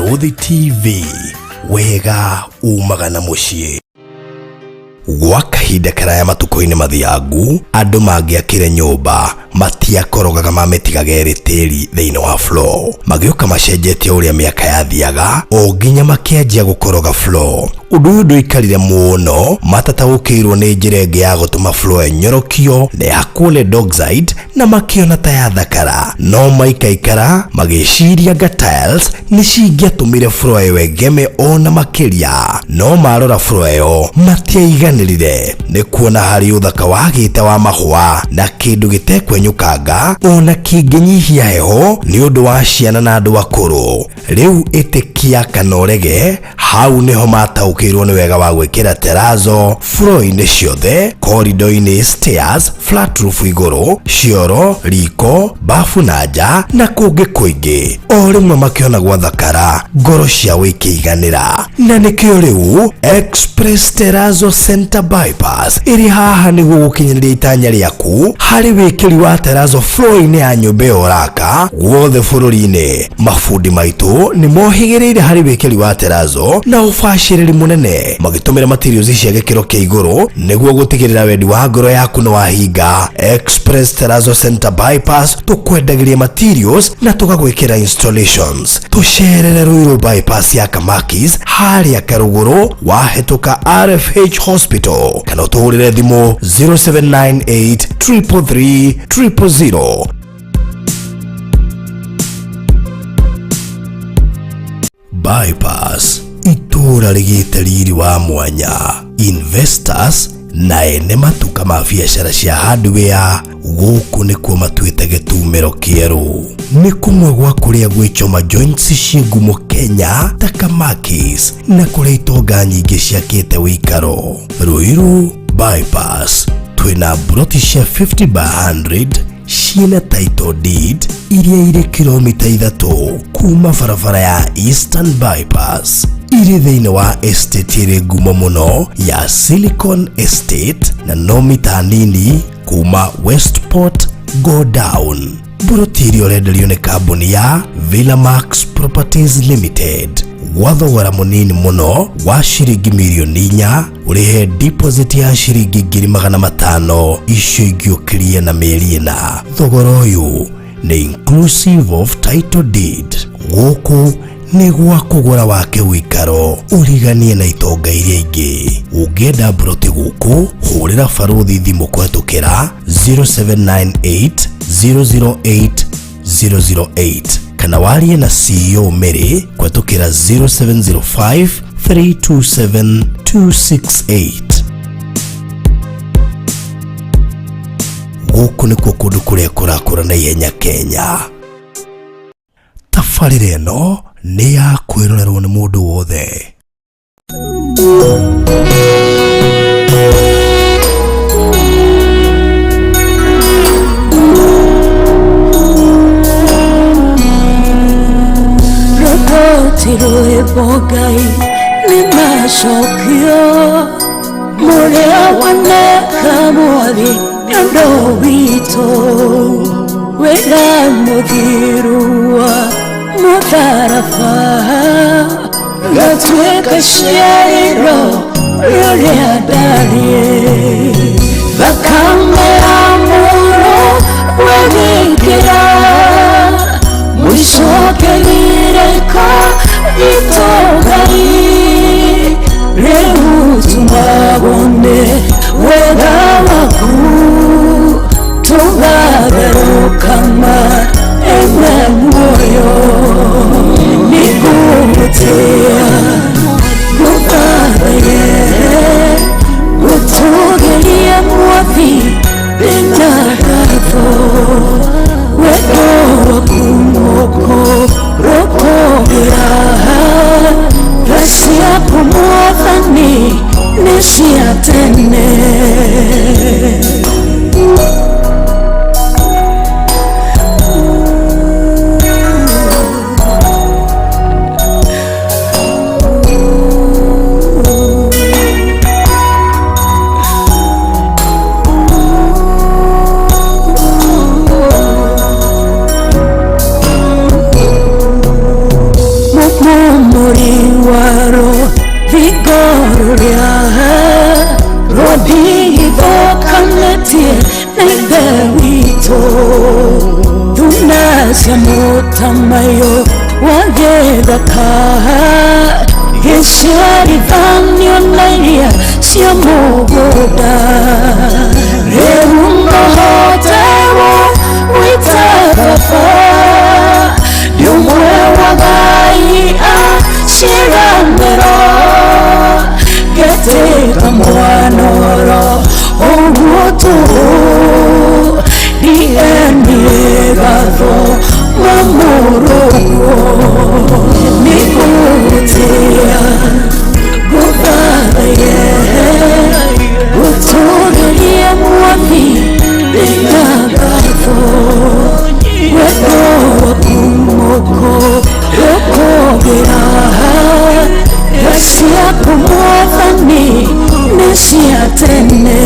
Barũthi TV, wega umaga na mũciĩ. Gwa kahinda karaya matukũ-inĩ mathiangu, andũ mangĩakire nyũmba matiakorogaga mamĩtigaga ĩrĩ tĩri thĩinĩ wa floor. Magĩũka macenjetie ũrĩa mĩaka yathiaga o nginya makĩanjia gũkoroga floor. Ũndũ ũyũ ndũikarire mũno matataũkĩirwo nĩ njĩra ĩngĩ ya gũtũma floor ĩnyorokio na ĩhakwo lead oxide na makĩona ta yathakara. No maikaikara magĩciria anga tiles nĩ cingĩatũmire floor ĩyo ĩgeme ona makĩria. No marora floor ĩyo matiaiganĩrire nĩ kuona harĩ ũthaka wagĩte wa mahũa na kĩndũ gĩtekwenyũkanga ona kĩngĩnyihia heho nĩ ũndũ wa ciana na andũ akũrũ. Rĩu ĩtĩkia kana ũrege, hau nĩho mataũkĩirwo nĩ wega wa gwĩkĩra terazo floor-inĩ ciothe, corridor-inĩ, stairs, flat roof igũrũ, cioro, riko, bafu na nja na kũngĩ kũingĩ. O rĩmwe makĩona gwathakara, ngoro ciao ikĩiganĩra. Na nĩkĩo rĩu Express Terrazzo Center Bypass ĩrĩ haha nĩguo gũkinyanĩria itanya rĩaku harĩ wĩkĩri wa terrazzo floor-inĩ ya nyũmba ĩyo ũraka guothe bũrũri-inĩ. Mabundi maitũ nĩ mohĩgĩrĩire harĩ wĩkĩri wa terrazzo na ũbacĩrĩri mũnene, magĩtũmĩra materials cia gĩkĩro kĩa igũrũ nĩguo gũtigĩrĩra wendi wa ngoro yaku nĩ wahinga. Express Terrazzo Center Bypass tũkwendagĩria materials na tũgagwĩkĩra installations. Tũcerere Ruiru Bypass ya Kamakis harĩa Karũgũrũ wahĩtũka RFH Hospital kana ũtũhũrĩre thimũ 0798 333 000. Bypass itũũra rĩgĩte riri wa mwanya, investors na ene matuka ma biacara cia hardware gũkũ nĩkuo matuĩte gĩtumĩro kĩerũ. Nĩ kũmwe gwa kũrĩa gwĩchoma joints ciĩ ngumo Kenya ta Kamakis na kũrĩa itonga nyingĩ ciakĩte wĩikaro. Ruiru Bypass twĩna mburoti cia 50 by 100 ciĩna title deed iria irĩ kilomita 3 kuma barabara ya Eastern Bypass, irĩ thĩinĩ wa estate ĩrĩ ngumo mũno ya Silicon Estate na no mita nini kuma Westport go down. Mburoti iria ũrenderio nĩ kambuni ya Villamax Properties Limited gwa thogora mũnini mũno wa ciringi mirioni 4, ũrĩhe deposit ya ciringi 500,000, icio ingĩ ũkĩrie na mĩeri 4. Thogora ũyũ nĩ inclusive of title deed. Gũkũ nĩ gwa kũgũra wake ũikaro ũriganie na itonga iria ingĩ. Ũngĩenda mburoti gũkũ, hũrĩra Barũthi thimũ kũhetũkĩra 0798 008 008 kana warie na CEO Mary kũhetũkĩra 0705 327 268. Gũkũ nĩkuo kũndũ kũrĩa kũrakũra na ihenya Kenya. Tabarĩra ĩno nĩ ya kwĩrorerwo nĩ mũndũ wothe. Rũgoti rwĩmbo Ngai nĩ macokio mũrĩa waneka mwathi nĩũndũ witũ, wĩra mũthiru wa mũtharaba gatuĩka ciarĩro rĩrĩa ndariĩ, thakame ya mũrũ wegĩkĩra mũico kĩgirĩko gitũ Ngai, rĩu tumagwo nĩ wega waku tũgatherũkama ĩmwe muoyo nĩngũgũtĩĩa ngũthathaye gũtũgĩria mwathi ndĩna ngatho wendo waku moko rũkũgĩra tha ciaku mwathani nĩ cia tene. cia mũtamaiyũ wa gĩthaka gĩciarithanio na iria cia mũgũnda rĩu nohotewo gwĩta baba ndĩ ũmwe wa Ngai a ciĩranĩro ngetĩka mwanoro ũguo tũhũ ndienie gatho mamũrũguo nĩngũgũtĩĩa ngũthathaye ngũtũũgĩrie mwathi ndĩna ngatho wendo waku moko rũkũgĩra tha ciaku mwathani nĩ cia tene.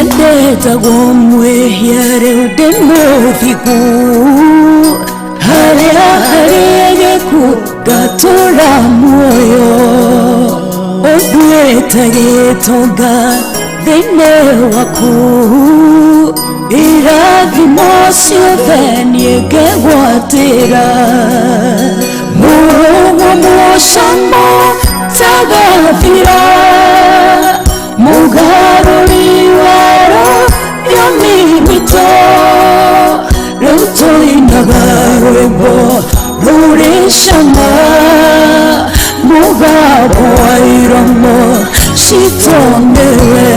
Ndetagwo mwĩhia rĩu ndĩ mũthingu harĩa harĩegeku ngatũra muoyo ũnduĩte gĩtonga thĩinĩ waku irathimo ciothe niĩ ngegwatĩra mũrũgũ mũcamo tagathira mũgarũri wero yomi witũ rĩu tũinaga rwĩmbo rũrĩ cama mũgambo wa iromo citũ nĩwe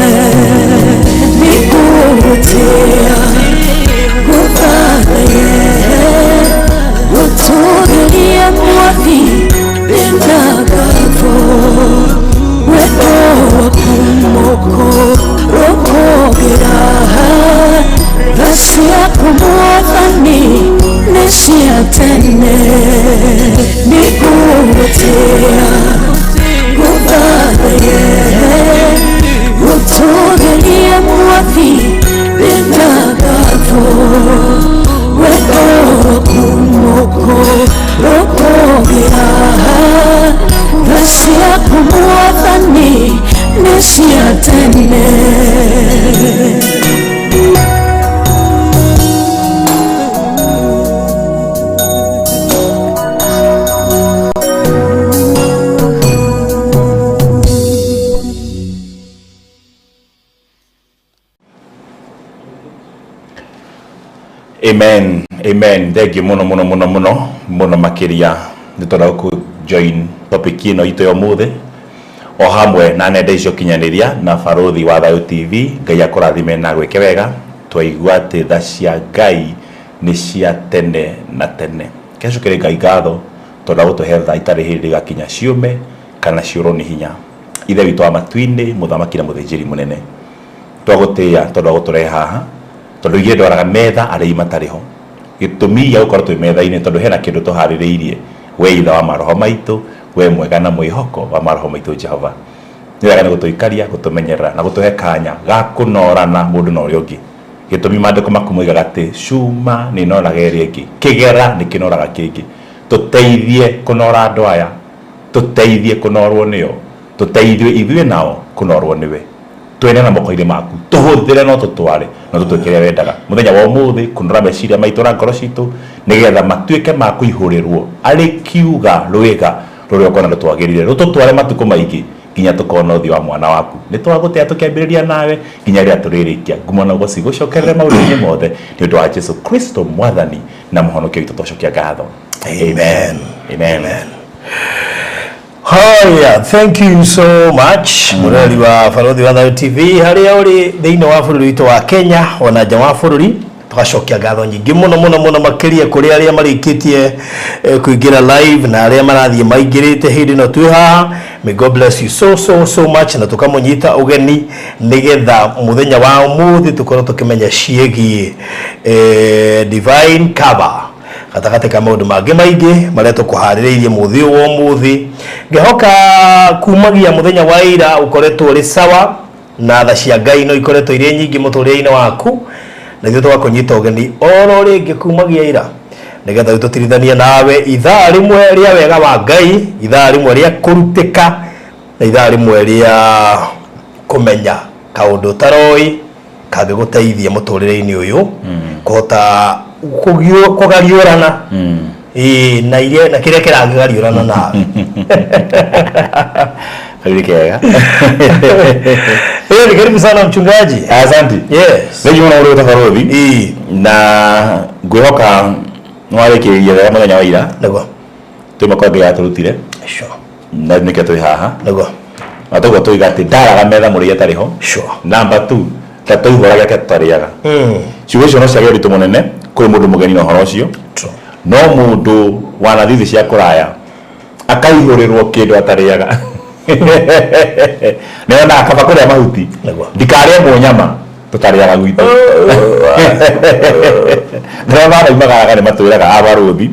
nĩngũgũtĩĩa ngũthathaye ngũtũũgĩrie mwathi ndĩna ngatho wendo waku moko rũkũgĩra tha ciaku mwathani nĩ cia tene nĩngũgũtĩĩa ngũthathaye ngũtũũgĩrie mwathi ndĩna ngatho wendo waku moko rũkũgĩra tha ciaku mwathani nĩ cia tene. Amen, amen. Thank you muno muno muno muno muno makiria nĩ tondũ ku join topic ĩno itũ ya ũmũthĩ o hamwe na nenda icio kinyanĩria na Barũthi wa Thayũ TV. Ngai akũrathime na gwĩke wega. Twaigua atĩ tha cia Ngai nĩ cia tene na tene. Kecũkĩre Ngai ngatho tondũ agũtũhe tha itarĩ hĩndĩ igakinya ciũme kana ciũrwo nĩ hinya. Ithe witũ wa matu-inĩ, mũthamaki na mũthĩnjĩri mũnene, twagũtĩĩa tondũ agũtũrehe haha tondũ ithuĩ ndwaraga metha arĩi matarĩ ho. Gĩtũmi gĩa gũkorwo twĩ metha-inĩ tondũ hena kĩndũ tũharĩrĩirie we ithe wa maroho maitũ, we mwega na mwĩhoko wa maroho maitũ Jehova. Nĩ wega nĩ gũtũikaria, gũtũmenyerera na gũtũhe kanya ga kũnorana mũndũ na ũrĩa ũngĩ. Gĩtũmi maandĩko maku moigaga atĩ cuma nĩ ĩnoraga ĩrĩa ĩngĩ, kĩgera nĩ kĩnoraga kĩngĩ. Tũteithie kũnora andũ aya, tũteithie kũnorwo nĩo, tũteithie ithuĩ nao kũnorwo nĩwe. Twene na moko-inĩ maku, tũhũthĩre no tũtware na tũtwĩke ũrĩa wendaga. Mũthenya wa ũmũthĩ kũnora meciria maitũ na ngoro citũ nĩgetha matuĩke ma kũihũrĩrwo arĩ kiuga rwĩga rũrĩa ũkona rũtwagĩrĩire, rũtũtware matukũ maingĩ nginya tũkona ũthiũ wa mwana waku. Nĩ twagũtĩa tũkĩambĩrĩria nawe nginya rĩrĩa tũrĩrĩkia. Ngumo na ũgoci igũcokerere maũndũ-inĩ mothe nĩ ũndũ wa Jesu Kristo mwathani na mũhonokia witũ twacokia ngatho. Amen. Amen. Amen. Haya, thank you so much mũrori wa Barũthi wa Thayũ TV harĩa ũrĩ thĩinĩ wa bũrũri witũ wa Kenya ona nja wa bũrũri. Tũgacokia ngatho nyingĩ mũno mũno mũno makĩria kũrĩ arĩa marĩkĩtie kũingĩra live na arĩa marathiĩ maingĩrĩte hĩndĩ ĩno twĩ haha. May God bless you so so so much, na tũkamũnyita ũgeni nĩgetha mũthenya wa ũmũthĩ tũkorwo tũkĩmenya ciĩgiĩ divine cover. Gatagatĩ ka maũndũ mangĩ maingĩ marĩa tũkũharĩrĩirie mũthĩ ũyũ wa ũmũthĩ, ngĩhoka kumagia mũthenya wa ira ũkoretwo ũrĩ sawa na tha cia Ngai no ikoretwo irĩ nyingĩ mũtũrĩre-inĩ waku, na ithuĩ tũgakũnyita ũgeni oro rĩngĩ kumagia ira nĩgetha rĩu tũtirithanie nawe ithaa rĩmwe rĩa wega wa Ngai, ithaa rĩmwe rĩa kũrutĩka na ithaa rĩmwe rĩa kũmenya kaũndũ ũtaroĩ kangĩgũteithia mũtũrĩre-inĩ ũyũ kũhota kũgariũrana ĩĩ na iria na kĩrĩa kĩrangĩgariũrana nawe. Karibu kega. Ni karibu sana mchungaji. Asante. Yes. Nĩ mũno ũrĩ ũtabarũthi na ngwĩhoka nĩwarĩkĩrĩria wega mũthenya wa ira. Nĩguo. Tũima kwa Ngai atũrutire. Sure. Na nĩkĩo twĩ haha. Nĩguo. Na toguo tuiga atĩ ndaraga metha mũrĩi atarĩ ho. Sure. Number 2, ta tũihũraga kĩa tũtarĩaga. Ciugo icio no ciage ũritũ mũnene kũrĩ mũndũ mũgeni na ũhoro ũcio. True. No mũndũ wanathiĩ thĩ cia kũraya akaihũrĩrwo kĩndũ atarĩaga, nĩonaga kaba kũrĩa mahuti. Nĩguo. Ndikarĩe mũnyama tũtarĩaga gwitũ. Rĩrĩa maraimagaraga nĩ matwĩraga abarũthi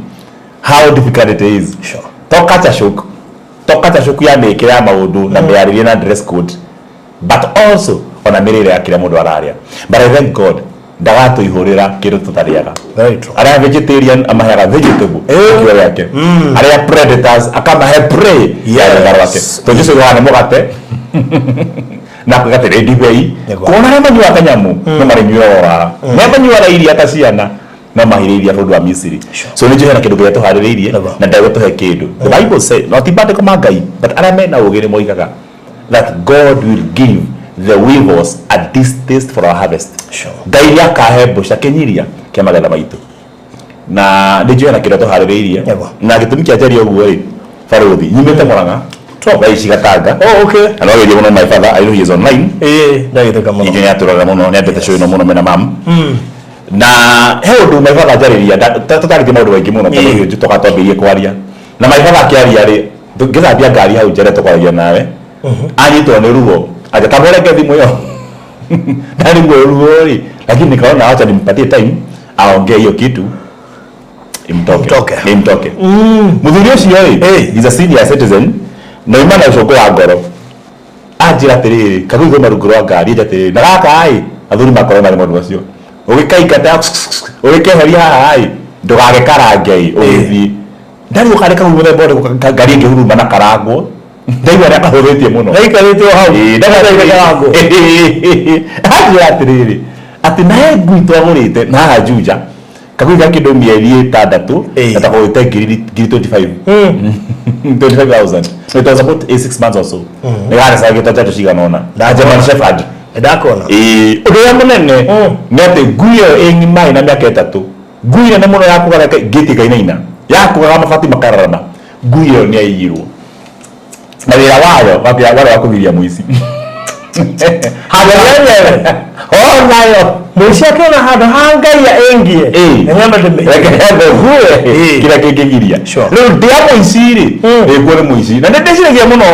how difficult it is. Sure. To culture shock, to culture shock ya mĩkĩre ya maũndũ na mĩarĩrie na dress code, but also ona mĩrĩre ya kĩrĩa mũndũ ararĩa. But I thank God ndagatũihũrĩra kĩndũ tũtarĩaga. Very true. Arĩa vegetarian amaheaga vegetable kĩo gĩake, arĩa predators akamahe prey ya rũtha rwake. Tondũ Jesũ oigaga nĩ mũgate na akauga atĩrĩ ndibei. Nĩguo. Kuona arĩa manyuaga kanyamũ no marĩnyuaga ũrara, arĩa manyuaga iria ta ciana no mahire iria bũrũri wa Misiri. Sure. So nĩ njũĩ hena kĩndũ kĩrĩa tũharĩrĩirie Nĩguo. na ndegũtũhe kĩndũ. The Bible say, no ti maandĩko ma Ngai, but arĩa mena ũũgĩ nĩ moigaga that God will give the weavers a distaste for our harvest. Sure. Ngai nĩ akahe mbũca kĩnyiria kĩa magetha maitũ. Na nĩ njũĩ hena kĩrĩa tũharĩrĩirie. Nĩguo. Na gĩtũmi kĩa njarie ũguo rĩ, barũthi nyumĩte Mũrang'a thaa ici Gatanga. Oh, okay. Na no gerie mũno my father, I know he is online. Ndagĩtĩka mũno. Ningĩ nĩ atũrora mũno, nĩ endete show ĩno mũno mena mam. Na he ũndũ my father njarĩria, tũtarĩtie maũndũ maingĩ mũno tondũ hiyo toka twambĩrĩrie kwaria. Na my father akĩaria rĩ, ngĩthambia ngari hau njere tũkwaragia nawe, anyitwo nĩ ruo aja kamũrenge thimũ ĩyo ndarigwo ruo rĩ, lakini nikaona acha nimpatie time aongee hiyo kitu imtoke. Imtoke. Imtoke. Mũthuri ũcio rĩ, is a senior citizen na ima na ũcũngũ wa ngoro. Anjĩra atĩrĩrĩ, kagui kwĩ marungu rwa ngari, anjĩra atĩrĩrĩ, na gaka ĩ, athuri makorwo marĩ maũndũ macio. Ũgĩkaingata, ũgĩkeheria haha ĩ, ndũgagĩkarange ĩ, ũgĩthiĩ. Ndarĩ ũkarĩ kagui mũthemba ũrĩkũ ngari ĩngĩhuruma na karangwo. Ndaigua nĩ akahũthĩtie mũno. Gaikarĩte o hau. Ĩĩ, anjĩra atĩrĩrĩ, atĩ nahe ngui twagũrĩte na haha Juja, kagui ga kĩndũ mĩeri 6 na takũgũrĩte ngiri 25. 25,000. So it was about 6 months or so. Nĩ garecagĩtwo njanjo cigana ũna. Na German Shepherd. Ndakona. Ĩĩ, ũndũ ũrĩa mũnene nĩ atĩ ngui ĩyo ĩ ng'ima ĩna mĩaka 3, ngui nene mũno yakũgaga ngĩti ĩkainaina, yakũgaga mabati makararama, ngui ĩyo nĩ yaiyirwo. Na wĩra wayo warĩ wa kũgiria mũici. Handũ yenyewe onayo Mũici akĩona handũ ha ngaia ĩngie. Nĩ nyambe ndĩmĩiye. Reke nyambe ngue kĩrĩa kĩngĩgiria. Sure. Rĩu ndĩa mũici rĩ, ĩkuo nĩ mũici. Na nĩ ndĩciragia mũno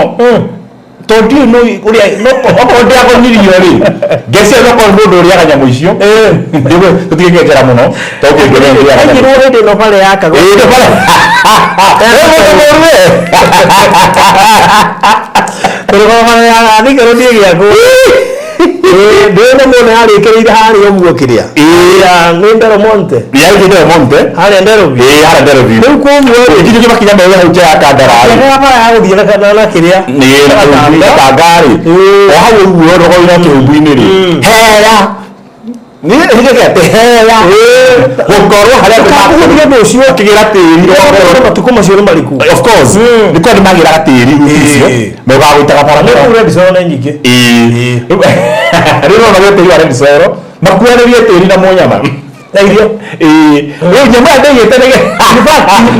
tondũ ndiũĩ no ũrĩa no okorwo ndĩagonirio rĩ, ngeciria no korwo mũndũ ũrĩaga nyamũ icio. Ndĩgwe tũtigĩkenjera mũno tondũ kĩngĩ nĩ ũrĩaga nyamũ. Aigirwo hĩndĩ ĩno bara yakagwo. Ĩĩ, nĩ bara. Rĩu mũndũ mũru we. Tũrĩ bara ya Thika Road ĩgĩakwo. Ndĩrĩ na mũndũ yarĩkĩrĩire harĩa ũguo kĩrĩa. Ya nĩ Ndero Monte. Yarĩkĩrĩire Ndero Monte. Harĩa Nderobi. Ĩĩ, harĩa Nderobi. Rĩu koguo rĩ, Nginya makinya merĩ hau nja ya Kandara rĩ. kĩrĩa bara ya gũthiĩ na kĩrĩa. Nĩ Gatanga rĩ. O hau ũguo rũgũrũ kĩhumbu-inĩ rĩ. Hera. Nĩ nĩ atĩ hera. Gũkorwo harĩa andũ Ũkagũthia ũndũ ũcio. makĩgĩra tĩri. Ũkorwo matukũ macio nĩ mariku. Of course. Nĩ kwa nĩ magĩraga tĩri icio. Meugaga gũitaga Nĩ barabara. kũu red soil nĩ nyingĩ. Ĩĩ. Rĩu no magĩre tĩri wa red soil, makuanĩrie tĩri na mũnyama. Na irio. Ĩĩ. Rĩu nyamũ ĩyo ndĩigĩte nĩ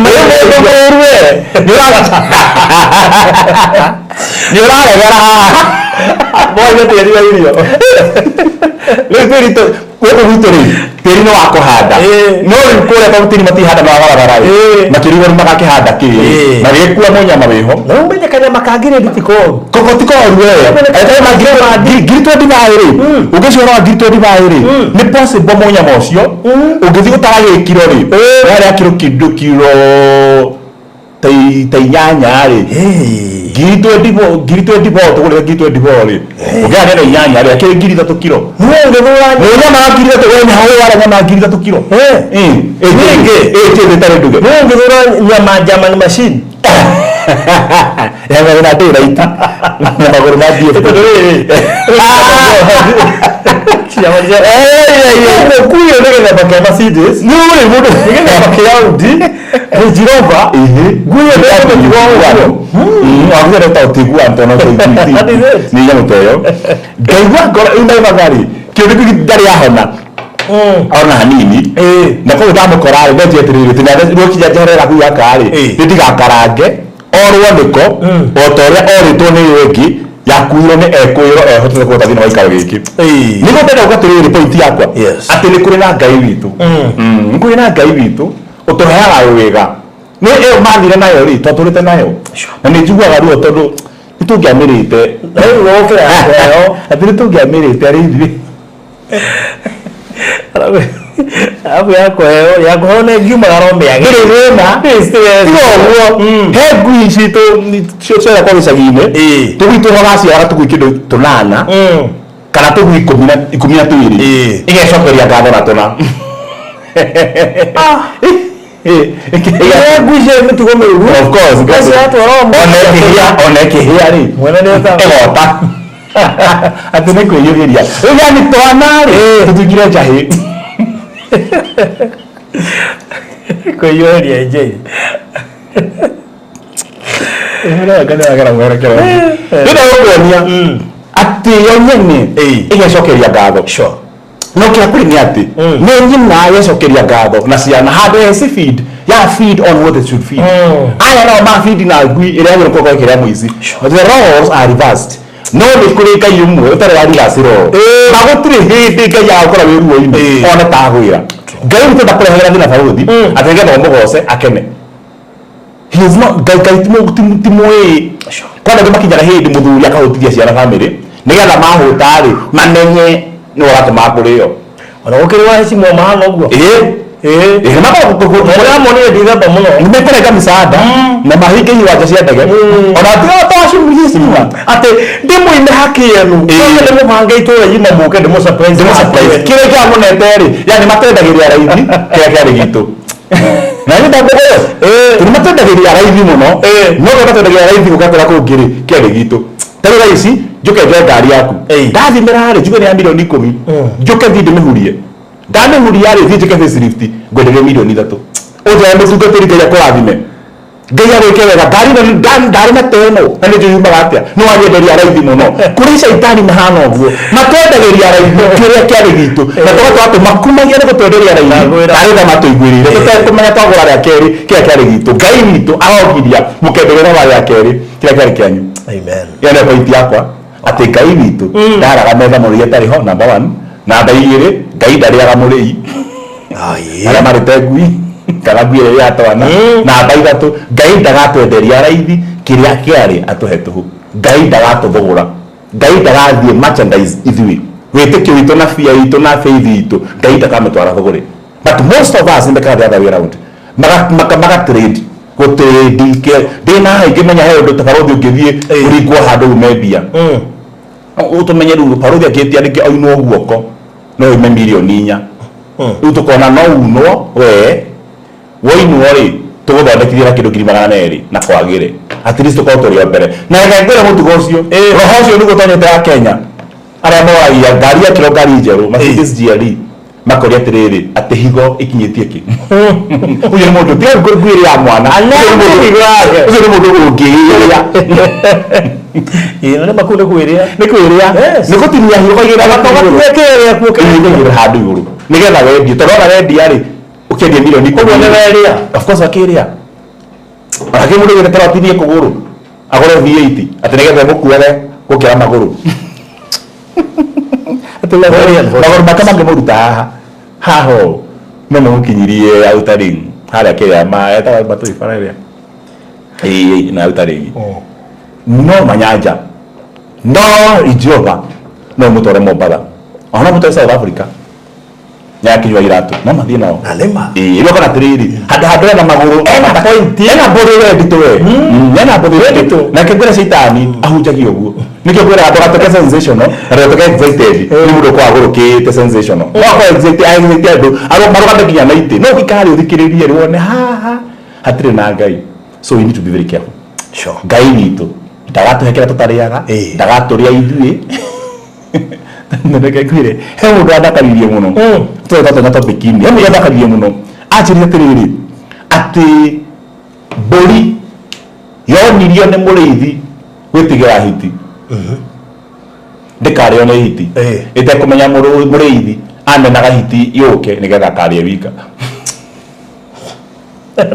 mũndũ mũru we. Nĩ ũraregera haha. Moige tĩri wa irio. Rĩu tĩri gũkũ gwitũ rĩ, tĩri nĩ wa kũhanda. No rĩu kũrĩa tondũ tĩri matihanda ma barabara rĩ, makĩrigwo nĩ magakĩhanda kĩ na gĩgĩkua mũnyama wĩho. Na umenye kanyama ka ngirĩndi ti koru. Koko ti koru we. Angĩkorwo ma ngiri 25 rĩ, ũngĩciona wa ngiri 25 rĩ, nĩ possible mũnyama ũcio ũngĩthiĩ gũtara gĩkiro rĩ, yarĩa kiro kĩndũ kiro ta 8 rĩ, ngiri 24, ngiri 24 tũgũrĩte ngiri 24 rĩ, ũngĩarĩa na 8 rĩ, akĩrĩ 3,000 kiro. Nĩwe ũngĩthũra. Mũnyama wa 3,000 we nĩ hau warĩa nyama ya 3,000 kiro. Ningĩ. Ĩ ĩtarĩ nduge. Nĩwe ũngĩthũra nyama German machine. Ya na daylight na magũrũ ma BF. Tondũ rĩrĩ, kuyo nĩ gĩthemba kĩa Mercedes. Nĩ ũrĩ mũndũ. Nĩ gĩthemba kĩa Audi, Range Rover. Nguo nĩ mũtugo ũguo. Wagĩrĩire ta ũtiguan tondũ no That is it. nĩ nyamũ ta ĩyo ngaigua ngoro ĩndaimaga rĩ, kĩũndũ kĩu ndarĩ ahona ona hanini, na koguo ndamũkora rĩ, ndenjie atĩrĩrĩ, rũkinya njeherera ngui gaka rĩ, nĩ ndigakarange orwo nĩko o ta ũrĩa orĩtwo nĩ ĩyo ĩngĩ yakuirwo nĩ ekũĩrwo ehotete kũhota thĩinĩ wa gĩikaro gĩkĩ. Nĩguo ndenda kuga atĩrĩrĩ, point yakwa atĩ nĩ kũrĩ na Ngai witũ. Nĩ kũrĩ na Ngai witũ ũtũheaga wĩga nĩ ĩyo mathire nayo rĩ, twatũrĩte nayo na nĩ njiguaga ruo tondũ nĩ tũngĩamĩrĩte. Rĩu ũkĩra ya kũheo. Atĩ nĩ tũngĩamĩrĩte arĩ ithuĩ. Arabu ya kũheo, ya kũheo nĩ ngiumaga no mĩage. Ndĩrĩ thĩna. Ndĩrĩ Tiga ũguo, he ngui citũ ciothe kwa gĩcagi-inĩ, tũgui tũhogaciara tũgui kĩndũ 8 kana tũgui 12, ĩgecokeria ngatho na 4. Ĩĩ, ngui cia mĩtugo mĩũru. Of course. Ciatwara o ona ĩkĩhĩa, ona ĩkĩhĩa rĩ, Mwene nĩ etaga. ĩgota atĩ nĩ kwĩiyũrĩria. Rĩu yani twana rĩ, tũtuĩkire njahĩ. Kwĩiyũrĩria njĩi. Ndĩrenda gũkuonia atĩ yo nyene ĩgecokeria ngatho, no kĩrĩa kũrĩ nĩ atĩ nĩ nyina yecokeria ngatho na ciana handũ he feed ya feed on what it should feed. Aya nao ma feed na ngui ĩrĩa yagĩrĩirwo gũkorwo ĩkĩrĩa mũici. The roles are reversed. No nĩ kũrĩ Ngai ũmwe ũtarĩ wa reverse role, na gũtirĩ hĩndĩ Ngai agũkora wĩ ruo-inĩ one tagwĩra. Ngai witũ ndakũrehagĩra thĩna, barũthi, atĩ nĩgetha ũmũgoce akene. He is not Ngai. Ngai ti mwĩĩ. Kwana angĩ makinyaga hĩndĩ mũthuri akahũtithia ciana bamĩrĩ nĩgetha mahũta rĩ, mamenye nĩ ũratũma kũrĩo. Ona gũkĩrĩ wa heshima mahana ũguo. Ĩĩ. Ĩĩ, Ndĩramonire December mũno. Nĩmekũrenga mĩcanda na mahinge iwanja cia ndege ona tiga twacuhicima. Atĩ ndĩmũime haki yenu. Ĩĩ. Ndĩmũbange itũra igima mũke ndĩmũ surprise. Ndĩmũ surprise kĩrĩa kĩamunete rĩ, yani matendagĩria raithi kĩrĩa kĩarĩ gitũ na nĩ ndakũgũyo tondũ matendagĩria raithi mũno, no kĩrĩa matendagĩria raithi gũkatũra kũngĩ rĩ, kĩarĩ gitũ. Ta rĩu thaa ici njũke njoe ngari yaku, ndathimĩra rĩ, njuge nĩ ya 10,000,000, njũke thiĩ ndĩmĩhurie, ndamĩhuria rĩ, thiĩ njĩke facelift, ngwenderie 3,000,000. Ũnjoe mũtungatĩri, Ngai akũrathime, Ngai agwĩke wega. Ngari ĩno ndarĩ na teno na nĩ njũĩ yumaga atĩa, nĩ wanyenderia raithi mũno. Kũrĩ caitani mahana ũguo, matwendagĩria raithi kĩrĩa kĩarĩ gitũ na tũgakorwo atĩ makumagia nĩ gũtwenderia raithi. Ndagwĩra. Tarĩ tha matũiguĩrĩire tũtekũmenya twagũra rĩa kerĩ kĩrĩa kĩarĩ gitũ. Ngai witũ arogiria mũkenderera wa rĩa kerĩ kĩrĩa kĩarĩ kĩanyu. Amen. Ĩyo nĩyo point yakwa, atĩ Ngai witũ ndaraga metha mũrĩi atarĩ ho, number one. Namba 2, Ngai ndarĩaga mũrĩi arĩa marĩte ngui kana ngui ĩrĩa ya twana. Namba 3, Ngai ndagatwenderia raithi kĩrĩa kĩarĩ atũhe tũhũ. Ngai ndagatũthũgũra, Ngai ndagathiĩ merchandise ithuĩ wĩtĩkio witũ na fear itũ na faith itũ, Ngai ndakamĩtwara thũgũrĩ. But most of us nĩmekaga the other way around, maga maga maga trade gũtrade ndĩna haha ingĩmenya he ũndũ ta barũthi ũngĩthiĩ ũringwo handũ ume mbia, ũtũmenye rĩu barũthi akĩtia rĩngĩ oinwo guoko no ume 4,000,000. Rĩu tũkona no unwo we woinwo rĩ, tũgũthondekithia na kĩndũ 200,000 na kwagĩre, at least tũkorwo tũrĩ o mbere. Na reke ngwĩre, mũtugo ũcio, roho ũcio nĩguo tonyete ya Kenya, arĩa moragia ngari yakĩrwo ngari njerũ Mercedes GLE, makoria atĩrĩrĩ, atĩ higo ikinyĩtie kĩ? Ũcio nĩ mũndũ tiga ngwĩrĩ ya mwana. Higo yake. Ũcio nĩ mũndũ ũngĩĩrĩa. Ĩĩ, na nĩ makuu nĩ kwĩrĩa. Nĩ kwĩrĩa. Nĩ gũtinia higo kaigĩrĩra Gatogatige kĩrĩa kuo. Kĩigĩrĩra handũ igũrũ nĩgetha wendie, tondũ ona wendia rĩ, ũkĩendia 10,000,000. Ũguo nĩ werĩa. Of course akĩrĩa. Ona kĩ mũndũ gĩte atinie kũgũrũ agũre V8 atĩ nĩgetha ĩmũkuage gũkĩra magũrũ. Very unfortunate. Magũrũ make mangĩmũruta haha haha ũũ no mamũkinyirie outer ring harĩa kĩrĩa ma etaga matũi bara ĩrĩa ĩĩ na outer ring no manyanja no Range Rover no mũtware Mombatha ona no mũtware South Africa nĩakinyua iratũ no mathiĩ nao. Na nĩma. Ĩĩ rĩu ũkona atĩrĩrĩ handũ handũ ena magũrũ Ena point. Ena mbũthĩ we nditũ we. Ena mbũthĩ we nditũ nake ngwĩra caitani ahunjagia ũguo nĩkĩo ngwĩra ndũgatuĩke sensational na ndũgatuĩke excited nĩ mũndũ ũkoragwo agũrũkĩte sensational no akorwo excited excited andũ marũgame nginya na itĩ no ũgĩikara ũthikĩrĩrie rĩu wone haha hatirĩ na Ngai. So we need to be very careful. Sure. Ngai witũ ndagatũhe kĩrĩa tũtarĩaga, ndagatũrĩa ithuĩ. Reke ngwĩre he mũndũ wandakaririe mũno tũrĩ twatonya topic-inĩ he mũndũ wandakaririe mũno anjĩrire atĩrĩrĩ atĩ mbũri yonirio nĩ mũrĩithi gwĩtigĩra hiti ndĩkarĩo nĩ hiti ĩtekũmenya mũrĩithi amenaga hiti yũke nĩgetha akarĩe wika.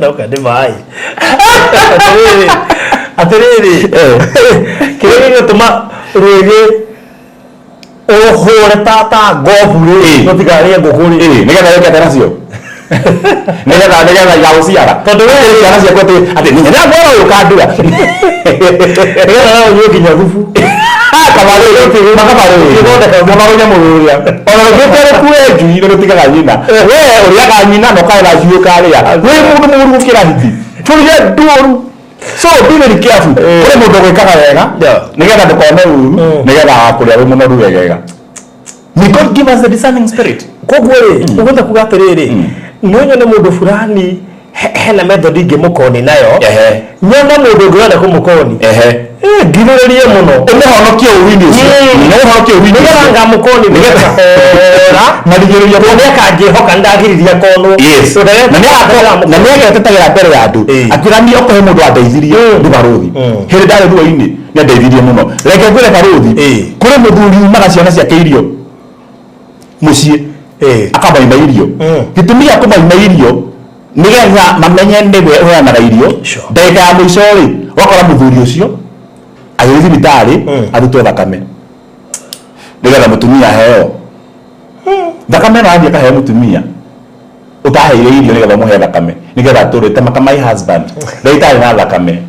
Noka nĩ maĩ atĩrĩrĩ atĩrĩrĩ kĩrĩa gĩgũtũma rwĩgĩ ũhũre ta ta ngobu rĩ rũtikarĩe ngũkũ rĩ Ĩĩ, nĩgetha yũke nacio nĩgetha igagũciara Tondũ we- ciana ciaku atĩ atĩ nĩ mwera ũyũ ũkandua nĩgetha nawe ũnyue nginya thubu. Kamarũ nyamũ rũrĩa ona rũthiĩte rũkue njui nĩ rũtigaga nyina we ũrĩaga nyina na ũkarera njui ũkarĩa wĩ mũndũ mũũru gũkĩra hiti tũrĩa ndũru. So be very careful. Kũrĩ mũndũ ũgwĩkaga wega nĩgetha ndũkone ũru nĩgetha agakũrĩa wĩ mũnoru wegega. May God give us the discerning spirit. Koguo rĩ ũgwenda kuga atĩrĩrĩ no nyone mũndũ fulani hena method ingĩmũkoni nayo nyone mũndũ ũngĩ ũrenda kũmũkoni ngirĩrĩrie mũno ũmũhonokie ũru-inĩ ũcio ũmũhonokie ũru-inĩ nĩgetha ũcio ngamũkoni Nĩgetha- nĩgetha marigĩrĩria nĩakanjĩhoka nĩndagiriria konwo. Yes. Na nĩ agetetagĩra mbere ya andũ akiuga niĩ okorwo he mũndũ wandeithirie nĩ barũthi hĩndĩ ndarĩ ruo-inĩ nĩ andeithirie mũno reke ngwĩre barũthi kũrĩ mũthuri umaga ciana ciake irio mũciĩ akamaima irio gĩtũmi gĩa kũmaima irio nĩgetha mamenye nĩwe ũheanaga irio. Ndagĩka ya mũico rĩ ũgakora mũthuri ũcio agĩthiĩ thibitarĩ arutwo thakame nĩgetha mũtumia aheo thakame ĩno athiĩ akaheo mũtumia ũtaheire irio nĩgetha ũmũhe thakame nĩgetha atũre ta maka my husband rĩrĩa itarĩ na thakame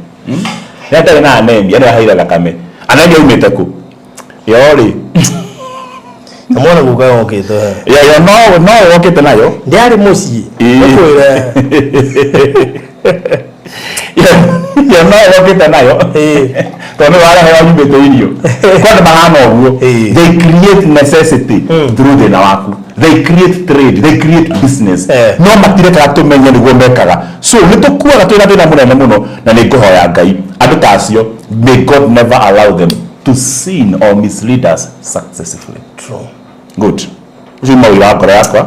rĩrĩa itarĩ na anemia nĩ aheire thakame anemia umĩte kũ yo rĩ Mwana guka yokĩte yo no no wokĩte nayo ndĩarĩ mũciĩ ũkwĩre yo no wokĩte nayo tondũ nĩ wareheo nyumĩte irio kwa andũ mahana ũguo. They create necessity through thĩna waku. They create trade, they create business no matirekaga tũmenye nĩguo mekaga. So nĩ tũkuaga twĩna thĩna mũnene mũno na nĩ ngũhoya Ngai andũ ta acio may God never allow them to sin or mislead us successfully. True. Good. Ũcio nĩ mawĩra wa ngoro yakwa.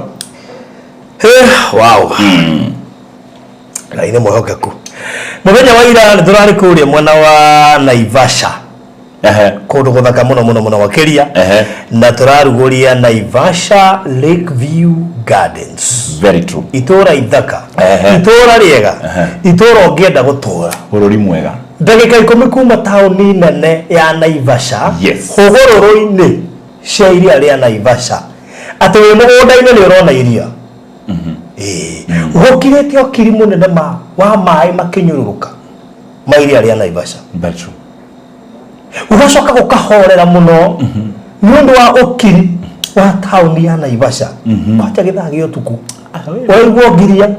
Wow. Ngai nĩ mwĩhokeku. Mũthenya wa ira nĩ tũrarĩ kũrĩa mwena wa Naivasha kũndũ gũthaka mũno mũno mũno makĩria na tũrarugũria Naivasha Lake View Gardens. Very true. Itũra ithaka itũra rĩega itũra ũngĩenda gũtũra bũrũri mwega ndagĩka 10 kuma taũni nene ya Naivasha hũgũrũrũ-inĩ cia iria rĩa Naivasha atĩ wĩ mũgũnda-inĩ nĩ ũrona iria gũkirĩte ũkiri mũnene wa maĩ makĩnyũrũrũka ma iria rĩa Naivasha. Very true. Gũgacoka gũkahorera mũno nĩ ũndũ wa ũkiri wa taũni ya Naivasha kwanja gĩthaa gĩa ũtukũ waigua ngiria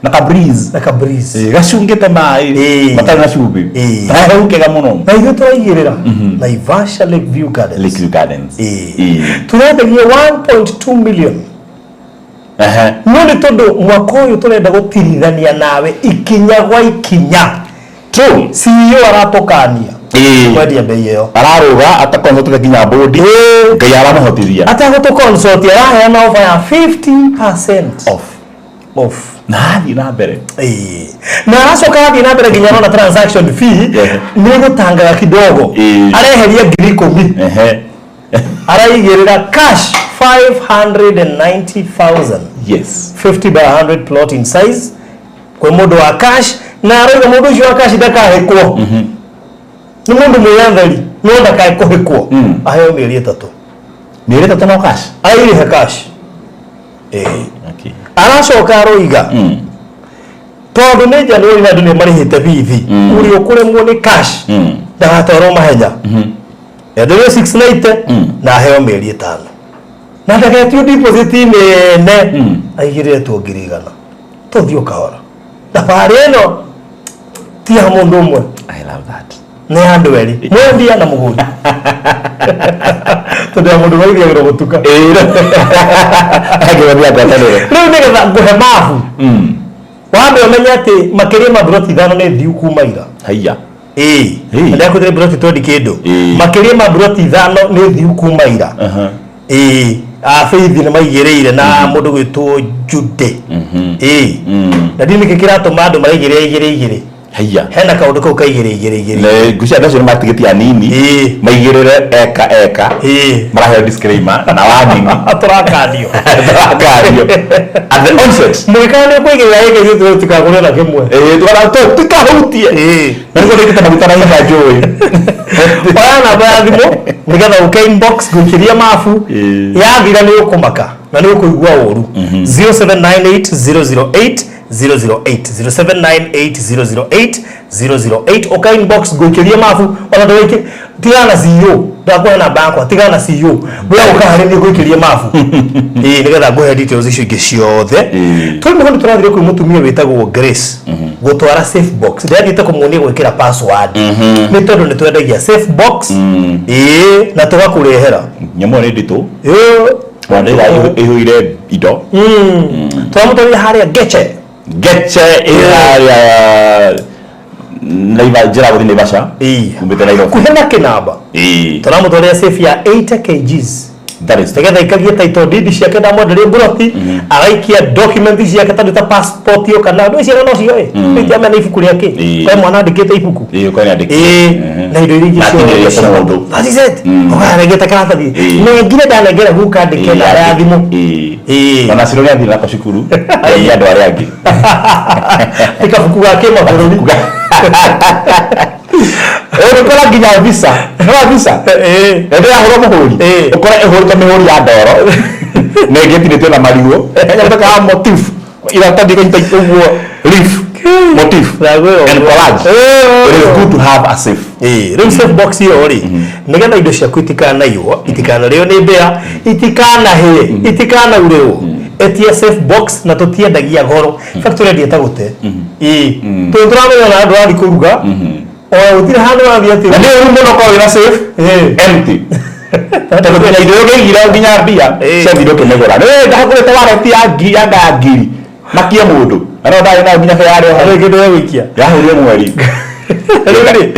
na ka breeze na ka breeze gacungĩte maĩ matarĩ na cumbĩ kahehũkega mũno na ithuĩ tũraigĩrĩra Naivasha Lake View Gardens. Lake View Gardens. Tũrendagia 1.2 million no nĩ tondũ mwaka ũyũ tũrenda gũtirithania nawe ikinya gwa ikinya. True. CEO aratũkania kwendia bei ĩyo ararũga atakonsultĩte nginya bodi Ngai aramũhotithia ategũtũconsult araheana offer ya 50% off na athiĩ na mbere na aracoka athiĩ na mbere nginya arona transaction fee nĩ gũtangaga kidogo areheria 10,000 araigĩrĩra cash 590,000. Yes. 50 by 100 plot in size kwĩ mũndũ wa cash na arauga mũndũ ũcio wa cash ndakahĩkwo nĩ mũndũ mwĩyatheri no ndakae kũhĩkwo aheo mĩeri 3 Mĩeri 3 no cash. Airĩhe cash, ĩĩ. Aracoka aroiga tondũ nĩ January na andũ nĩ marĩhĩte bithi, ũrĩa ũkũremwo nĩ cash ndagatwarwo mahenya, enderio 690 na aheo mĩeri 5 na ndagetio deposit nene, aigĩrĩre tuo 100,000. Tũthiĩ o kahora, thabarĩ ĩno ti ya mũndũ ũmwe. I love that. Nĩ ya andũ erĩ, mwendia na mũgũri, tondũ ya mũndũ waithiagĩrwo gũtuka. Angĩmathiĩ ngwatanĩro. Rĩu nĩgetha ngũhe mabu, wambe ũmenye atĩ makĩria ma mburoti 5 nĩ thiu kuma ira. Haiya. Ĩĩ. Ĩĩ. Ndakwĩrire mburoti twendi kĩndũ. Makĩria ma mburoti 5 nĩ thiu kuma ira. Ĩĩ, a Faith nĩ maigĩrĩire na mũndũ gwĩtwo Jude. Ĩĩ, na ndiũ nĩkĩ kĩratũma andũ maraigĩrĩra igĩrĩ igĩrĩ. Haiya. Hena kaũndũ kau ka igĩrĩ igĩrĩ igĩrĩ. Ngwĩciria andũ acio nĩ matigĩtie anini. Maigĩrĩre eka eka. Maraheo disclaimer na warning. Tũrakanio. Tũrakanio. At the onset. Mũgĩkana nĩ ũkũigĩrĩra ĩngĩ, ithuĩ tũtikagũre na kĩmwe. Ĩĩ, tũkahutie. Na nĩguo ndĩkĩte maguta na hinya njũĩ. Oya namba ya thimũ nĩgetha ũke inbox ngũikĩria mabu. Yathira nĩ ũkũmaka na nĩ ũkũigua ũru. 0798 008 008, 0798 008 008. Ũka inbox ngũikĩrie mabu, ona ndũgaikie, tigana na CEO, ndakũhe namba yakwa, tigana na CEO, we ũka harĩ niĩ ngũikĩrie mabu, ĩĩ, nĩgetha ngũhe details icio ingĩ ciothe. Tũrĩ mũno nĩ tũrathire kwĩ mũtumia wĩtagwo Grace gũtwara safe box. Ndĩrathiĩte kũmuonia gwĩkĩra password, nĩ tondũ nĩ twendagia safe box, ĩĩ, na tũgakũrehera. Nyamũ ĩyo nĩ nditũ. Ĩĩ. Wandĩra ĩihũire indo. Tũramũtwarire harĩa Geche. Geche ĩ harĩa Naiva, njĩra gũthiĩ Naivasha. Umĩte Nairobi. Hakuhĩ na Kĩnamba. Tũramũtwarĩra safe ya 80 kgs. That is nĩgetha aikagie title deed ciake, ndamwenderia mburoti agaikia document ciake tondũ ta passport yo kana andũ ciana no cioe itiamenya ibuku rĩake. Kwĩ mwana andĩkĩte ibuku. Ĩĩ, kwani andĩkĩte. Ĩĩ, na indo iria ingĩ Na atinĩrĩria ciothe. kwa mũndũ. That is it. Ũkaranengete karatathi nengire, ndanengera guka andĩke namba ya thimũ. Ĩĩ. Ona Ciro nĩathiĩ nako cukuru ĩĩ andũ arĩa angĩ. Nĩ kabuku ga kĩmabũrũri. Ũgĩkora nginya visa no visa ĩndĩ yahũrwo mũhũri, ũkore ĩhũrĩtwo mĩhũri ya ndoro na ĩngĩ ĩtinĩtio na marigũ, kanyamũ ka motif, iratathi kanyita ũguo, leaf motif and collage. It is good to have a safe. Ĩĩ, rĩu safe box ĩyo rĩ, nĩgetha indo ciaku itikanaiyo, itikanarĩo nĩ mbĩa, itikanahĩe, itikanaurĩrwo, etia safe box. Na tũtiendagia goro. In fact tũrendia ta gũte, ĩĩ, tondũ tũramenya ona andũ arathiĩ kũruga, ona gũtirĩ handũ ũrathiĩ atĩ Na nĩ ũru mũno korwo wĩna safe empty, tondũ nginya indo ũngĩigire nginya mbia ciathire ũkĩmĩgũra. Nĩ ndahagũrĩte wallet ya ngiri ya nga ngiri makie mũndũ na no ndarĩ nayo nginya yarĩ ho. Harĩ kĩndũ gĩa gũikia. Yahũrire mweri. Rĩu rĩ,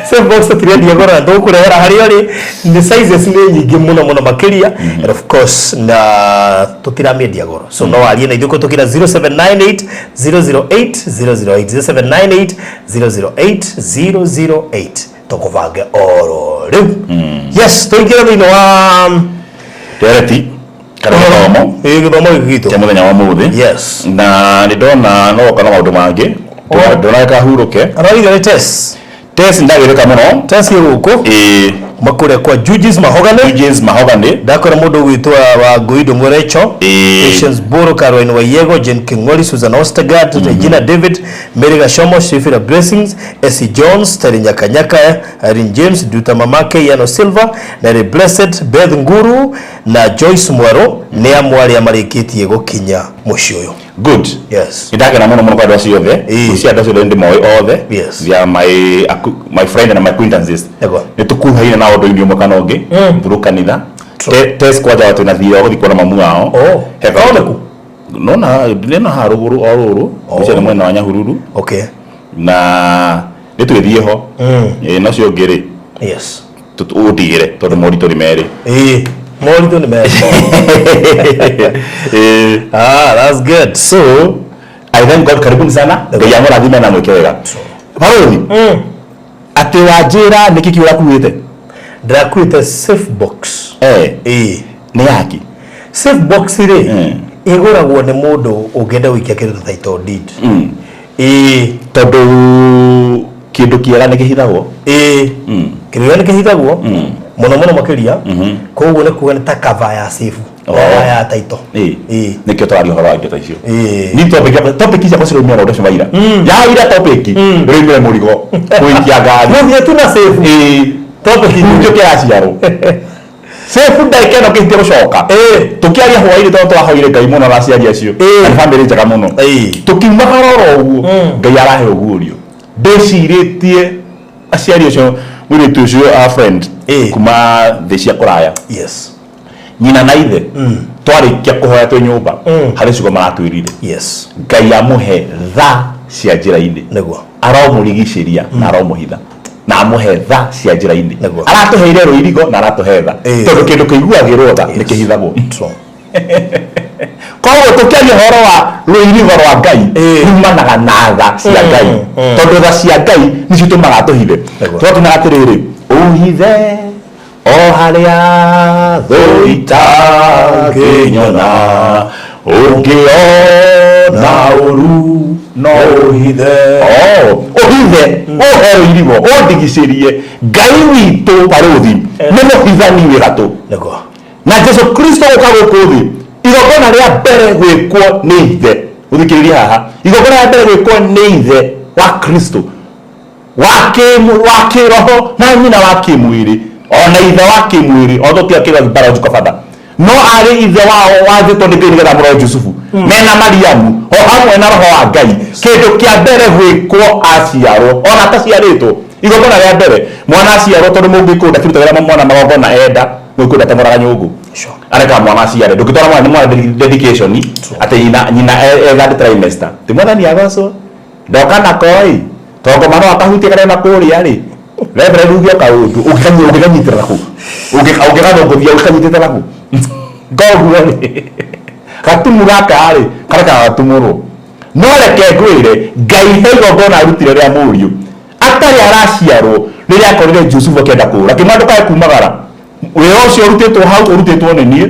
safe box tũtirendia goro na tũgũkũrehera harĩa ũrĩ. Nĩ sizes nĩ nyingĩ mũno mũno makĩria, and of course na tũtiramĩendia goro, so no warie na ithuĩ kũhĩtũkĩra 0798 008 008, 0798 008 008, tũkũbange oro rĩu. Yes, tũingĩre thĩinĩ wa ndereti kana gĩthomo. Ĩĩ, gĩthomo gĩkĩ gitũ kĩa mũthenya wa mũthĩ. Na nĩ ndona no oka na maũndũ mangĩ. Ndona kahurũke. Arorire nĩ test. Test ndagĩrĩka mũno. Test ĩ gũkũ. Makũrĩa kwa Judges Mahogany. Judges Mahogany. Ndakora mũndũ ũgwĩtwo wa Ngũindo Mũrecho, Patience Boro, Caroline Wayego, Jane King'ori, Susan Ostergaard, Regina David, Mary Gashomo, Shifira Blessings, Essie Jones, Terry Nyakanyaka, Irene James, Duta Mamake, Yano Silva, Nary Blessed, Beth Nguru na Joyce Mwaro nĩ amwe arĩa marĩkĩtie gũkinya mũciĩ ũyũ. Good. Yes. Nĩ ndakena mũno mũno kwa andũ acio othe. Ngwĩciria andũ acio othe ndĩmoĩ othe. They are my friend and my acquaintances. Nĩ tũkuhaine na ũndũ-inĩ ũmwe kana ũngĩ through kanitha. Test kwanja twĩna thirĩ wa gũthiĩ kuona mamu wao. He Kaũndũ kũ? Nona ndĩna haha rũgũrũ o rũrũ. Ũcio nĩ mwena wa Nyahururu. Na nĩ twĩthiĩ ho. Ĩĩ, na ũcio ũngĩ rĩ, ũndigĩre tondũ moritũ nĩ merĩ. Ĩĩ, moritũ nĩ merĩ. Ĩĩ. Ah, that's good. So I thank God. Karibuni sana, Ngai amũrathime na mwĩke wega. Barũthi, atĩ wanjĩra nĩkĩ kĩu ũrakuĩte? Ndĩrakuĩte safe box. Ĩĩ. Nĩ yaki? Safe box rĩ, ĩgũragwo nĩ mũndũ ũngĩenda gũikia kĩndũ ta title deed. Ĩĩ. Tondũ kĩndũ kĩega nĩ kĩhithagwo. Ĩĩ, kĩndũ kĩega nĩ kĩhithagwo. Muno muno makiria. Koguo nĩ kuga nĩ ta cover ya safe. Ya title. Ĩĩ. Nĩkĩo tũraria ũhoro wa indo ta icio. Ni topic topic icio ciroimĩra ũndũ ũcio wa ira. Ya ira topic rĩroimĩra mũrigo kũikia ngari. Mũthiĩ tu na safe. Ĩĩ. Topic kĩhunjio kĩraciarwo. Safe ndagĩka ĩno kĩhitie gũcoka. Tũkĩaria hwaĩ-inĩ tondũ twahoire Ngai mũno na aciari acio. Na nĩ bamĩrĩ njega mũno. Tũkiumagara oro ũguo Ngai arahe ũguũrio. Ndĩcirĩtie aciari acio mũirĩtu ũcio a friend kuma thĩ cia kũraya. Yes. Nyina na ithe twarĩkia kũhoya twĩ nyũmba harĩ ciugo maratwĩrire. Yes. Ngai amũhe tha cia njĩra-inĩ. Nĩguo. Aromũrigicĩria na aromũhitha na amũhe tha cia njĩra-inĩ. Nĩguo. Aratũheire rũirigo na aratũhe tha. Tondũ kĩndũ kĩiguagĩrwo tha nĩ kĩhithagwo. True. Koguo tũkĩaria ũhoro wa rũirigo rwa Ngai rumanaga na tha cia Ngai. Tondũ tha cia Ngai nĩcio itũmaga tũhithe. Tũgatunaga atĩrĩrĩ, ũhithe o harĩa thũ itangĩnyona, ũngĩona ũru no ũhithe. Ũhithe, ũhe rũirigo, ũndigicĩrie. Ngai witũ barũthi nĩ mũhithani wĩ gatũ. Nĩguo. Na Jesu Kristo gũka gũkũ thĩ, igongona rĩa mbere gwĩkwo nĩ ithe. Ũthikĩrĩrie haha. Igongona rĩa mbere gwĩkwo nĩ ithe wa Kristo. Wa kĩroho na nyina wa kĩmwĩrĩ, ona ithe wa kĩmwĩrĩ, o tũtiga kĩrĩa biological father. No arĩ ithe wao wathĩtwo nĩ Ngai nĩgetha amũrore Jusufu. Mena Mariamu, o hamwe na roho wa Ngai. Kĩndũ kĩa mbere gwĩkwo aciarwo, ona ataciarĩtwo. Igongona rĩa mbere, mwana aciarwo tondũ mũgĩkũyũ ndakĩrutagĩra mwana magongona enda, mũgĩkũyũ ndateng'ũraga nyũngũ. Arekaga mwana aciare, ndũngĩtwara mwana nĩ mwana dedication, atĩ nyina e third trimester. Ti mwathani agocwo, ndoka nako ĩ, tondũ ngoma no akahutie karĩa na kũrĩa rĩ, Reverend uge kaũndũ, ũngĩkanyitĩra nakũ? Ũngĩgathũngũthia ũkanyitĩte nakũ? Koguo rĩ, gatumu gaka rĩ, karekaga gatumũrwo. No reke ngwĩre, Ngai he igongona arutire rĩa mũriũ. Atarĩ araciarwo, rĩrĩa akorire Jusufu akĩenda kũũra, akĩmwĩra ndũkae kumagara. Wĩra ũcio ũrutĩtwo hau, ũrutĩtwo nĩ niĩ,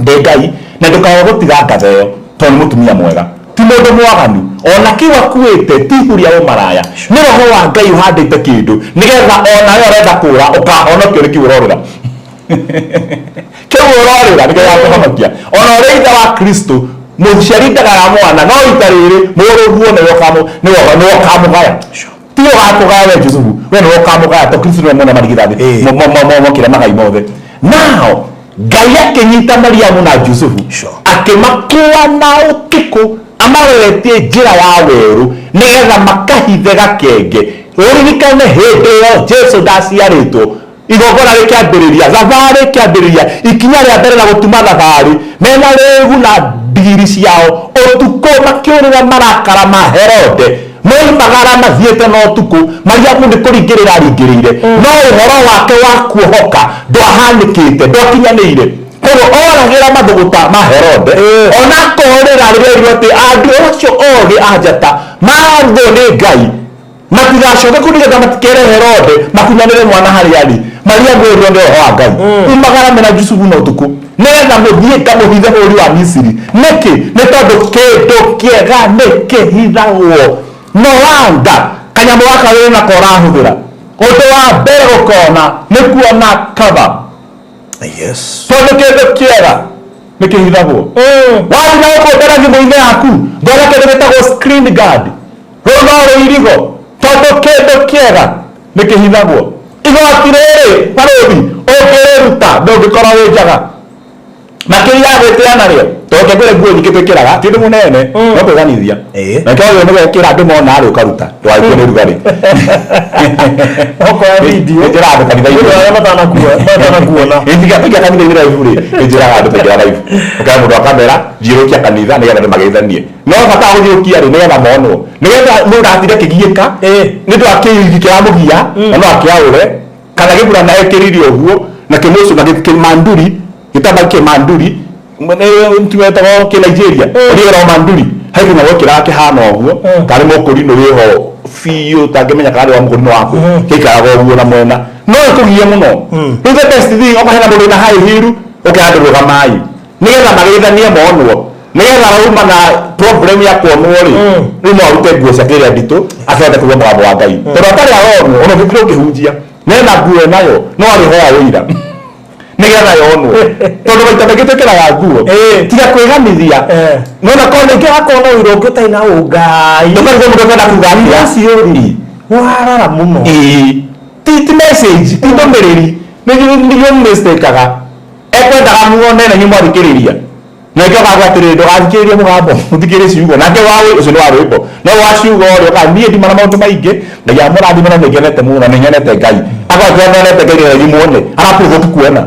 ndĩ Ngai, na ndũkae gũtiga ngatha ĩyo, tondũ nĩ mũtumia mwega. Ti mũndũ mwaganu, ona kĩu akuĩte ti ihu rĩa ũmaraya. Nĩ roho wa Ngai ũhandĩte kĩndũ, nĩgetha ona we ũrenda kũũra, ũkahonokio nĩ kĩu ũrorĩra. Kĩu ũrorĩra nĩkĩo gĩgakũhonokia. Ona ũrĩ ithe wa Kristo, mũciari ndagaya mwana, no ita rĩrĩ, mũrũguo nĩwe ũkamũgaya. Ti we ũgakũgaya we Jusufu, we nĩwe ũkamũgaya, tondũ Kristo nĩwe mwene marigithathi, mokĩra magai mothe. Now, Ngai akĩnyita Mariamu na Jusufu, akĩmakua na ũtukũ, amaroretie njĩra ya werũ, nĩgetha makahithe gakenge. Ũririkane hĩndĩ ĩyo Jesu ndaciarĩtwo, igongona rĩkĩambĩrĩria, thabarĩ ĩkĩambĩrĩria, ikinya rĩa mbere na gũtuma thabarĩ, mena rĩgu na ndigiri ciao, ũtukũ makĩũrĩra marakara ma Herode, moimagara mathiĩte na ũtukũ, Mariamu nĩ kũringĩrĩra aringĩrĩire, no ũhoro wake wa kuohoka ndwahanĩkĩte, ndwakinyanĩire. Koguo oragĩra mathũgũta ma Herode, ona akorĩra rĩrĩa oigire atĩ andũ acio ogĩ a njata mathwo nĩ Ngai, matigacoke kũu nĩgetha matikere Herode makunyanĩre mwana harĩa arĩ. Mariamu oirwo nĩ roho wa Ngai, umagara mena Jusufu na ũtukũ nĩgetha mũthiĩ ngamũhithe bũrũri wa Misiri. Nĩkĩ? Nĩ tondũ kĩndũ kĩega nĩ kĩhithagwo. No wanga kanyamũ gaka wĩ nako ũrahũthĩra, ũndũ wa mbere gũkona nĩ kuona cover. Yes. Tondũ kĩndũ kĩega nĩ kĩhithagwo. Wathiĩ na gũkũ mbere thimũ-inĩ yaku, ngona kĩndũ gĩtagwo screen guard. Rũu no rũirigo, tondũ kĩndũ kĩega nĩ kĩhithagwo. Igoti rĩrĩ barũthi ũngĩrĩruta ndũngĩkorwo wĩ njaga. Makĩria ya gwĩtĩa narĩo, tondũ ngwĩre nguo nyingĩ twĩkĩraga, ti ũndũ mũnene, no kwĩganithia. Na kĩo nĩ gwĩkĩra andũ mona rĩ ũkaruta, ndũgagĩkue nĩ ũrugarĩ. Okorwo video. Njĩraga andũ kanitha-inĩ. Nĩ arĩa matanakuona. Ingĩka kanitha-inĩ live rĩ, njĩraga andũ tũingĩra live. Ũkera mũndũ wa kamera, thiũrũrũkia kanitha nĩgetha andũ mageithanie. No bata wa gũthiũrũrũkia rĩ, nĩgetha monwo. Nĩgetha mũndũ agatinde akĩgiĩka, nĩ ũndũ wa kĩigi kĩramũgia, na no akĩaũre, kana gĩburana ekĩrire ũguo, na kĩmũcu, na kĩmanduri, gĩtamba kĩmanduri, mũtumia wetagwo kĩ Nigeria, ũrĩa wĩragwo manduri, he kinya gwekĩraga kĩhana ũguo, karĩ mũkũrinũ wĩho biũ, ũtangĩmenya kana nĩ wa mũkũrinũ waku, gĩikaraga ũguo na mwena. No ĩkũgie mũno. Rĩu the best thing, okorwo hena mũndũ wĩna high heel, ũkera andũ rũgamai. Nĩgetha mageithanie monwo. Nĩgetha rauma na problem ya kuonwo rĩ, rĩu no arute nguo ciake iria nditũ, akĩhote kũigua mũgambo wa Ngai. Tondũ atarĩ aronwo, ona ũngĩkĩrwo ũkĩhunjia, Nena nguo nayo no arĩhoya wĩira nĩgetha yonwo, tondũ maita maingĩ twĩkĩraga nguo tiga kwĩganithia. Nona korwo ningĩ hakorwo na ũira ũngĩ ũtarĩ na ũngai. Ndũkarigwo mũndũ akwenda kuga atĩa. Ũcio rĩ warara mũno. Ĩĩ, ti message, ti ndũmĩrĩri, nĩguo mistake-aga ekwendaga muone na inyuĩ mwathikĩrĩria, na nĩkĩo akauga atĩrĩrĩ, ndũgathikĩrĩrie mũgambo, ũthikĩrĩrie ciugo. Nake wa ũcio nĩ wa rwĩmbo, no wa ciugo rĩ, ũka niĩ ndima na maũndũ maingĩ. Ngai amũrathime, na nĩngenete mũno, nĩ nyonete Ngai. Akorwo nyonete Ngai nĩ muone, araprovoke kuona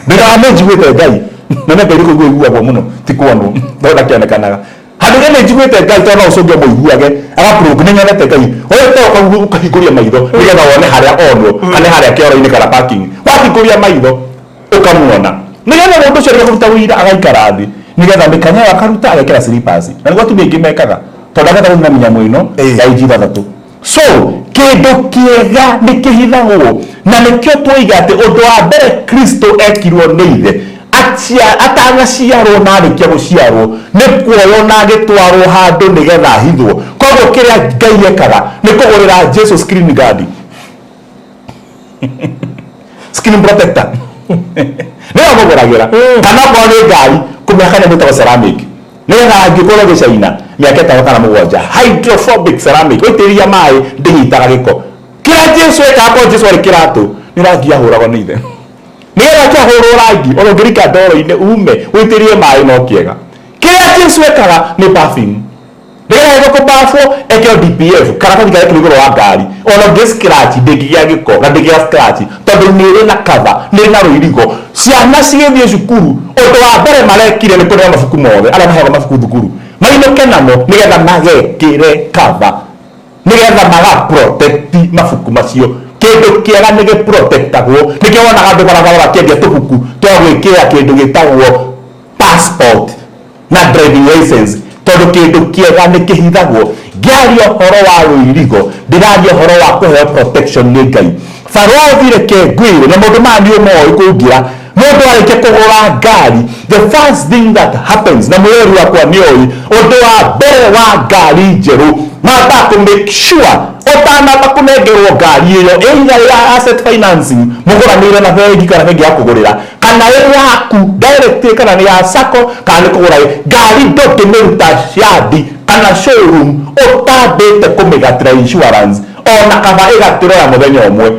ndĩraga nĩ njiguĩte Ngai, na nĩ Ngai nĩ kũigua iguagwo mũno, ti kuonwo, tondũ ndakĩonekanaga. Handũ rĩrĩa nĩ njiguĩte Ngai, tondũ no ũcũnge mũiguage, agaprovoke nĩ nyonete Ngai. Ũyũ to ũkahingũria maitho nĩgetha wone harĩa onwo, kana harĩa kĩoro-inĩ kana parking. Wahingũria maitho ũkamuona, nĩgetha mũndũ ũcio rĩrĩa kũruta wĩira agaikara thĩ, nĩgetha mĩkanya ĩyo akaruta agekĩra slippers, na nĩguo atumia aingĩ mekaga, tondũ agenda gũthiĩ na mĩnyamũ ĩno ya inji 6. So kĩndũ kĩega nĩ kĩhithagwo, na nĩkĩo twoiga atĩ ũndũ wa mbere Kristo ekirwo nĩ ithe atanaciarwo na arĩkia gũciarwo nĩ kuoywo na agĩtwarwo handũ nĩgetha ahithwo. Koguo kĩrĩa Ngai ekaga nĩ kũgũrĩra Jesu screen guard, screen protector, nĩyo mũgũragĩra, kana okorwo nĩ ngari, kũmĩhaka nyamũ ĩtagwo ceramic, nĩgetha angĩkorwo gĩcaina mĩaka 5 kana 7, hydrophobic ceramic, waitĩrĩria maĩ ndĩnyitaga gĩko. Kĩrĩa Jesu ekaga, korwo Jesu arĩ kĩratũ, nĩ rangi ahũragwo nĩ ithe, nĩgetha kĩahũrwo rangi, ona ũngĩrika ndoro-inĩ ume wĩitĩrĩrie maĩ no kĩega. Kĩrĩa Jesu ekaga nĩ perfume, nĩgetha gĩko kũbafwo ekĩro DPF, karatathi karĩa igũrũ wa ngari, ona ũngĩ scratch ndĩngĩgĩa gĩko na ndĩngĩgĩa scratch, tondũ nĩ ĩrĩ na cover, nĩ ĩrĩ na rũirigo. Ciana cigĩthiĩ cukuru, ũndũ wa mbere marekire nĩ kũrĩa mabuku mothe, arĩa maheagwo mabuku thukuru mainũke namo, nĩgetha magekĩre cover, nĩgetha maga protect mabuku macio. Kĩndũ kĩega nĩ gĩprotectagwo. Nĩkĩo wonaga andũ barabara makĩendia tũbuku twa gwĩkĩra kĩndũ gĩtagwo passport na driving license, tondũ kĩndũ kĩega nĩ kĩhithagwo. Ngĩaria ũhoro wa rũirigo, ndĩraria ũhoro wa kũheo protection nĩ Ngai. Barothi, reke ngwĩre, na maũndũ maya nĩ ũmoĩ kũngira. Mũndũ arĩkia kũgũra ngari, the first thing that happens, na mwĩrori wakwa nĩ oĩ, ũndũ wa mbere wa ngari njerũ, mambaga kũ make sure ũtanamba kũnengerwo ngari ĩyo, either ya asset financing mũgũranĩire na bengi, kana bengi ya kũgũrĩra, kana ĩ yaku direct, kana nĩ ya sacco, kana nĩ kũgũra ngari, ndũngĩmĩruta yandi kana showroom ũtambĩte kũmĩgatĩra insurance, ona kaba ĩgatĩrwo ya mũthenya ũmwe.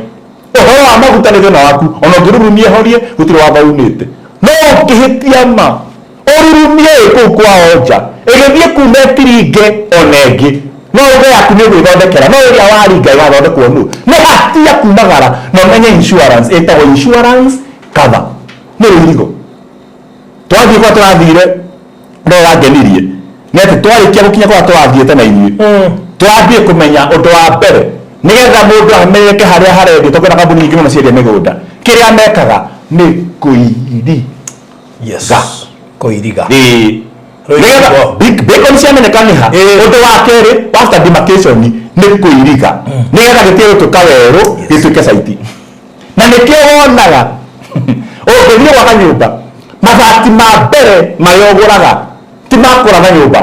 Ũhoro wa maguta nĩ thĩna waku, ona ũngĩrurumia horie, gũtirĩ watho unĩte, no ũngĩhĩtia ma ũrurumie ĩ kũu kwao nja, ĩgĩthiĩ kuma ĩtiringe ona ĩngĩ, no uge yaku nĩ ũgwĩthondekera, no ĩrĩa waringa ĩgathondekwo nũ? Nĩ hatia kumagara. Na ũmenye insurance ĩtagwo insurance cover, nĩ rũirigo. Twathiĩ kwa tũrathire, no wangenirie nĩ atĩ twarĩkia gũkinya kũrĩa tũrathiĩte na ithuĩ, twambie kũmenya ũndũ wa mbere, nĩgetha mũndũ amenyeke harĩa harendio, tondũ kwĩna kambuni nyingĩ mũno ciendia mĩgũnda. Kĩrĩa mekaga nĩ kũiri Yes. Kũiriga. Ĩĩ. Rũirigo. Nĩgetha bacon ciamenyeka nĩ ha. Ũndũ wa kerĩ, after demarcation, nĩ kũiriga, nĩgetha gĩtige gũtuĩka werũ, gĩtuĩke site. Na nĩkĩo wonaga ũngĩthiĩ gwaka nyũmba, mabati ma mbere marĩa ũgũraga ti ma kũratha nyũmba,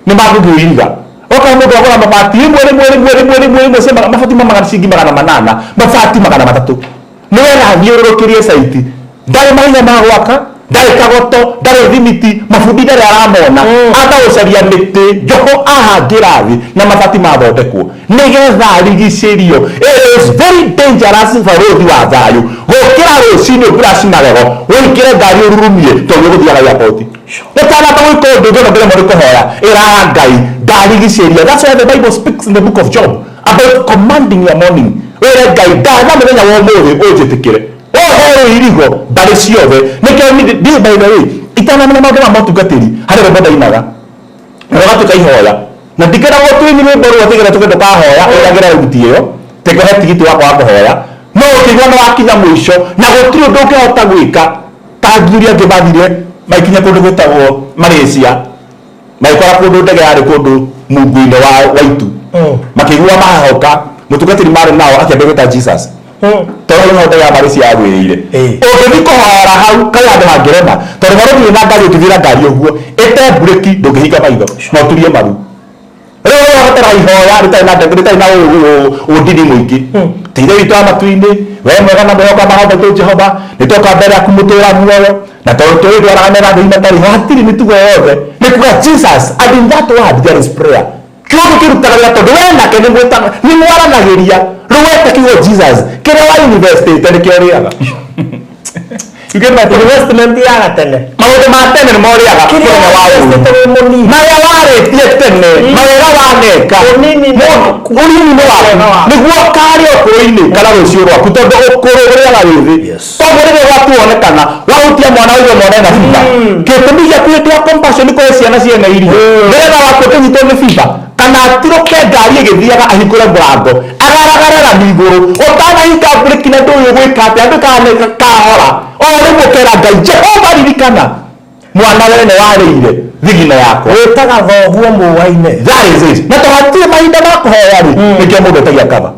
nĩ ma kũiriga. Okorwo mũndũ agũra mabati rĩmwe rĩmwe rĩmwe rĩmwe rĩmwe rĩmwe cia mabati ma magana ciringi 800, mabati 300, nĩgetha athiũrũrũkĩrie site. Ndarĩ mahiga ma gwaka, ndarĩ kagoto, ndarĩ thimiti, mabundi ndarĩ aramona, amba gũcaria mĩtĩ njoho ahangĩra thĩ na mabati mathondekwo nĩgetha arigicĩrio. It is very dangerous, barũthi wa thayũ, gũkĩra rũcinĩ ũburaci magego, ũingĩre ngari ũrurumie, tondũ ũgũthiaga airport ũtanamba gwĩka ũndũ ũngĩ. Ona ũngĩremwo nĩ kũhoya, ĩraga Ngai ndarigicĩria. That's why the Bible speaks in the book of Job about commanding your morning. Wĩre Ngai, ndatha mũthenya wa ũmũthĩ ũnjĩtĩkĩre, ohe rũirigo mbarĩ ciothe. Nĩkĩo niĩ, by the way, itanamenya maũndũ ma motungatĩri, harĩ rwĩmbo ndainaga na rũgatuĩka ihoya, na ndikĩragwo twĩni rwĩmbo rũu atĩ getha tuge ndũkahoya, ĩragĩra ruti ĩyo tĩkũhe tigiti wakwa wa kũhoya. No ũkĩigua nĩ wakinya mũico na gũtirĩ ũndũ ũngĩhota gwĩka, ta athuri angĩ mathire magĩkinya kũndũ gwĩtagwo Malaysia, magĩkora kũndũ ndege yarĩ kũndũ mungu-inĩ wa itu, makĩigua mahoka. Mũtungatĩri marĩ nao akĩambia gwĩta Jesus, tondũ hau no ndege ya Malaysia yagwĩrĩire. Ũngĩthiĩ kũhoera hau karĩ handũ hangĩrema, tondũ marũthiĩ na ngari, ũngĩthiĩ na ngari ũguo ĩte mburĩki, ndũngĩhinga maitho na ũturie maru. Rĩu ũrabatara ihoya rĩtarĩ na ũndini mũingĩ. Atĩ Ithe witũ wa matu-inĩ, we mwega na mwĩhoka mahoya maitũ Jehova, nĩ twoka mbere yaku mũtũra muoyo, na tondũ tũĩ ndwaraga mega thĩ matarĩ ho, hatirĩ mĩtugo yothe. Nĩ kuga Jesus, and in that word there is prayer. Kiugo kĩrutaga wĩra tondũ we nake nĩ mwĩtaga, nĩ mwaranagĩria. Rĩu weta kiugo Jesus, kĩrĩa wa investĩte nĩkĩo ũrĩaga. You get my point? Investment ya gatene. Maũndũ ma tene nĩ morĩaga Kĩrĩa mũthenya wa ũũru. investĩte wĩ mũnini. Marĩa warĩtie tene, mawĩra waneka, Ũnini-inĩ waku. ũnini-inĩ waku Wega waku. nĩguo ũkarĩa ũkũrũ-inĩ kana rũciũ rwaku, tondũ ũkũrũ ũrĩaga wĩthĩ. Koguo rĩrĩa gwatuonekana wahutia mwana ũyũ mwana ena biba, gĩtũmi gĩaku hĩndĩ ya compassion nĩ kũhe ciana ciene irio, nĩgetha waku ũkĩnyitwo nĩ biba kana atirũke ngari ĩgĩthiaga ahingũre mũrango agaragare rami igũrũ ũtanahinga breki na ndũĩ ũgwĩka atĩa, andũ kana kahora o rĩmwe ũkera Ngai Jehova ririkana mwana wene warĩire thigina yakwa. Wĩtaga thoguo mũwaine. That is it. Na to hatirĩ mahinda ma kũhoya rĩ, nĩkĩo mũndũ etagia cover.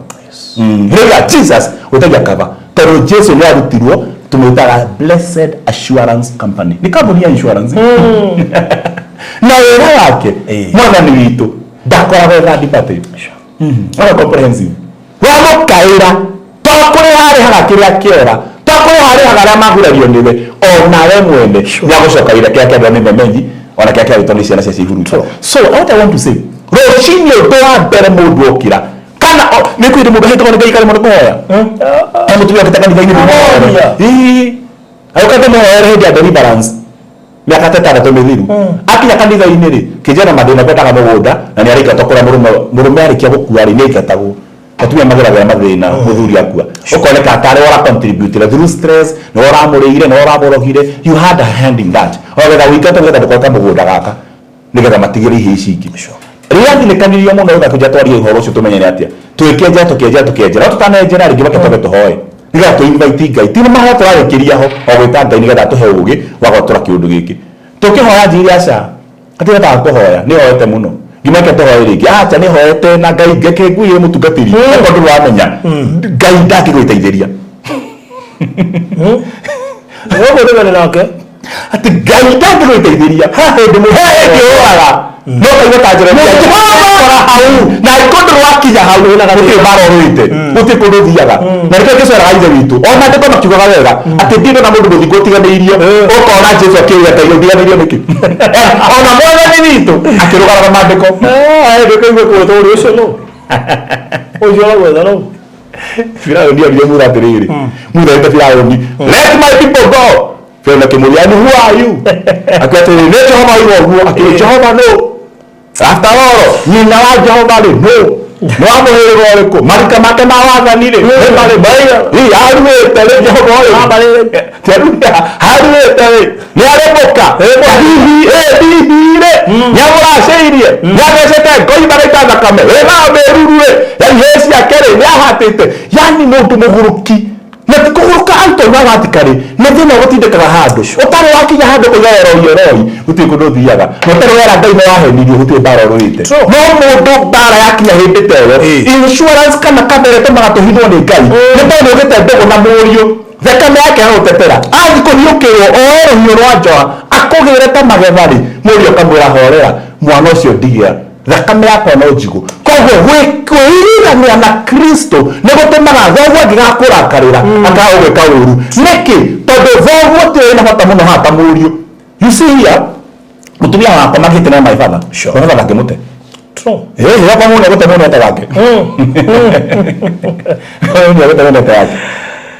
Rĩrĩa Jesus wĩtagia cover, tondũ Jesu nĩ arutirwo tũmwĩtaga Blessed Assurance Company. Nĩ kambuni ya insurance. Na wĩra wake mwathani witũ ndakoragwo e third party. Ora comprehensive. Wamũkaĩra to kũrĩha arĩhaga kĩrĩa kĩora, to kũrĩha arĩhaga arĩa magurario nĩwe, onawe mwene nĩagũcoka wĩra kĩrĩa kĩarĩo nĩ memenyi, ona kĩrĩa kĩarĩtwo nĩ ciana cia ciĩhuruto. So what I want to say, rũcinĩ ũndũ wa mbere mũndũ okĩra, kana nĩ kwĩrĩ mũndũ ahĩtagwo nĩ Ngai karemwo nĩ kũhoya. He mũtumia okĩte kanitha-inĩ ndĩmũhoere. Ĩĩ. Agĩũka ndĩmũhoere hĩndĩ ya deliverance. Mĩaka ta ĩtandatũ mĩthiru. Akinya kanitha-inĩ rĩ, kĩnjana mathĩna kwendaga mũgũnda, na nĩ araingatwo kũrĩa mũrũme, mũrũme arĩkia gũkua rĩ, nĩ aingatagwo. Atumia mageragĩra mathĩna mũthuri akua. Ũkoneka tarĩ we ũra contribute through stress, nĩwe ũramũrĩire, nĩwe ũramũrogire, you had a hand in that. Ogetha ũingatwo nĩgetha ndũkoe kamũgũnda gaka, nĩgetha matigĩre ihĩĩ ici ingĩ. Rĩrĩa athinĩkanirio mũno rĩu akĩnjĩra twarie ũhoro ũcio tũmenye nĩ atĩa. Tũgĩkĩenjera, tũkĩenjera, tũkĩenjera. No tũtanenjera rĩngĩ reke twambe tũhoe. Nĩgetha tũ invite Ngai. Ti mahoya tũrarĩkĩria ho, o gwĩta Ngai nĩgetha atũhe ũgĩ wa gwatũra kĩũndũ gĩkĩ. Tũkĩhoya njĩire aca, hatirĩ bata wa kũhoya, nĩ hoete mũno. Nginya reke tũhoe rĩngĩ. Aca nĩ hoete na Ngai ngeke nguire mũtungatĩri. Okorwo ndũrĩ wamenya, Ngai ndangĩgũteithĩria. Ũguo nĩguo nake. Atĩ Ngai ndangĩgũteithĩria. He hĩndĩ mũndũ He hĩndĩ ũraga. No kaigua ta Jeremia, Jehova hau. Na kũndũ rwakinya hau, gũtirĩ mbara ũrũĩte. Gũtirĩ kũndũ ũthiaga. Na nĩkĩo Jesũ eraga Ithe witũ. Ona andĩko makiugaga wega, atĩ ndirĩ ndona mũndũ mũthingu ũtiganĩirio. Ũkona Jesũ akĩũria Ngai ũndiganĩirio nĩkĩ? Ona mwathani witũ akĩrũgaraga maandĩko. Hĩndĩ ũkaigua kwĩtwo ũrĩ ũcio nũ? Ũcio ũragwetha nũ? Firaũni oririe Musa atĩrĩrĩ, Musa ĩte Firaũni, let my people go. Firaũni akĩmũũria, and who are you? Akiuga atĩrĩrĩ, nĩ Jehova oiga ũguo. Akĩũria, Jehova nũ? After all, nyina wa Jehova rĩ, nũ? Nĩ wa mũhĩrĩga ũrĩkũ? Maruka make ma wathani rĩ, nĩ marĩkũ? Ĩ, aruĩte rĩ, Jehova ũyũ. Ti aruĩte, aruĩte rĩ, nĩ arĩ mũka. Hihi, ĩ, hihi rĩ, nĩ amũracĩirie, nĩ athecete ngoi magaita thakame, ĩ, nao mĩruru rĩ, ya ihĩĩ ciake rĩ, nĩ ahatĩte. Yani mũndũ mũgũrũki. Na ti kũgũrũka arutwo na watika rĩ, nĩ thĩna ũgũtindĩkaga handũ. Ũtarĩ wakinya handũ kũiga eroi eroi, gũtirĩ kũndũ ũthiaga. Na ũtarĩ wera Ngai nĩ wahenirio, gũtirĩ mbara ũrũĩte. No mũndũ mbara yakinya hĩndĩ ta ĩyo, insurance kana cover ĩtũmaga tũhithwo nĩ Ngai. Nĩ tondũ nĩ ũgĩte ndũgũ na mũriũ, thakame yake ya gũtetera. Athiĩ kũhiũkĩrwo, oe rũhiũ rwa njora, akũgĩre ta magetha rĩ, mũriũ akamwĩra horera, mwana ũcio ndigĩa. Thakame yakwa no njigũ. Koguo kwĩiriganĩra na Kristo nĩ gũtũmaga thoguo angĩgakũrakarĩra akaga gũgwĩka ũru. Nĩkĩ? Tondũ thoguo tiwe wĩna bata mũno haha ta mũriũ. You see here, mũtumia wakwa makĩte na my father. My father ndangĩmũte. Ĩĩ, yakwa mũndũ egũte mũno ete wake. Mũndũ egũte mũno ete wake.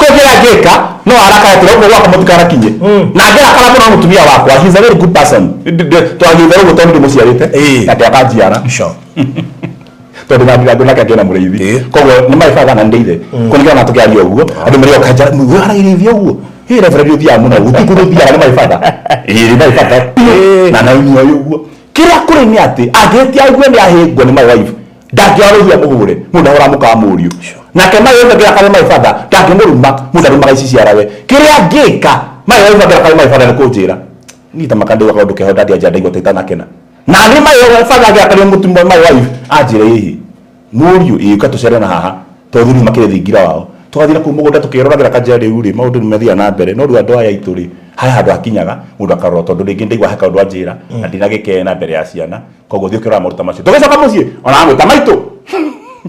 Koguo kĩrĩa angĩka, no arakare atĩrĩ, ũguo gwakwa mũtikanakinye. Na angĩrakara mũno mũtumia wakwa, he is a very good person. Twagĩte ũguo tondũ ndĩmũciarĩte, nake akanjiara. Tondũ na ndirangũ nake akĩona mũrĩithi. Koguo nĩ my father na nĩ ithe. Koguo nĩkĩo ona tũkĩaria ũguo, andũ marĩ okanja, warairĩithia ũguo. Ĩ, reverend ũthiaga mũno, gũtirĩ kũndũ ũthiaga, nĩ my father. Ĩ, nĩ my father. Na na inyuĩ ũguo. Kĩrĩa kũrĩ nĩ atĩ, angĩhĩtia aigue nĩ ahĩngwo nĩ my wife, ndangĩoya rũhiũ amũhũre, mũndũ ahũraga mũka wa mũriũ. Nake my wife angĩrakara my father, ndangĩmũruma, mũndũ arumaga ici ciarawe. Kĩrĩa angĩka, my wife angĩrakara my father nĩ kũnjĩra. Niĩ ta maka ndĩgua kaũndũ keho ndathi anja ndaigua ta itanakena. Na niĩ my father angĩrakaria mũtumia my wife, anjĩre ĩhĩ, mũriũ, ĩ, ũka tũcere na haha, tondũ rĩu makĩrĩ thingira wao. Tũgathiĩ na kũu mũgũnda tũkĩroragĩra kanja rĩu rĩ, maũndũ nĩ mathiaga na mbere, no rĩu andũ aya aitũ rĩ, he handũ hakinyaga, mũndũ akarora tondũ rĩngĩ ndaigua he kaũndũ anjĩra, na ndinagĩkena mbere ya ciana, koguo thiĩ ũkĩrora maũndũ ta macio. Tũgĩcoka mũciĩ, ona amwĩta maitũ.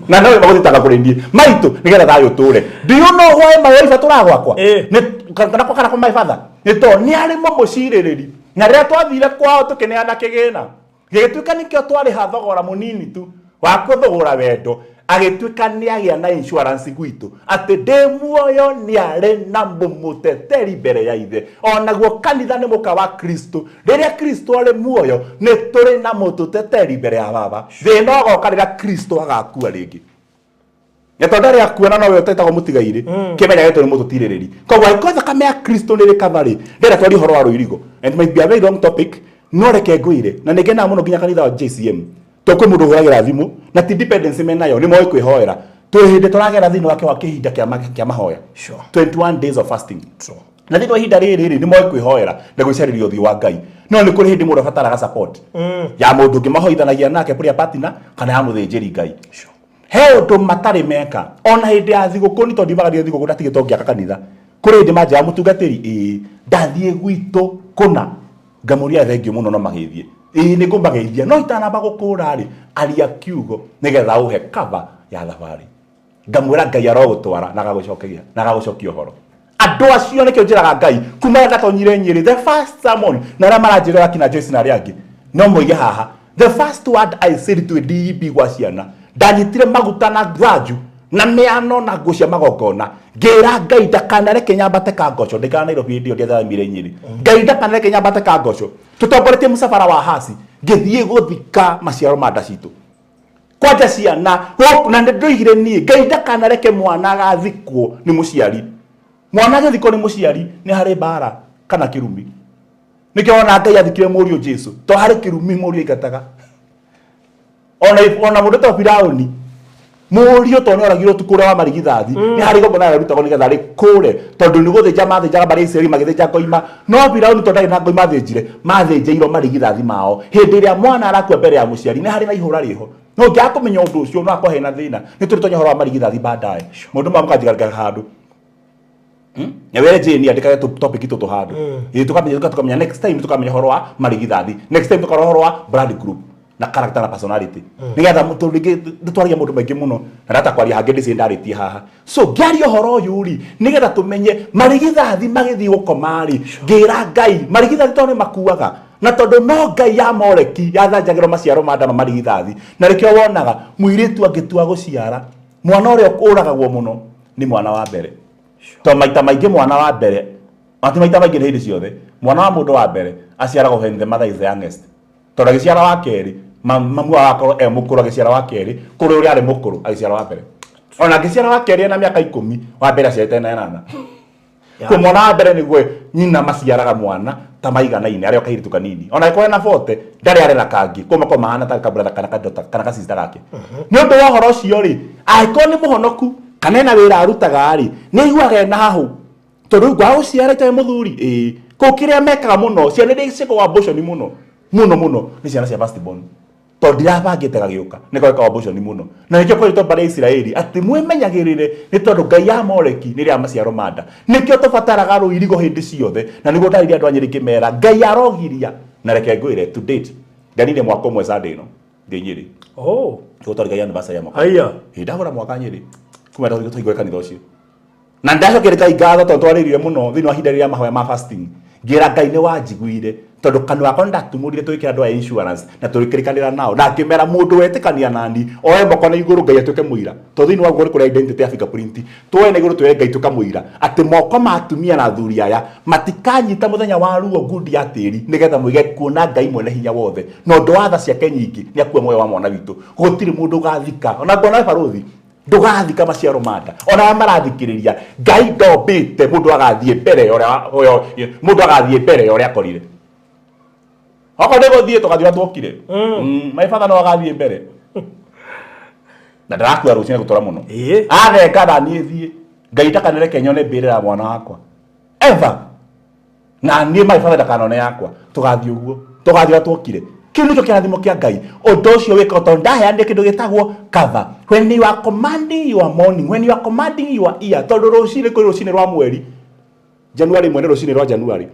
Na no magũthitanga kũrĩ niĩ maitũ nĩgetha thayũ ũtũre. Do you know why my wife atũraga gwakwa? Nĩ kana kana kwa my father? Nĩ tondũ nĩ arĩ mũmũcirĩrĩri. Na rĩrĩa twathire kwao tũkĩneana kĩgĩna, gĩgĩtuĩka nĩkĩo twarĩha thogora mũnini tu wa kũthũgũra wendo, agĩtuĩka nĩ agĩa na insurance gwitũ atĩ ndĩ muoyo nĩ arĩ na mũmũteteri mbere ya ithe. Onaguo kanitha nĩ mũka wa Kristo. Rĩrĩa Kristo arĩ muoyo nĩ tũrĩ na mũtũteteri mbere ya baba. Thĩna ũgoka rĩrĩa Kristo agakua rĩngĩ. Na tondũ ndarĩ akua na nowe ũtetagwo mũtigairĩ, kĩmenya gĩtũ nĩ mũtũtirĩrĩri. Koguo angĩkorwo thakame ya Kristo nĩ ĩrĩ cover rĩ, ndĩrenda twarie ũhoro wa rũirigo. And it might be a very long topic, no reke ngwĩre, na nĩ ngenaga mũno nginya kanitha wa JCM. Tondũ kwĩ mũndũ ũhũragĩra thimũ, na ti dependency menayo, nĩ moĩ kwĩhoera. Twĩ hĩndĩ tũragera thĩinĩ wake wa kĩhinda kĩa mahoya. 21 days of fasting. Na thĩinĩ wa ihinda rĩrĩ rĩ, nĩ moĩ kwĩhoera na gwĩcarĩria ũthiũ wa Ngai. No nĩ kũrĩ hĩndĩ mũndũ abataraga support ya mũndũ ũngĩ mahoithanagia nake prayer partner kana ya mũthĩnjĩri Ngai. He ũndũ matarĩ meka ona hĩndĩ ya thigũkũ, nĩ tondũ ndiumagaria thigũkũ ndatigĩtwo ngĩaka kanitha. Kũrĩ hĩndĩ manjĩra mũtungatĩri, ĩĩ ndathiĩ gwitũ kũna ngamũria thengio mũno no magĩthiĩ, ĩĩ nĩ ngũmageithia no itanamba gũkũra rĩ, aria kiugo nĩgetha ũhe cover ya thabarĩ. Ngamwĩra Ngai arogũtwara na agagũcokeria na agagũcokia ũhoro. Andũ acio nĩkĩo njĩraga Ngai kuma rĩrĩa ndatonyire Nyĩrĩ, the first sermon, na arĩa maranjĩra akina Joyce na arĩa angĩ no moige haha, the first word I said to DEB gwa ciana, ndanyitire maguta na thanju na mĩano na nguo cia magongona, ngĩra Ngai ndakanareke nyambate ka ngoco. Ndaikara Nairobi hĩndĩ ĩyo ndiathamire Nyĩrĩ. Ngai ndakanareke nyambate ka ngoco tũtongoretie mũcabara wa hasi ngĩthiĩ gũthika maciaro ma nda citũ kwanja ciana gũkũ. Na nĩ ndoigire niĩ Ngai ndakanareke mwana agathikwo nĩ mũciari. Mwana agĩthikwo nĩ mũciari nĩ harĩ mbara kana kĩrumi. Nĩkĩo wona Ngai athikire mũriũ Jesu, to harĩ kĩrumi mũriũ aingataga. Ona mũndũ ta Firaũni, mũriũ to nĩ oragirwo ũtukũ ũrĩa wa marigithathi, nĩ harĩ igongona rĩarutagwo nĩgetha rĩkũre, tondũ nĩ gũthĩnja mathĩnjaga mbarĩ ya Isiraeli, magĩthĩnja ngoima. No Firaũni to ndarĩ na ngoi mathĩnjire, mathĩnjĩirwo marigithathi mao. Hĩndĩ ĩrĩa mwana arakua mbere ya mũciari nĩ harĩ na ihũra rĩho. No ũngĩaga kũmenya ũndũ ũcio no akorwo hena thĩna. Nĩ tũrĩtonya ũhoro wa marigithathi baadaye. Maũndũ maya mũkanjigarĩka handũ. Na were Jane andĩkage topic tũtũ handũ. Ĩĩ tũkamenya, tũkamenya next time, tũkamenya ũhoro wa marigithathi. Next time tũkarora ũhoro wa blood group na character na personality. Nĩgetha tondũ rĩngĩ nĩtwaragia maũndũ maingĩ mũno na ndata kwaria hangĩ ndĩciĩ ndarĩtie haha. So ngĩaria ũhoro ũyũ rĩ, nĩgetha tũmenye marigithathi magĩthiĩ gũkoma rĩ, ngĩra Ngai marigithathi tondũ nĩ makuaga, na tondũ no Ngai ya Moleki yathanjagĩrwo maciaro ma ndama marigithathi. Na nĩkĩo wonaga mũirĩtu angĩtua gũciara mwana ũrĩa ũragagwo mũno nĩ mwana wa mbere. To maita maingĩ mwana wa mbere, ati maita maingĩ nĩ hĩndĩ ciothe mwana wa mũndũ wa mbere aciaragwo when the mother is the youngest. Tondũ agĩciara wa kerĩ, mamu wao akorwo e mũkũrũ agĩciara wa kerĩ kũrĩ ũrĩa arĩ mũkũrũ agĩciara wa mbere. Ona angĩciara wa kerĩ ena mĩaka 10, wa mbere aciarĩte ena 8. Kwa mwana wa mbere nĩguo nyina maciaraga mwana ta maiganaine arĩ o kairĩtu kanini. Ona angĩkorwo ena 40 ndarĩ arera kangĩ, kwa makorwo mahana ta kabrother kana kadota kana kasista gake. Nĩ ũndũ wa ũhoro ũcio rĩ, angĩkorwo nĩ mũhonoku kana ena wĩra arutaga rĩ, nĩ aiguaga ena hahũ. Tondũ rĩu ngwaga gũciara itarĩ mũthuri, ĩĩ. Kũu kĩrĩa mekaga mũno, ciana iria ciĩkagwo abortion mũno, mũno mũno, nĩ ciana cia first born. Tondũ ndirabangĩte gagĩũka, nĩko gĩkagwo abortion mũno. Na nĩkĩo kwĩrĩtwo mbarĩ ya Isiraeli atĩ mwĩmenyagĩrĩre, nĩ tondũ Ngai ya Moleki nĩ ĩrĩaga maciaro ma nda. Nĩkĩo tũbataraga rũirigo hĩndĩ ciothe, na nĩguo ndarĩria andũ a Nyĩrĩ ngĩmera Ngai arogiria. Na reke ngwĩre to date, ndanire mwaka ũmwe Sunday ĩno ndĩ Nyĩrĩ. Tũgũtwarĩ Ngai anniversary ya mwaka. Aya. Ĩĩ ndagũra mwaka Nyĩrĩ. Kuma tũhingũre kanitha ũcio. Na ndacokeire Ngai ngatho tondũ twarĩrire mũno thĩinĩ wa ihinda rĩrĩa mahoya ma fasting. Ngĩra Ngai nĩ wanjiguire, tondũ kanua gakwa nĩndatumũrire tũgĩkĩra andũ aya insurance na tũgĩkĩrĩkanĩra nao, na ngĩmera mũndũ wetĩkania nani oe moko na igũrũ Ngai atuĩke mũira. Tondũ thĩinĩ wa guo nĩ kũrĩ identity ya fingerprint. Tuoe na igũrũ twĩre Ngai tuĩka mũira atĩ moko ma atumia na athuri aya matikanyita mũthenya wa ruo ngundi ya tĩri, nĩgetha mũige kuona Ngai mwene hinya wothe na ũndũ wa tha ciake nyingĩ nĩ akua muoyo wa mwana witũ. Gũtirĩ mũndũ ũgathika ona ngona barũthi ndũgathika maciaro ma nda. Ona arĩa marathikĩrĩria, Ngai ndombĩte mũndũ agathiĩ mbere ya ũrĩa, mũndũ agathiĩ mbere ya ũrĩa akorire. Okorwo nĩ gũthiĩ tũgathiĩ ũrĩa tuokire. My father no agathiĩ mbere. Na ndarakua rũciũ nĩ gũtũra mũno. Athenga na niĩ thiĩ. Ngai ndakanareke nyone mbĩrĩra ya mwana wakwa. Ever. Na niĩ my father ndakanone yakwa. Tũgathiĩ ũguo. Tũgathiĩ ũrĩa tuokire. Kĩu nĩkĩo kĩrathimo kĩa Ngai. Ũndũ ũcio wĩkaga tondũ ndaheanire kĩndũ gĩtagwo cover. When you are commanding your morning, when you are commanding your ear, tondũ rũcinĩ kwĩ rũcinĩ rwa mweri. January mwene rũcinĩ rwa January.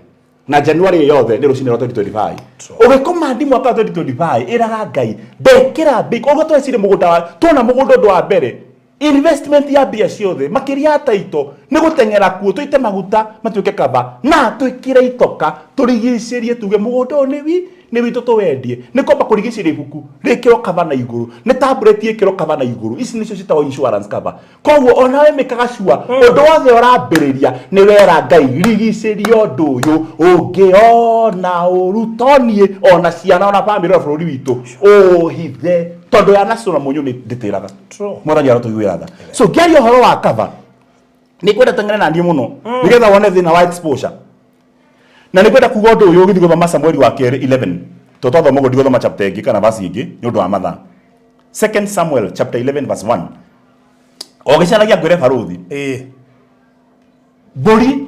Na January yothe nĩ rũcinĩ rwa 2025. Ũgĩkomandi mwaka wa 2025 ĩraga Ngai ndekĩra mbia ũguo twecire mũgũnda wa tuona mũgũnda ũndũ wa mbere investment ya mbia ciothe makĩria ya taito nĩ gũteng'era kuo tũite maguta matuĩke kaba na twĩkĩre itoka tũrigicĩrie tuge mũgũnda ũyũ nĩ wi nĩ witũ tũwendie nĩ kwamba kũrigicĩria ibuku rĩkĩrwo kaba na igũrũ nĩ tablet ĩkĩrwo kaba na igũrũ ici nĩcio ciĩtagwo insurance cover. Koguo onawe mĩkaga sure ũndũ wothe ũrambĩrĩria nĩ wera Ngai rigicĩria ũndũ ũyũ ũngĩona ũru toniĩ ona ciana ona bamĩrĩ ona bũrũri witũ ũhithe tondũ ya national mũnyũ nĩ ndĩtĩraga. Mwathani arotũiguĩra tha. So ngĩaria ũhoro wa cover nĩ ngwenda teng'ere na niĩ mũno nĩgetha wone thĩna wa exposure. Na nĩ ngwenda kuga ũndũ ũyũ ũgĩthiĩ gũthoma Samueli wa kerĩ 11 to twathoma ũguo ndigũthoma chapter ĩngĩ kana verse ĩngĩ nĩ ũndũ wa mathaa. Second Samuel chapter 11 verse 1. O gĩcaragia ngwĩre barũthi. Mbũri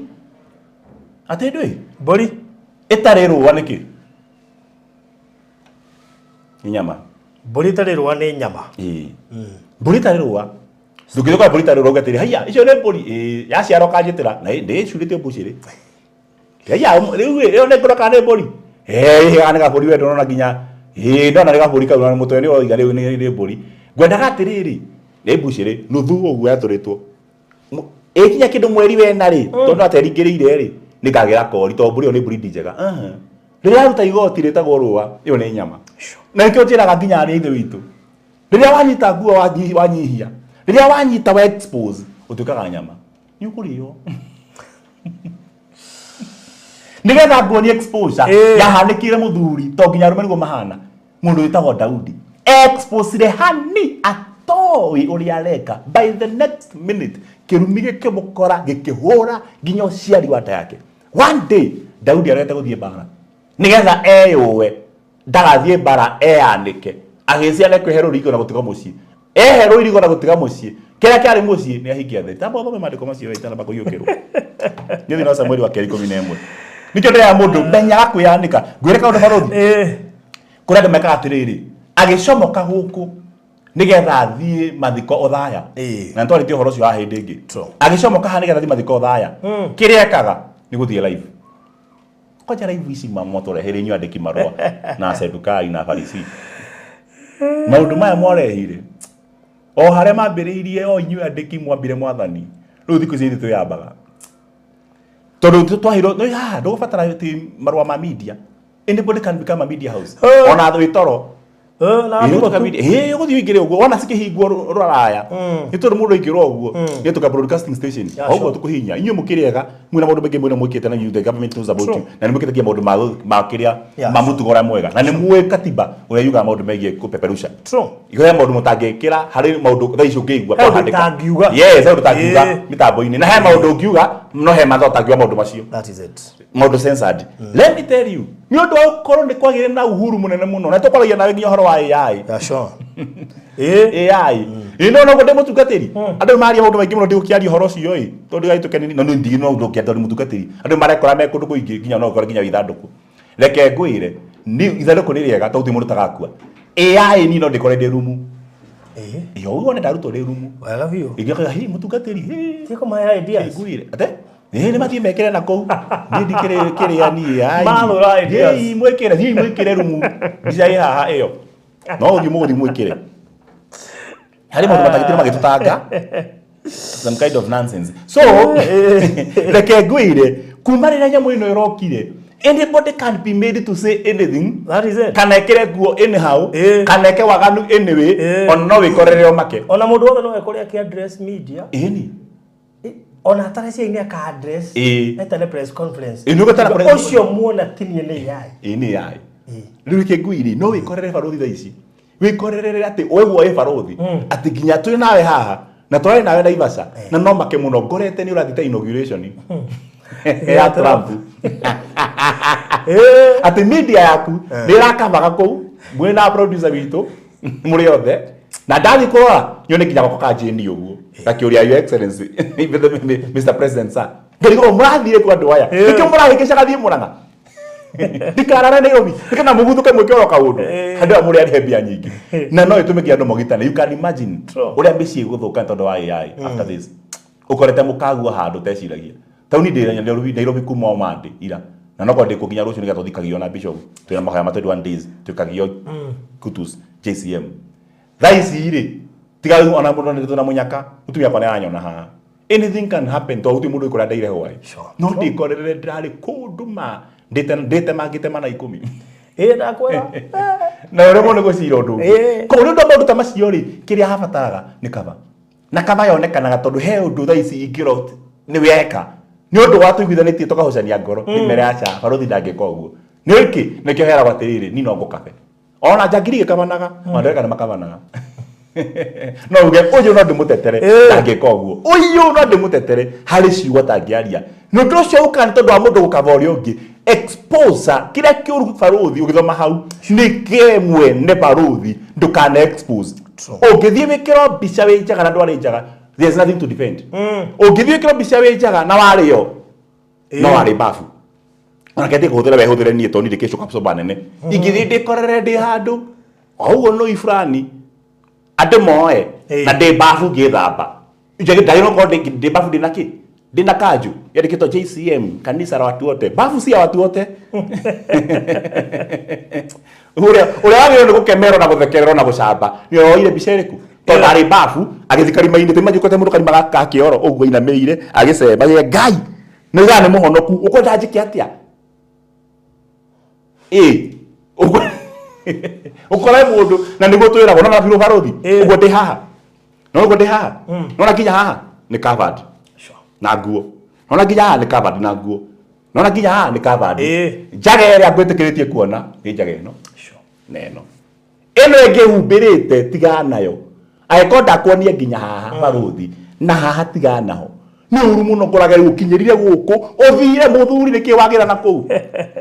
atĩ ndũĩ? Mbũri ĩtarĩ rũa nĩkĩ? Nĩ nyama. Mbũri ĩtarĩ rũa nĩ nyama. Mbũri ĩtarĩ rũa. Ndũngĩthũka mbũri ĩtarĩ rũa uge atĩrĩ, haiya icio nĩ mbũri. Yaciara ũkanjĩtĩra na ndĩcurĩtie mbucĩrĩ. Haiya rĩu ĩ, ĩyo nĩ ngũrũ kana nĩ mbũri? Ĩĩ, nĩ gabũri we ndũrona nginya. Ĩĩ, ndona nĩ gabũri kau na mũtwe nĩ woiga rĩu nĩ mbũri. Ngwendaga atĩrĩrĩ, nĩ mbucĩrĩ nuthu ũguo yatũrĩtwo. Ĩkinya kĩndũ mweri wena rĩ, tondũ ateringĩrĩire rĩ, nĩ ngagĩra kori tondũ mbũri ĩyo nĩ breed njega. Rĩrĩa yaruta igoti rĩtagwo rũa, ĩyo nĩ nyama. Na nĩkĩo njĩraga nginya arĩa ithe witũ. Rĩrĩa wanyita nguo wanyihia, rĩrĩa wanyita wa expose, ũtuĩkaga nyama. Nĩ ũkũrĩo. Nĩgetha nguonie exposure yahanĩkire mũthuri, to nginya arũme nĩguo mahana. Mũndũ wĩtagwo Daudi exposire hani atoĩ ũrĩa areka. By the next minute kĩrumi gĩkĩmũkora gĩkĩhũra nginya ũciari wa nda yake. One day Daudi arete gũthiĩ mbara nĩgetha eyũe ndagathiĩ mbara eyanĩke, agĩciana kwĩhe rũrigo na gũtiga mũciĩ, ehe rũirigo na gũtiga mũciĩ, kĩrĩa kĩarĩ mũciĩ nĩ ahingia theri. Tamba ũthome maandĩko macio itanamba kũhiũkĩrwo. Nĩ thĩinĩ wa Samueli wa kerĩ 11. Nĩkĩo ndĩraga mũndũ menyaga kwĩyanĩka. Ngwĩre kaũndũ barũthi. Kũrĩ andũ mekaga atĩrĩrĩ, agĩcomoka gũkũ nĩgetha athiĩ mathiko Othaya. Na nĩtwarĩtie ũhoro ũcio wa hĩndĩ ĩngĩ. Agĩcomoka haha nĩgetha athiĩ mathiko Othaya. Kĩrĩa ekaga nĩ gũthiĩ live. Kwanja live ici mamũtũreheire inyuĩ andĩki marũa na Asedukai na Afarisi. Maũndũ maya mwarehire o harĩa mambĩrĩirie o inyuĩ andĩki mwambire mwathani. Rĩu thikũ ici ithuĩ twĩyambaga. Tondũ twaheirwo, no haha ndũgũbatara atĩ marũa ma media. Anybody can become a media house. Ona wĩ toro. Na Ĩĩ, thimũ ũtuĩka tu. media. Ĩĩ, ũgũthiĩ ũingĩre ũguo wona cikĩhingwo rũraya. Nĩ tondũ mũndũ aingĩra ũguo nĩ atuĩka broadcasting station. Yeah, O ũguo sure. tũkũhihinya. Inyuĩ mũkĩrĩ ega, mwĩna maũndũ maingĩ mũno mwĩkĩte na you, the government knows about you. Na nĩ mwĩkĩte nginya maũndũ ma kĩrĩa ma mũtugo ũrĩa mwega. Na nĩ mũĩ katiba ũrĩa yugaga maũndũ megiĩ kũpeperusha. He maũndũ mũtangĩkĩra harĩ maũndũ thaa ici ũngĩigua He ũndũ twahandĩka. ũtangiuga. Yes, he ũndũ ũtangiuga mĩtambo-inĩ. Na he maũndũ ũngiuga, no he mathaa ũtangiuga maũndũ macio. That is it. Maũndũ censored. Let me tell you, nĩ ũndũ wa gũkorwo nĩ kwagĩire na uhuru mũnene mũno, na tũkwaragia nawe nginya ũhoro wa AI. Yeah, sure. AI. Ĩĩ no noguo ndĩ mũtungatĩri. Andũ maria maũndũ maingĩ mũno ndigũkĩaria ũhoro ũcio ĩ, tondũ ndĩgagĩtuĩke nĩ no nĩ ndigĩ no ndũngĩaria tondũ mũtungatĩri. Andũ marekora me kũndũ kũingĩ nginya no ũkore nginya ithandũkũ. Reke ngwĩre, ni ithandũkũ nĩ rĩega tondũ gũtirĩ mũndũ ũtagakua. AI niĩ no ndĩkore ndĩ rumu. Ĩyo ũguo nĩ ndarutwo ndĩ rumu. Wega biũ. Ingĩkoiga, hi mũtungatĩri, hi. Tiga kũmahe ideas. Ngwĩre, ate? Ĩĩ nĩ mathiĩ mekĩre na kũu. Niĩ ndikĩrĩ kĩrĩa niĩ. Ai. Mathũra ideas. Thiĩi mwĩkĩre, thiĩi mwĩkĩre rumu. Mbica ĩ haha ĩyo. No ũthiĩ mũgũthiĩ mwĩkĩre. Harĩ maũndũ matagĩtire magĩtũtanga. Some kind of nonsense. So, reke ngwĩre, kuma rĩrĩa nyamũ ĩno ĩrokire, anybody can be made to say anything. That is it. Kana ekĩre nguo anyhow, kana eke waganu anyway, ona no wĩkorere ũmake. Ona mũndũ wothe no ekore akĩ address media. Ĩni. Ona atarĩ cia-inĩ aka address. Etane press conference. Ĩĩ, nĩ ũgwetana press Ũcio muona tinie nĩ AI. Ĩĩ, nĩ AI. Rĩu reke ngwĩre, no wĩkorere barũthi thaa ici. Wĩkorerere atĩ weguo wĩ barũthi, atĩ nginya twĩ nawe haha, na twarĩ nawe Naivasha, na no make mũno ngorete nĩ ũrathiĩ ta inauguration ya Trump. Atĩ media yaku nĩ ĩrakavaga kũu, mwĩ na producer witũ, mũrĩ othe, na ndathiĩ kũrora, nyone nginya goko ka Jane ũguo. Gakĩũria Your Excellency, Mr. President sir. Ngarigwo mũrathire kwa andũ aya. Nĩkĩo mũrahĩngĩcaga thiĩ Mũrang'a. Ndikarare Nairobi. Nĩkana mũguthũke mwĩke oro kaũndũ. Andũ aya mũrĩ arĩhe mbia nyingĩ. Na no ĩtũme nginya andũ mogitane. You can imagine ũrĩa mĩciĩ ĩgũthũka nĩ tondũ wa AI after this. Ũkorete mũkagua handũ ũteciragia. Tauni ndĩ Nairobi, Nairobi kuma o Monday ira. Na no kwandĩkwo nginya rũciũ nĩgetha tũthikagio na bishop twĩna mahoya ma 21 days twĩkagio kutus JCM. Thaa ici rĩ tiga rĩu ona mũndũ nĩ na mũnyaka mũtumia wakwa nĩ aranyona haha. Anything can happen tondũ gũtirĩ mũndũ ũĩ kũrĩa ndeire hwaĩ. No ndĩkorerere ndĩrarĩ kũndũ ma ndĩte mangĩte mana 10. Ĩĩ ndakwĩra. Na ũrĩa mũndũ gwĩcira ũndũ ũngĩ. Koguo nĩ ũndũ wa maũndũ ta macio rĩ kĩrĩa habataraga nĩ kaba. Na kaba yonekanaga tondũ he ũndũ thaa ici ingĩrwo nĩ weka. Nĩ ũndũ wa tũiguithanĩtie tũkahocania ngoro nĩ mere aca barothi ndangĩka ũguo. Nĩ ũĩ nĩkĩo heragwo atĩrĩrĩ ni no ngũkabe. Ona njangiri gĩkabanaga andũ eka nĩ makabanaga. No uge ũyũ no ndĩmũtetere ndangĩka ũguo. Ũyũ no ndĩmũtetere harĩ ciugo tangĩaria. Nĩ ũndũ ũcio ũkaga nĩ tondũ wa mũndũ gũkaba ũrĩa ũngĩ. Expose kĩrĩa kĩũru barothi ũgĩthoma hau nĩ kĩ mwene barothi ndũkana expose. Ũngĩthiĩ wĩkĩrwo mbica wĩ njaga na ndwarĩ njaga there's nothing to defend. Ũngĩthiĩ wĩkĩrwo mbica wĩ njaga na warĩo no warĩ babu. Ona kete kũhũthĩra wehũthĩre niĩ tondũ ndĩ kĩcoka coba nene. Ingĩthiĩ ndĩkorere ndĩ handũ o ũguo no ifurani andũ moe na ndĩ babu ngĩthamba. Njage ndari no korwo ndĩ babu ndĩ na kĩ ndĩ na kanju yandĩkĩtwo JCM kanisa la watu wote. Babu si ya watu wote. Ũrĩa wagĩrĩirwo nĩ gũkemerwo na gũthekererwo na gũcamba nĩ oire mbica ĩrĩkũ tondũ arĩ babu agĩthiĩ karima-inĩ tũima njũkĩte mũndũ karima ga kĩoro ũguo ainamĩrĩire agĩcemba ye Ngai nĩ ugaga nĩ mũhonoku ũkwenda njĩke atĩa ĩ ũkore mũndũ na nĩguo twĩragwo no na biũ barothi ũguo ndĩ haha no ũguo ndĩ haha nona nginya haha nĩ covered na nguo nona nginya haha nĩ covered na nguo nona nginya haha nĩ covered. Njaga ĩrĩa ngwĩtĩkĩrĩtie kuona nĩ njaga ĩno na ĩno ĩno ĩngĩ humbĩrĩte tigana nayo angĩkorwo ndakuonia nginya haha barothi na haha tigana naho nĩ ũru mũno ngorage ũkinyĩrire gũkũ ũthire mũthuri nĩkĩ wagĩra na kũu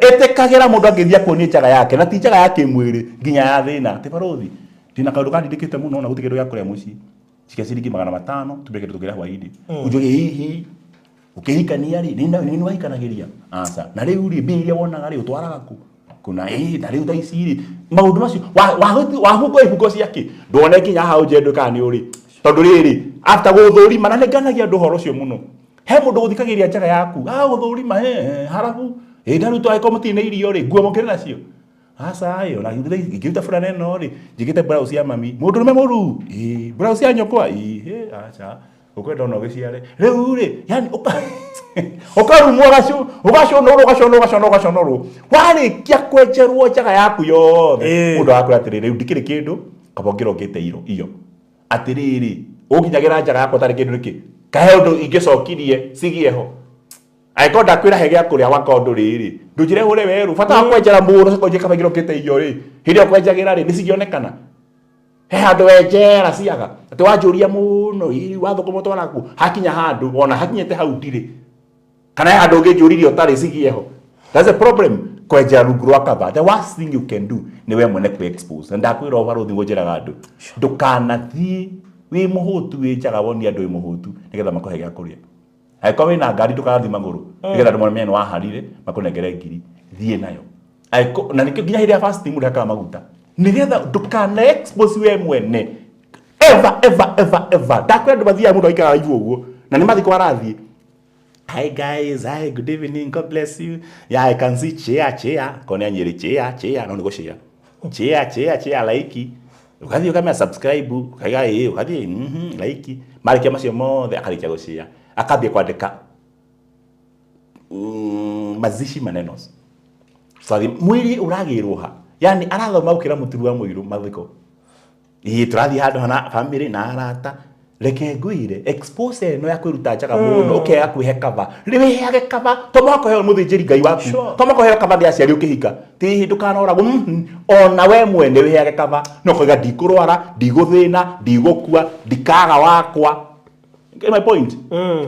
ĩtĩkagĩra mũndũ angĩthiĩ akuonie njaga yake na ti njaga ya kĩmwĩrĩ nginya ya thĩna atĩ barothi ndĩna kaũndũ kandindĩkĩte mũno na gũtirĩ kĩndũ gĩa kũrĩa mũciĩ cikia ciringi 500 tume kĩndũ tũkĩrĩa hwaĩ-inĩ ũnjũrie hihi ũkĩhikania rĩ nĩ wahikanagĩria aca na rĩu rĩ mbia iria wonaga rĩ ũtwaraga kũ kuna ĩ na rĩu thaa ici rĩ maũndũ macio wahungwo ibungo ciake ndwone nginya haha ũnjendwe kana nĩ ũrĩ tondũ rĩrĩ after gũthũrima na nĩnganagia andũ ũhoro ũcio mũno he mũndũ gũthikagĩria njaga yaku gũthũrima harabu ĩ na rĩu twagĩkorwo mũtirĩ na irio rĩ nguo mũkĩrĩ nacio aca ĩ ona ingĩruta burana ĩno rĩ njĩkĩte blouse ya mami mũndũrũme mũru ĩ blouse ya nyũkwa ĩ aca ũkwenda ona ũgĩciare rĩu rĩ yani ũkarumwo ũgaconũrwo ũgaconũrwo ũgaconũrwo ũgaconũrwo warĩkia kwenjerwo njaga yaku yothe mũndũ agakwĩra atĩrĩrĩ rĩu ndikĩrĩ kĩndũ kaba ũngĩra ũngĩte iyo atĩrĩrĩ ũnginyagĩra njaga yakwa ũtarĩ kĩndũ nĩkĩ kahe ũndũ ingĩcokirie cigie ho angĩkorwo ndakwĩra he gĩa kũrĩa waka ũndũ rĩrĩ ndũnjĩre hũre werũ bata wa kwenjera mũno coka ũnjĩre kaba ingĩra ũngĩte irio rĩ hĩndĩ ĩyo kwenjagĩra rĩ nĩcingĩonekana he handũ wenjera ciaga atĩ wanjũria mũno ĩ wathũkũma ũtwara kũ hakinya handũ ona hakinyĩte hau ndirĩ kana he handũ ũngĩnjũririe ũtarĩ cigie ho. That's a problem kwenjera rungu rwa cover. The worst thing you can do nĩ we mwene kwĩ expose. Na ndakwĩra ũhoro ũthiĩ njĩraga andũ ndũkanathiĩ wĩ mũhũtu wĩ njaga wonie andũ wĩ mũhũtu nĩgetha makũhe gĩa kũrĩa. Angĩkorwo wĩna ngari ndũkanathiĩ magũrũ nĩgetha andũ mamenye nĩ waharire makũnengere ngiri thiĩ nayo. Na nĩkĩo nginya hĩndĩ ya fasting mũndũ hakaga maguta nĩgetha ndũkana expose we mwene ever ever ever ever. Ndakwĩra andũ mathiaga mũndũ aikaraga live ũguo na nĩ mathiko arathiĩ. Hi guys, hi, good evening, God bless you. Yeah, I can see chair, chair. Kone anyere chair, chair, no niko share. Chair, chair, chair, like. Ukathi ukamea subscribe, ukaiga eh, ukathi like. Marikia macio mothe akarikia gushare. Akambia kwandika mazishi maneno. Sorry, mwiri uragirwo ha. Yani arathoma gukira muturu wa muiru mathiko. Ii turathi handu hana family na arata. Reke ngwire expose ĩno ya kwĩruta njaga mũno ũkega kwĩhe cover rĩwĩheage cover to mũhaka ũheo mũthĩnjĩri Ngai waku to mũhaka ũheo cover nĩ aciari ũkĩhika ti ndũkanoragwo ona we mwene wĩheage cover no koiga ndikũrwara ndigũthĩna ndigũkua ndikaga wakwa. Get my point?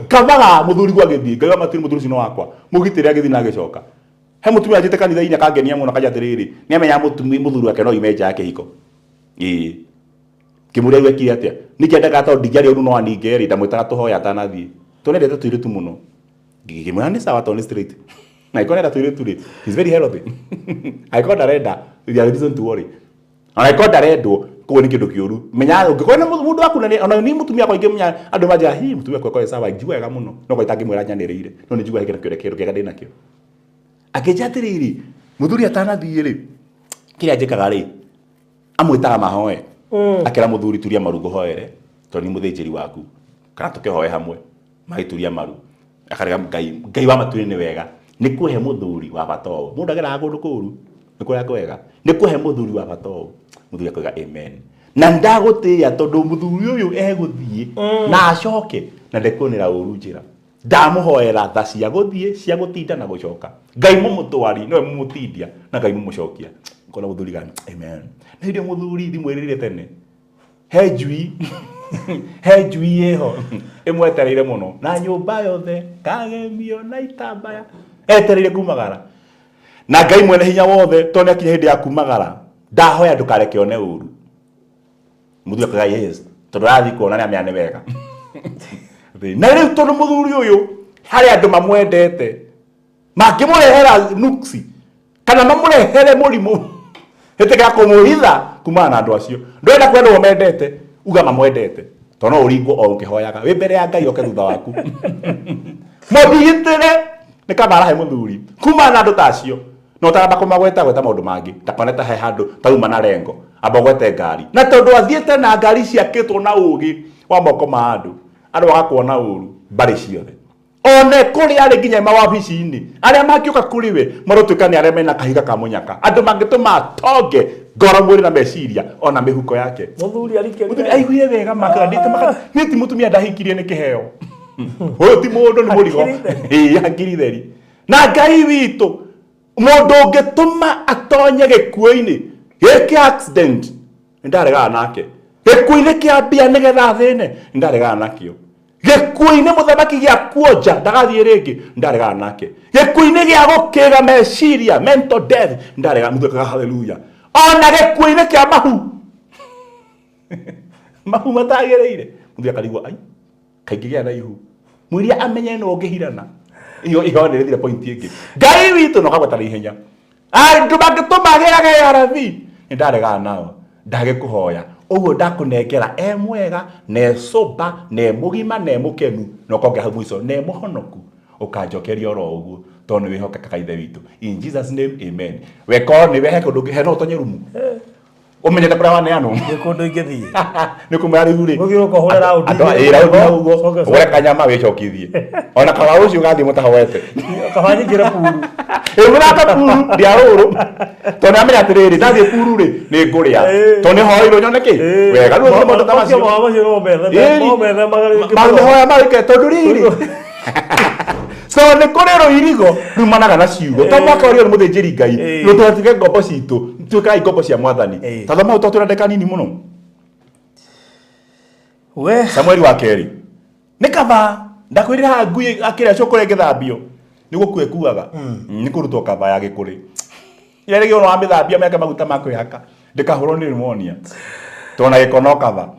Kavaga mũthuri gwa gĩthiĩ Ngai wa matiri mũthuri ũcio nĩ wakwa mũgitĩre agĩthiĩ na agĩcoka. He mũtumia anjĩte kanitha-inĩ akangenia mũno akanja atĩrĩrĩ nĩ amenya mũthuri wake no ime nja ya kĩhiko. Ĩĩ kĩmũrĩa rĩu ekire atĩa nĩkĩendaga tondũ ndingĩaria ũru no aninge rĩ ndamwĩtaga tũhoya atanathiĩ tũnendete tũirĩtu mũno ngĩmwĩra nĩ sawa tondũ nĩ straight na angĩkorwo nĩarenda tũirĩtu rĩ he's very healthy angĩkorwo ndarenda there is reason to worry ona angĩkorwo ndarendwo koguo nĩ kĩndũ kĩũru menya ũngĩkorwo na mũndũ waku na ona ni mũtumia wakwa ingĩmenya andũ manjĩra hi mũtumia wakwa akorwo sawa njigua wega mũno no kwa itangĩmwĩra nyanĩrĩire no nĩ njiguaga kĩndũ kĩndũ kĩega ndĩnakĩo. Akĩnjĩra atĩrĩrĩ, mũthuri atanathiĩ rĩ, kĩrĩa njĩkaga rĩ, amwĩtaga mahoe. Akĩra mũthuri turia maru ngũhoere, tondũ nĩ mũthĩnjĩri waku, kana tũkĩhoe hamwe, magĩturia maru. Akarega Ngai, Ngai wa matu-inĩ nĩ wega, nĩ kũhe mũthuri wa bata ũũ. Mũndũ ageraga kũndũ kũru, nĩ kũrĩa kwega, nĩ kũhe mũthuri wa bata ũũ. Mũthuri akoiga amen. Na ndagũtĩĩa tondũ mũthuri ũyũ egũthiĩ na acoke na ndekuonera ũru njĩra. Ndamũhoera tha cia gũthiĩ, cia gũtinda na gũcoka. Ngai mũmũtwari, nĩwe mũmũtindia na Ngai mũmũcokia. Kona mũthuri gani, amen. Na hĩndĩ ĩyo mũthuri thimũ ĩrĩrire tene. He njui, he njui ĩho ĩmwetereire mũno na nyũmba yothe kagemio na itambaya etereire kumagara. Na Ngai mwene hinya wothe tondũ nĩakinya hĩndĩ ya kumagara, ndahoya ndũkareke one ũru. Mũthuri akauga yes, tondũ arathiĩ kuona nĩ amenya nĩ wega. Na rĩu tondũ mũthuri ũyũ harĩ andũ mamwendete mangĩmũrehera nuksi kana mamũrehere mũrimũ, ĩtĩkĩra kũmũhitha kumana na andũ acio. Ndũrenda kwendwo mendete, uga mamwendete, tondũ no ũringwo o ũkĩhoyaga wĩ mbere ya Ngai oke thutha waku. Mũthigitĩre nĩ kaba arahe mũthuri kumana na andũ ta acio. No ũtaramba kũmagweta gweta maũndũ mangĩ, ndakone ta he handũ tauma na rengo, amba ũgwete ngari. Na tondũ athiĩte na ngari ciakĩtwo na ũgĩ wa moko ma andũ, andũ magakuona ũru mbarĩ ciothe. One kũrĩa arĩ nginya mawabici-inĩ, arĩa mangĩũka kũrĩ we marotuĩka nĩ arĩa mena kahiga ka mũnyaka, andũ mangĩtũma atonge ngoro, mwĩrĩ na meciria ona mĩhuko yake. Mũthuri arikĩrire. Mũthuri aiguire wega makĩra ndĩte maka niĩ ti mũtumia ndahikirie nĩ kĩheo. Ũyũ ti mũndũ nĩ mũrigo. Hakiri theri. Ĩĩ hakiri theri. Na Ngai witũ mũndũ ũngĩtũma atonye gĩkuũ-inĩ gĩkĩ accident nĩ ndaregana nake. Gĩkuũ-inĩ kĩa mbia nĩgetha athĩne nĩ ndaregana nakĩo. Gĩkuũ-inĩ mũthamaki gĩa kuonja ndagathiĩ rĩngĩ nĩ ndaregana nake. Gĩkuũ-inĩ gĩa gũkĩga meciria mental death nĩ ndaregana, mũndũ akaga hallelujah. Ona gĩkuũ-inĩ kĩa mahu mahu matagĩrĩire mũndũ akarigwo ai kaingĩ gĩa na ihu mwĩria amenye no ũngĩhirana iyo iyo nĩ rĩthire point ĩngĩ. Ngai witũ no kagweta na ihenya andũ mangĩtũma gĩage ARV nĩ ndaregana nao, ndagĩkũhoya ũguo ndakũnengera e mwega na e sober na e mũgima na e mũkenu na ũkongera hau mũico na e mũhonoku, ũkanjokeria oro ũguo tondũ nĩ wĩhokekaga Ithe witũ. In Jesus name amen. Weko nĩ wehe kũndũ he no ũtonye rumu ũmenyete kũrĩa waneanwo. Nĩ kũndũ ingĩthiĩ. Nĩ kũmwĩra rĩu rĩ. Ũthiĩ ũkahũre raundi Andũ igĩrĩ ĩ raundi ũguo, hau ũguo, ũcoke ũgũre kanyama wĩcokithie. Ona kaba rũciũ ũgathiĩ mũtahoete. Kaba nyingĩre puru. Ĩ mũthaka puru ndiarũrũ. Tondũ nĩamenya atĩrĩrĩ, ndathiĩ puru rĩ, nĩ ngũrĩa. Tondũ nĩ hoirwo nyone kĩ? Wega rĩu ũcio maũndũ ta macio. Macio no methe, Ĩni. no methemaga rĩngĩ mũno. Mahoya marĩke tondũ rĩrĩ. So nĩ kũrĩ rũirigo rumanaga na ciugo. To mwaka ũrĩa nĩ mũthĩnjĩri Ngai. Ĩĩ. Rũtũtige ngombo citũ, tuĩkai ngombo cia Mwathani. Ĩĩ. Ta thoma ũtwa twĩna ndagĩka nini mũno. We. Samueli wa kerĩ. Nĩ kaba ndakwĩrire haha ngui akĩrĩa cũkũrĩa ĩngĩthambio nĩ gũkua ĩkuaga. Nĩ kũrutwo kaba ya gĩkũrĩ. Ĩrĩa rĩngĩ ona wamĩthambia mĩake maguta ma kwĩhaka ndĩkahũrwo nĩ pneumonia. Tondũ na gĩko no kaba.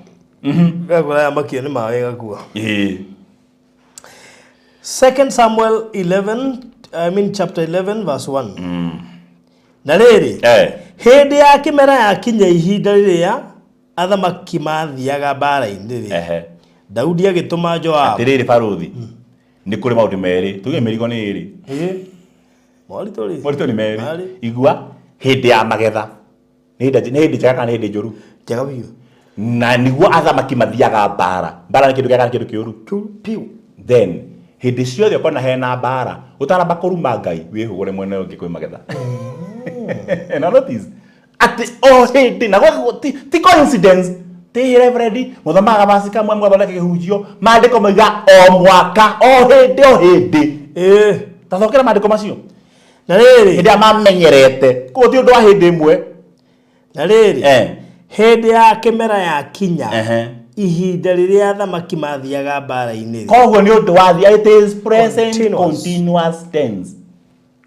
Gakũraya makio nĩ maĩ gakua. Ĩĩ. 2 Samuel 11, I mean chapter 11 verse 1. Na rĩrĩ, hĩndĩ ya kĩmera yakinya ihinda rĩrĩa athamaki mathiaga mbaara-inĩ rĩ, Daudi agĩtũma Joabu. Atĩrĩrĩ barũthi, nĩ kũrĩ maũndũ merĩ, tuge mĩrigo nĩ ĩrĩ. Ĩĩ. Moritũ rĩ. Moritũ nĩ merĩ. Marĩ. Igua, hĩndĩ ya magetha. Nĩ hĩndĩ nĩ hĩndĩ njega kana nĩ hĩndĩ njũru? Njega biũ. Na nĩguo athamaki mathiaga mbara. Mbara nĩ kĩndũ kĩega kana kĩndũ kĩũru? Kĩũru biũ. Then, hĩndĩ ciothe ũkona hena mbara, ũtaramba kũruma Ngai, wĩhũgũre mwena ũyũ ũngĩ kwĩ magetha. Na notice, atĩ o hĩndĩ, na gwa- ti, ti coincidence, ti reverend, mũthomaga verse kamwe mũgathondeka kĩhunjio, maandĩko moiga o mwaka, o hĩndĩ, o hĩndĩ. Ĩĩ. Ta thokera maandĩko macio. Na rĩrĩ. Hĩndĩ ĩrĩa mamenyerete, koguo ti ũndũ wa hĩndĩ ĩmwe. Na rĩrĩ, hĩndĩ ya kĩmera yakinya, ihinda rĩrĩa athamaki mathiaga mbaara-inĩ rĩ. Koguo nĩ ũndũ wa it is present Continuous. continuous tense.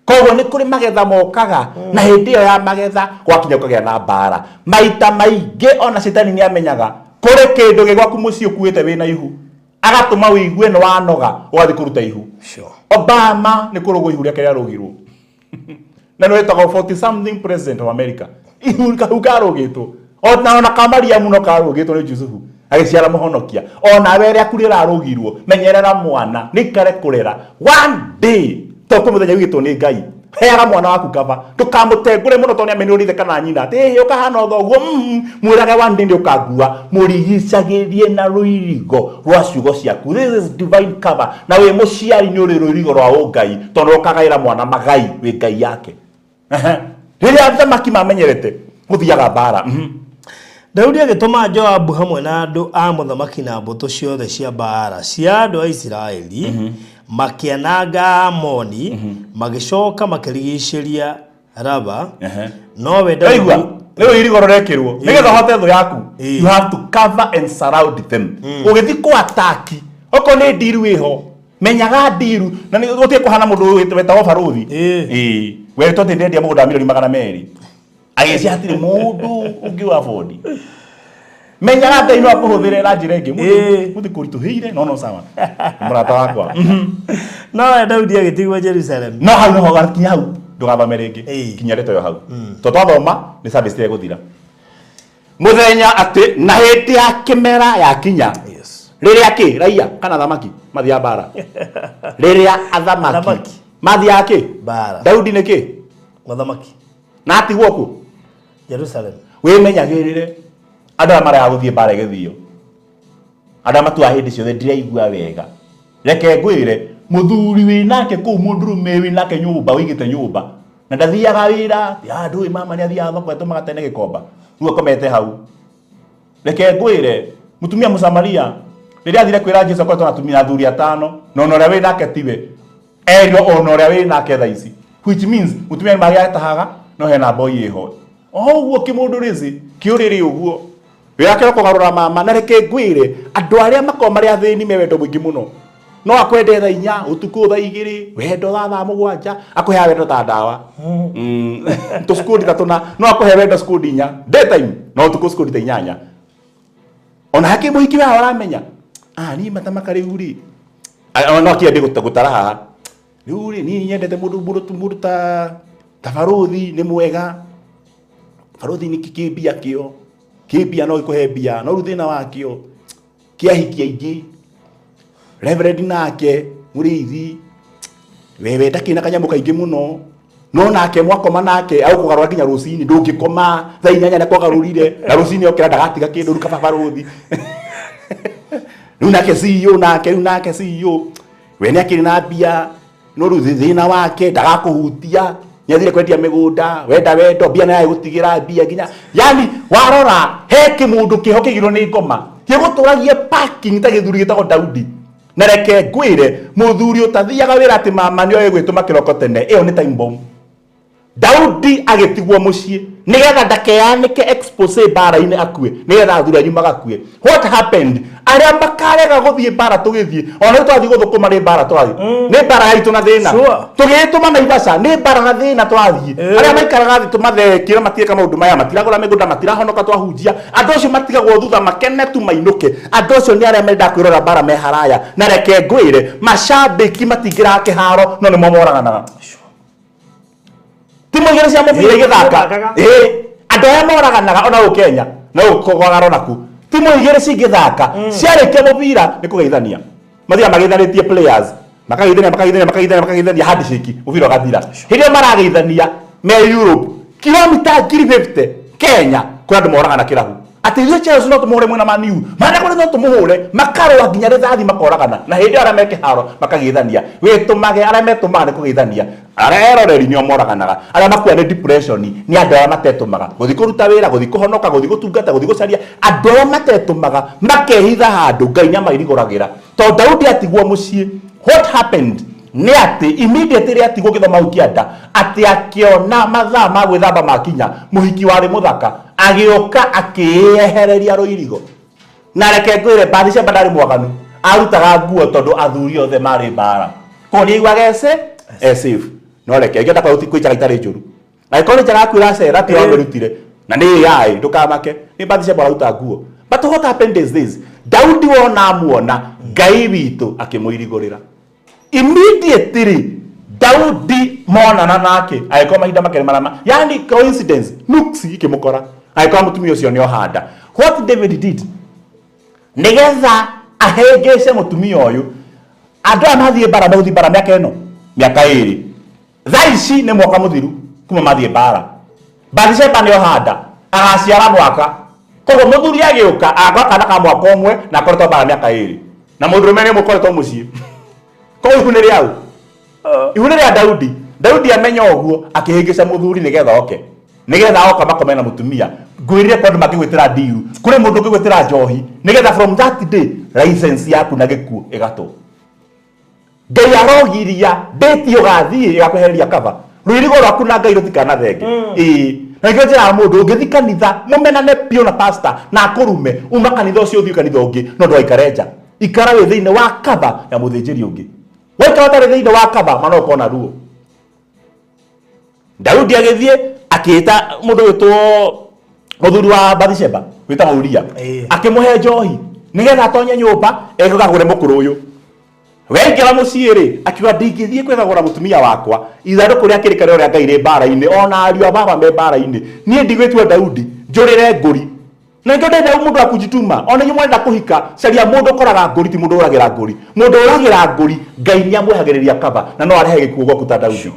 Koguo nĩ kũrĩ magetha mokaga na hĩndĩ ĩyo ya magetha gwakinya ũkagĩa na mbara. Maita maingĩ ona cetani nĩ amenyaga kũrĩ kĩndũ gĩ gwaku mũciĩ ũkuĩte wĩna ihu, agatũma ũigue nĩ wanoga ũgathiĩ kũruta ihu. Obama nĩ kũrũgwo ihu rĩake rĩarũgirwo. Na nĩ wetagwo 40 something president of America. Ihu kahu karũgĩtwo. Ona ona ka Mariamu no karũgĩtwo nĩ Jusufu agĩciara mũhonokia. Ona we rĩaku rĩrarũgirwo, menyerera mwana, nĩikare kũrera. One day, to kwĩ mũthenya wigĩtwo nĩ Ngai. Heaga mwana waku cover. Ndũkamũtengũre mũno tondũ nĩamenyũrĩte kana nyina. Atĩ ĩhĩ ũkahana o thoguo. Mwĩrage one day nĩũkangua. Mũrigicagĩrie na rũirigo rwa ciugo ciaku. This is divine cover. Na wĩ mũciari nĩ ũrĩ rũirigo rwa ũngai tondũ ũkagaĩra mwana magai wĩ ngai yake. Rĩrĩa athamaki mamenyerete gũthiaga mbara. Daudi agĩtũma Joabu hamwe na andũ a mũthamaki na mbũtũ ciothe cia mbaara cia andũ a Isiraeli, makĩananga Amoni, magĩcoka makĩrigicĩria Raba. Nowe Daudi Waigua? Nĩ rũirigo rũrekĩrwo nĩgetha ũhote thũ yaku. Ĩĩ. You have to cover and surround them. Ũgĩthiĩ kũ attack, okorwo nĩ ndiru ĩho, menyaga ndiru na nĩ gũtirĩ kũhana mũndũ wetagwo barũthi. Ĩĩ. Ĩĩ. Weretwo atĩ ndendia mũgũnda wa milioni 200. Agĩcia hatirĩ mũndũ ũngĩ wa bondi. Menyaga Ngai no akũhũthĩre na njĩra ĩngĩ. Ĩĩ. Mũthĩ kũritũhĩire no no sawa. Mũrata wakwa. Nowe Daudi agĩtigwo Jerusalemu. No hau noho gakinya hau ndũgathome rĩngĩ. Ĩĩ. Kinya ndeto ĩyo hau. To twathoma nĩ service ĩrĩa ĩgũthira. Mũthenya atĩ na hĩndĩ ya kĩmera yakinya. Yes. Rĩrĩa kĩ raia kana athamaki mathiaga mbara. Rĩrĩa athamaki Athamaki. mathiaga kĩ? Mbara. Daudi nĩ kĩ? Mũthamaki Na atigwo kũ? Jerusalemu. Wĩmenyagĩrĩre andũ arĩa marega gũthiĩ mbara ĩgĩthio. Andũ arĩa matuaga hĩndĩ ciothe ndiraigua wega. Reke ngwĩre mũthuri wĩ nake kũu mũndũrũme wĩ nake nyũmba wĩigĩte nyũmba na ndathiaga wĩra ah ndũĩ mama nĩ athiaga thoko atũmaga tene gĩkomba rĩu akomete hau. Reke ngwĩre mũtumia Mũsamaria rĩrĩa athire kwĩra Jesu akoretwo na atumia athuri atano na ona ũrĩa wĩ nake tiwe erirwo ona ũrĩa wĩ nake thaa ici, which means mũtumia nĩ magĩatahaga no hena boy ĩho o ũguo kĩmũndũ rĩci kĩũrĩrĩ ũguo wĩra wake kũgarũra mama. Na reke ngwĩre andũ arĩa makoragwo marĩ athĩni me wendo mũingĩ mũno no akwende thaa 4 ũtukũ thaa 2 wendo thaa 7 akũheaga wendo ta ndawa. Tũcikundi ta tũna no akũhe wendo cikundi 4 daytime no ũtukũ cikundi ta 8. Ona hakĩ mũhiki wao aramenya ah niĩ matamaka rĩu rĩ no akĩende gũtara haha rĩu rĩ niĩ nyendete mũndũ mũndũ mũndũ ta ta barũthi nĩ mwega. Barũthi nĩ kĩmbia kĩo kĩmbia no gĩkũhe mbia no rĩu thĩna wakĩo kĩahiki aingĩ. Reverend nake mũrĩithi wewe ndakĩrĩ na kanyamũ kaingĩ mũno no nake mwakoma nake agũkũgarũra nginya rũcinĩ ndũngĩkoma thaa 8 nĩakũgarũrire na rũcinĩ okĩra ndagatiga kĩndũ rĩu kaba barũthi. Rĩu nake CEO nake rĩu nake CEO we nĩakĩrĩ na mbia no rĩu thĩna wake ndagakũhutia nĩathire kwendia mĩgũnda wenda wendo mbia naye gũtigĩra mbia nginya yani warora he kĩmũndũ kĩho kĩgirwo nĩ ngoma gĩgũtũragie parking ta gĩthuri gĩtagwo Daudi. Na reke ngwĩre mũthuri ũtathiaga wĩra atĩ mama nĩoĩ gwĩtũma kĩroko tene ĩyo nĩ time bomb. Daudi agĩtigwo mũciĩ nĩgetha ndakeanĩke expose mbara-inĩ akue nĩgetha athuri anyu magakue. What happened? Arĩa makarega gũthiĩ mbara tũgĩthiĩ ona rĩu twathiĩ gũthũkũma nĩ mbara tũrathiĩ nĩ mbara yaitũ na thĩna. Tũgĩtũma Naivasha nĩ mbara na thĩna tũrathiĩ. Arĩa maikaraga thĩ tũmathekĩra matireka maũndũ maya matiragũra mĩgũnda matirahonoka twahunjia andũ acio matigagwo thutha makene tu mainũke. Andũ acio nĩ arĩa mendaga kwĩrora mbara me haraya. Na reke ngwĩre macambĩki matingĩraga kĩharo no nĩmo moraganaga. Timu igĩrĩ cia mũbira igĩthaka. Andũ arĩa moraganaga ona gũkũ Kenya no gũkũgarwo naku. Timu igĩrĩ cingĩthaka ciarĩkia mũbira nĩ kũgeithania. Mathiaga mageithanĩtie players makageithania makageithania makageithania makageithania handshake mũbira ũgathira. Hĩndĩ ĩyo marageithania me Europe kilomita 50,000 Kenya kũrĩ andũ moragana kĩrabu. Atĩ ithuĩ Chelsea no tũmũhũre mwena Man U mana kũrĩ no tũmũhũre makarũa nginya rĩthathi makoragana na hĩndĩ ĩyo arĩa me kĩharo makageithania. Wĩtũmage arĩa metũmaga nĩ kũgeithania. Arĩa eroreri nĩo moraganaga. Arĩa makua nĩ depression nĩ andũ arĩa matetũmaga gũthiĩ kũruta wĩra gũthiĩ kũhonoka gũthiĩ gũtungata gũthiĩ gũcaria. Andũ arĩa matetũmaga makehitha handũ Ngai nĩamairigũragĩra. Tondũ Daudi atigwo mũciĩ what happened nĩ atĩ immediately rĩrĩa atigwo gĩthoma hau kĩanda atĩ akĩona mathaa ma gwĩthamba makinya mũhiki warĩ mũthaka agĩũka akĩĩehereria rũirigo. Na reke ngwĩre Bathsheba ndarĩ mwaganu arutaga nguo tondũ athuri othe marĩ mbara koguo nĩaiguaga ese e safe. No reke ingĩenda kwa kwĩ njaga itarĩ njũru angĩkorwo nĩ njaga yaku ĩracera ti wamĩrutire na nĩ AI ndũkamake nĩ Bathsheba ũraruta nguo. But what happened is this, Daudi wona amuona Ngai witũ akĩmũirigũrĩra immediately. Daudi monana nake agĩkorwo mahinda make nĩ marama yani coincidence nuksi ikĩmũkora agĩkorwo mũtumia ũcio nĩ ohanda. What David did nĩgetha ahĩngĩce mũtumia ũyũ andũ aya mathiĩ mbara megũthiĩ mbara mĩaka ĩno mĩaka 2 thaa Thaa ici nĩ mwaka mũthiru kuma mathiĩ mbara. Bathisheba nĩ ohanda agaciara mwaka, koguo mũthuri agĩũka agakora kana ka mwaka ũmwe na akoretwo mbara mĩaka 2, na mũndũrũme nĩ mũkoretwo mũciĩ. Koguo ihu nĩ rĩau, ihu nĩ rĩa Daudi. Daudi amenya ũguo akĩhĩngĩca mũthuri nĩgetha oke, nĩgetha oka makome na mũtumia. Ngwĩrire kwa andũ mangĩgwĩtĩra ndiru, kũrĩ mũndũ ũngĩgwĩtĩra njohi nĩgetha from that day license yaku na gĩkuũ ĩgatwo. Ngai arogiria ndĩti ũgathiĩ ĩgakwehereria kaba rũirigo rwaku na Ngai rũtikanathenge. Ĩĩ, na nĩkĩo njĩraga mũndũ ũngĩthiĩ kanitha mũmenane biũ na pastor na akũrume, uma kanitha ũcio ũthiĩ kanitha ũngĩ, no ndũgaikare nja. Ikara wĩ thĩinĩ wa kaba ya mũthĩnjĩri ũngĩ. Waikara ũtarĩ thĩinĩ wa kaba, mana ũkona ruo. Daudi agĩthiĩ akĩĩta mũndũ wĩtwo mũthuri wa Bathisheba wĩtagwo Uria, akĩmũhe njohi nĩgetha atonye nyũmba ekagũre mũkũrũ ũyũ. Waingĩra mũciĩ rĩ, akiuga, "Ndingĩthiĩ kwĩgagũra mũtumia wakwa, ithandũkũ rĩa kĩrĩkanĩro rĩa Ngai rĩ mbara-inĩ, ona ariũ a baba me mbara-inĩ. Niĩ ndigwĩtua Daudi njũrĩre ngũri." Na nĩkĩo ndenda mũndũ wa kujituma. Ona inyuĩ mwenda kũhika, caria mũndũ ũkoraga ngũri, ti mũndũ ũragĩra ngũri. Mũndũ ũragĩra ngũri, Ngai nĩ amwehagĩrĩria kaba na no arehe gĩkuũ gwaku ta Daudi.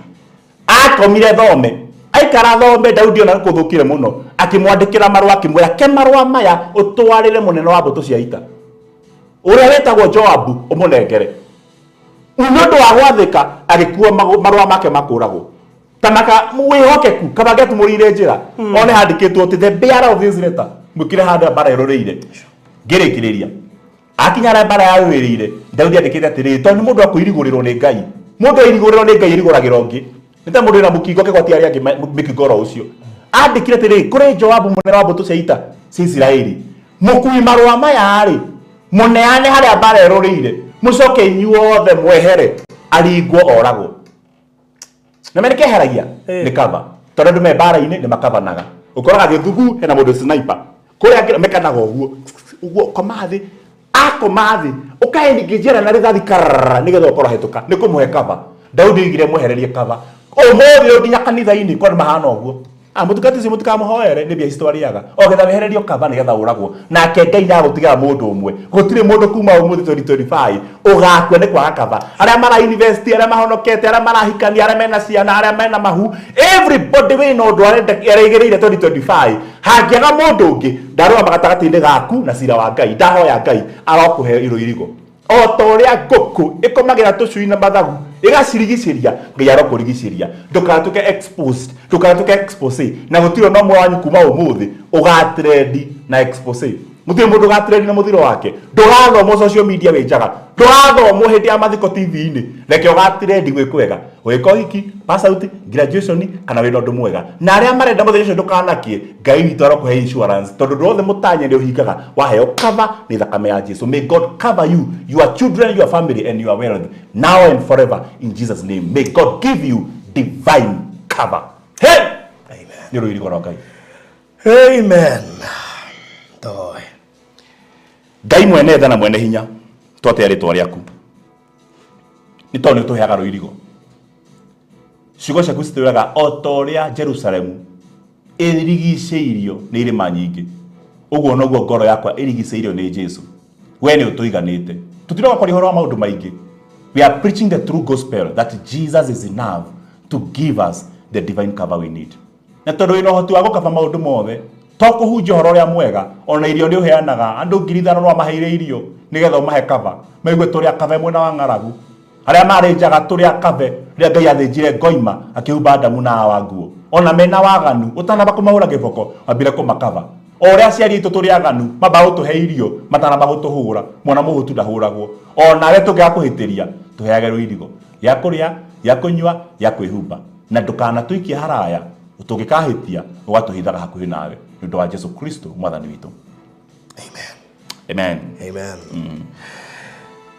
Akomire thome, aikara thome. Daudi ona kũthũkire mũno, akĩmwandĩkĩra marũa, akĩmwĩra, "Ke marũa maya ũtwarĩre mũnene wa mbũtũ cia ita ũrĩa wĩtagwo Joabu, ũmũnengere." Nĩ ũndũ wa gwathĩka, agĩkua marũa make makũragwo tanaka wĩhokeku kaba angĩatumũrĩire njĩra. One handĩkĩtwo atĩ the bearer of this letter, mwĩkĩre handũ mbara ĩrũrĩire. Ngĩrĩkĩrĩria, akinya harĩa mbara yarũĩrĩire, Daudi andĩkĩte atĩrĩrĩ, tondũ nĩ mũndũ akũirigũrĩrwo nĩ Ngai. Mũndũ airigũrĩrwo nĩ Ngai irigũragĩra ũngĩ, nĩ ta mũndũ wĩna mũkingo akĩgwatia arĩa angĩ mĩkingo oro ũcio. Andĩkire atĩrĩrĩ, "Kũrĩ Joabu mũnene wa mbũtũ cia ita cia Isiraeli, mũkui marũa maya rĩ, mũneane harĩa mbara ĩrũrĩire, mũcoke inyuothe mwehere, aringwo oragwo." Na mene keheragia nĩ kaba, tondũ andũ me mbara-inĩ nĩ makabanaga. Ũkoraga gĩthugu hena mũndũ sniper kũrĩa angĩ mekanaga ũguo ũguo, koma thĩ, akoma thĩ, ũkaeningĩnjĩra na rithathi karara nĩgetha ũkorwo hĩtũka nĩ kũmũhe kaba. Daudi oigire mwehererie kaba. Ũmũthĩ ũyũ nginya kanitha-inĩ kwa andũ mahana ũguo. Ah, mũtungati ũcio mũtikamũhoere, nĩ mbia ici twarĩaga o getha wehererio kaba nĩgetha ũragwo. Nake Ngai nĩagũtigĩra mũndũ ũmwe. Gũtirĩ mũndũ kuma ũmũthĩ 2025 ũgakua nĩ kwaga kaba. Arĩa mara invest, arĩa mahonokete, arĩa marahikania, arĩa mena ciana, arĩa mena mahu, everybody wĩna ũndũ arenda areigĩrĩire 2025, hangĩaga mũndũ ũngĩ ndarũgama gatagatĩ-inĩ gaku na cira wa Ngai. Ndahoya Ngai arokũhe irũirigo o ta ũrĩa ngũkũ ĩkomagĩra tũcui na mathagu ĩgacirigicĩria. Ngai arokũrigicĩria, ndũkanatuĩke exposed, ndũkanatuĩke expose. Na gũtirĩ ona ũmwe wanyu kuma ũmũthĩ ũgatrendi na expose. Gũtirĩ mũndũ ũgatrendi na mũthiro wake. Ndũgathomwo social media wĩ njaga, ndũgathomwo hĩndĩ ya mathiko TV-inĩ. Reke ũgatrendi gwĩ kwega, ũgĩka ũhiki, pass out, graduation, kana wĩna ũndũ mwega na arĩa marenda. Mũthenya ũcio ndũkanakie. Ngai witũ arokũhe insurance, tondũ ũndũ wothe mũtanye nĩ ũhingaga waheo cover nĩ thakame ya Jesu. May God cover you, your children, your family and your wealth, now and forever, in Jesus' name. May God give you divine cover. Hey! Amen. Nĩ rũirigo rwa Ngai. Amen. Toe. Ngai mwene tha na mwene hinya, twatĩa rĩtwa rĩaku nĩ tondũ nĩ ũtũheaga rũirigo. Ciugo ciaku citwĩraga o ta ũrĩa Jerusalemu ĩrigicĩirio nĩ irĩma nyingĩ, ũguo noguo ngoro yakwa ĩrigicĩirio nĩ Jesu. We nĩ ũtũiganĩte. Tũtiroka kwaria ũhoro wa maũndũ maingĩ. We are preaching the true gospel that Jesus is enough to give us the divine cover we need. Na tondũ wĩna ũhoti wa gũkaba maũndũ mothe, to kũhunjia ũhoro ũrĩa mwega, ona irio nĩ ũheanaga. Andũ 5,000 no amaheire irio nĩgetha ũmahe kaba, maigue tũrĩ akabe mwena wa ng'aragu, arĩa marĩ njaga tũrĩ akabe. Rĩrĩa Ngai athĩnjire ngoima akĩhumba Adamu na Hawa nguo, ona mena waganu, ũtanamba kũmahũra gĩboko wambire kũmakaba. O ũrĩa aciari aitũ tũrĩ aganu mambaga gũtũhe irio matanamba gũtũhũra. Mwana mũhũtu ndahũragwo. Onawe tũngĩaga kũhĩtĩria, tũheage rũirigo gĩa kũrĩa, gĩa kũnyua, gĩa kwĩhumba, na ndũkanatũikie haraya tũngĩkahĩtia, ũgatũhithaga hakuhĩ nawe, nĩ ũndũ wa Jesu Kristo mwathani witũ. Amen. Amen. Amen.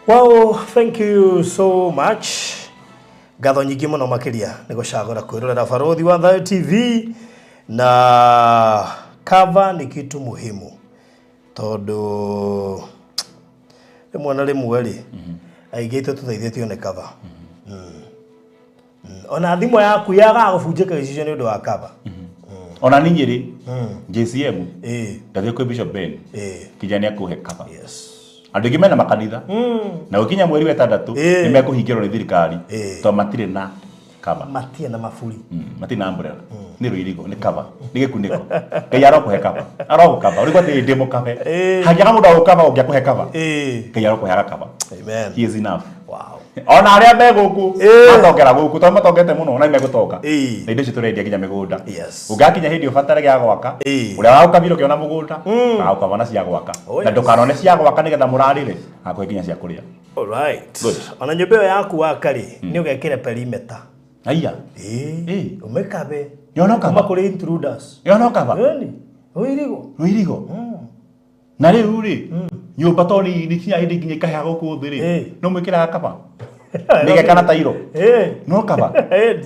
Well, thank you so much. Ngatho nyingĩ mũno makĩria nĩ gũcagũra kwĩrorera Barũthi wa Thayo TV. Na cover nĩ kitu muhimu, tondũ rĩmwe na rĩmwe rĩ, aingĩ aitũ tũteithĩtio nĩ cover. Ona thimũ yaku yagaga gũbunjĩka gĩcicio nĩ ũndũ wa cover. Ona niĩ rĩ, JCM, ndathiĩ kwĩ Bishop Ben, kinya nĩ akũhe cover. Andũ aingĩ mena makanitha na gũkinya mweri wa 6 nĩ mekũhingĩrwo nĩ thirikari tondũ matirĩ na Cover. Matia na maburi. Matina umbrella. Nĩ rũirigo, nĩ cover, nĩ gĩkunĩko. Ngai arokũhe cover. Arogũkaba. Ũrĩ gwatĩ ndĩ mũkabe. Hangĩaga mũndũ agũkaba ũngĩakũhe cover. Ngai arokũheaga cover. Amen. He is enough. Wow. Ona arĩa me gũkũ matongera gũkũ tondũ matongete mũno na nĩmegũtonga. Na indo icio tũrendia nginya mĩgũnda. Yes. Ũngĩgakinya hĩndĩ ũbatare gĩa gwaka, ũrĩa wagũkabire ũkĩona mũgũnda, agũkaba na cia gwaka. Na ndũkanone cia gwaka nĩgetha mũrarĩre, agakũhe nginya cia kũrĩa. All right. Good. Ona nyũmba ĩyo yaku waka rĩ, nĩ ũgekĩra perimeter. Aya. Ũmĩkabe. Nĩona ũkaba? Kuma kũrĩ intruders. Nĩona ũkaba? Ĩni. Rũirigo. Rũirigo. Na rĩu rĩ, nyũmba to nĩ kinya hĩndĩ nginya ikaheha gũkũ thĩ rĩ, no mwĩkĩraga kaba. Nĩgekana tairo. No kaba.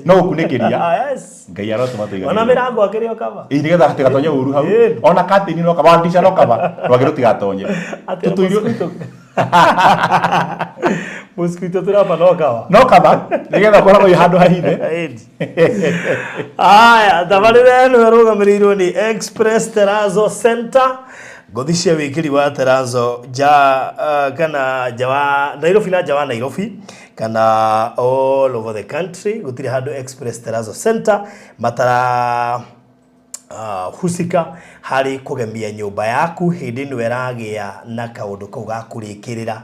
No gũkunĩkĩria. Yes. Ngai arotũma tũiganĩre. Ona mĩrango akĩrĩ o kaba. Ĩ nĩgetha hatigatonye ũru hau. Ona katini no kaba, ndica no kaba. Rwagĩ rũtigatonye. Tũtũirio. Mosquito tũramba no kaba. No kaba, nĩgetha ũkoragwo wĩ handũ hahithe. Aya, tabarĩra ĩno ĩrũgamĩrĩirwo nĩ Express Terrazzo Center. Ngothi cia wĩkĩri wa terrazzo nja kana nja wa Nairobi na nja wa Nairobi kana all over the country, gũtirĩ handũ Express Terrazzo Center matara husika harĩ kũgemia nyũmba yaku hĩndĩ ĩno ĩragĩa na kaũndũ kau ga kũrĩkĩrĩra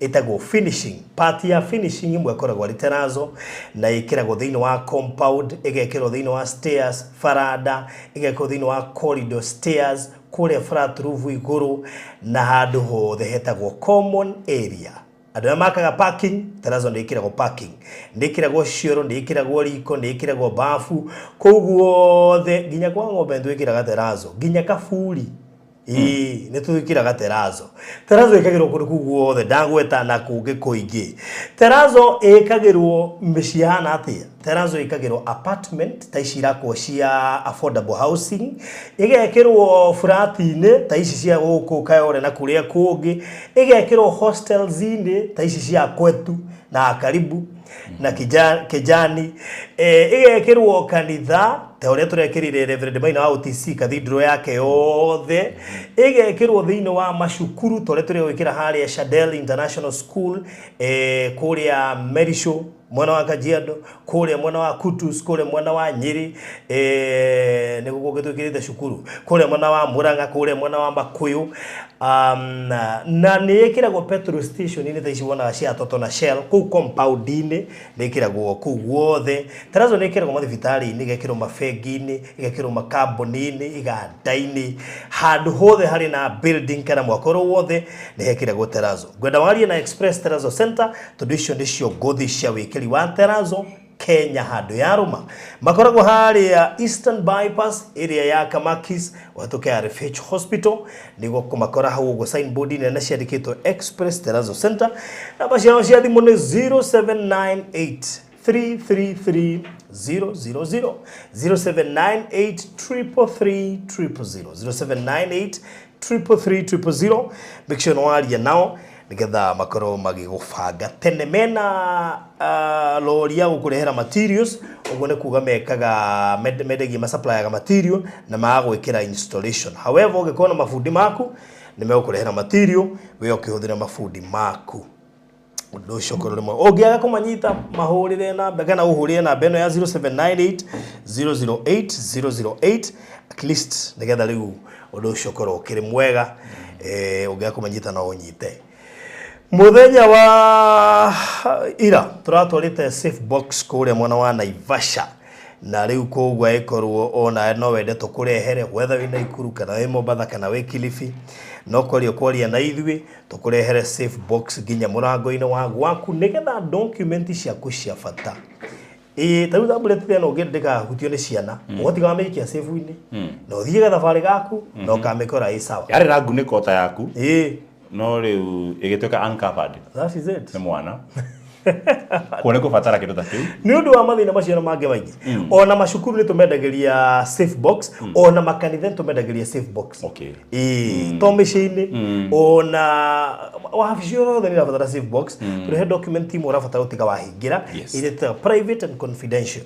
ĩtagwo finishing. Part ya finishing ĩmwe ĩkoragwo ĩrĩ terrazzo na ĩkĩragwo thĩinĩ wa compound, ĩgekĩrwo thĩinĩ wa stairs, faranda, ĩgekĩrwo thĩinĩ wa corridor stairs, kũrĩa flat roof igũrũ na handũ hothe hetagwo common area. Andũ arĩa makaga parking, terrazzo nĩ ĩkĩragwo parking, nĩ ĩkĩragwo cioro, nĩ ĩkĩragwo riko, nĩ ĩkĩragwo bafu, kũu guothe nginya kwa ng'ombe nĩ twĩkĩraga terrazzo, nginya kaburi nĩ twĩkĩraga terrazzo. Terrazzo ĩkagĩrwo kũndũ kũu guothe ndagweta na kũngĩ kũingĩ. Terrazzo ĩkagĩrwo mĩciĩ hana atĩa? Terrazzo ĩkagĩrwo apartment ta ici irakwo cia affordable housing, ĩgekĩrwo flat-inĩ ta ici cia gũkũ Kayole na kũrĩa kũngĩ, ĩgekĩrwo hostels-inĩ ta ici cia kwetu na karibu na kijani, ĩgekĩrwo kanitha ta ũrĩa tũrekĩrire Reverend Maina wa OTC cathedral yake yothe, ĩgekĩrwo thĩinĩ wa macukuru ta ũrĩa tũregwĩkĩra harĩa Shadel International School, kũrĩa Merisho mwena wa Kajiado, kũrĩa mwena wa Kutus, kũrĩa mwena wa Nyeri, nĩguo kũngĩ twĩkĩrĩte cukuru, kũrĩa mwena wa Murang'a, kũrĩa mwena wa Makuyu, na nĩ ĩkĩragwo petrol station-inĩ ta ici wonaga cia Total na Shell kũu compound-inĩ, nĩ ĩkĩragwo kũu guothe. Terrazzo nĩ ĩkĩragwo mathibitarĩ-inĩ, ĩgekĩrwo mabengi-inĩ, ĩgekĩrwo makambuni-inĩ, iganda-inĩ, handũ hothe harĩ na building kana mwako wothe nĩ hekĩragwo terrazzo. Ngwenda warie na Express Terrazzo Center tondũ icio nĩcio ngothi cia wĩkĩri wa terrazzo Kenya handũ ya rũma. Makoragwo harĩa Eastern Bypass area ya Kamakis, ũhetũke RFH Hospital, nĩguo kũmakora hau ũguo signboard nene ciandĩkĩtwo Express Terrazzo Center. Namba ciao cia thimũ nĩ 0798 333 000, 0798 333 000, 0798 333 000. Make sure nĩwaria nao nĩgetha makorwo magĩgũbanga tene. Mena lori ya gũkũrehera materials, ũguo nĩ kuga mekaga mendagia masupplyaga material na magagwĩkĩra installation. However, ũngĩkorwo na mabundi maku nĩ megũkũrehera material, we ũkĩhũthĩra mabundi maku. Ũndũ ũcio ũkorwo rĩmwe ũngĩaga kũmanyita mahũrĩre namba kana ũhũrĩre namba ĩno ya 0798 008 008 at least nĩgetha rĩu ũndũ ũcio ũkorwo ũkĩrĩ mwega. Ũngĩaga kũmanyita no ũnyite. Mũthenya wa ira tũratwarĩte safe box kũrĩa mwena wa Naivasha, na rĩu koguo ĩkorwo ona no wende tũkũrehere whether wĩ Naikuru kana wĩ Mombatha kana wĩ Kilifi, no kwaria kwaria na ithuĩ tũkũrehere safe box nginya mũrango-inĩ wa gwaku nĩgetha document ciaku cia bata. Ta rĩu tablet ĩno ũngĩenda ndĩkahutio nĩ ciana, ũgatiga wamĩikia safe-inĩ na ũthiĩ gathabarĩ gaku na ũkamĩkora ĩ sawa. Yarĩ na ngunĩko ta yaku. No rĩu ĩgĩtuĩka uncovered. That is it. Nĩ mwana. Kuo nĩ kũbatara kĩndũ ta kĩu. Nĩ ũndũ wa mathĩna macio na mangĩ maingĩ. Ona macukuru nĩ tũmendagĩria safe box, ona makanitha nĩ tũmendagĩria safe box. To mĩciĩ-inĩ, ona wabici yothe nĩ ĩrabatara safe box. Tũrehe document imwe ũrabatara gũtiga wahingĩra, iria twĩtaga private and confidential.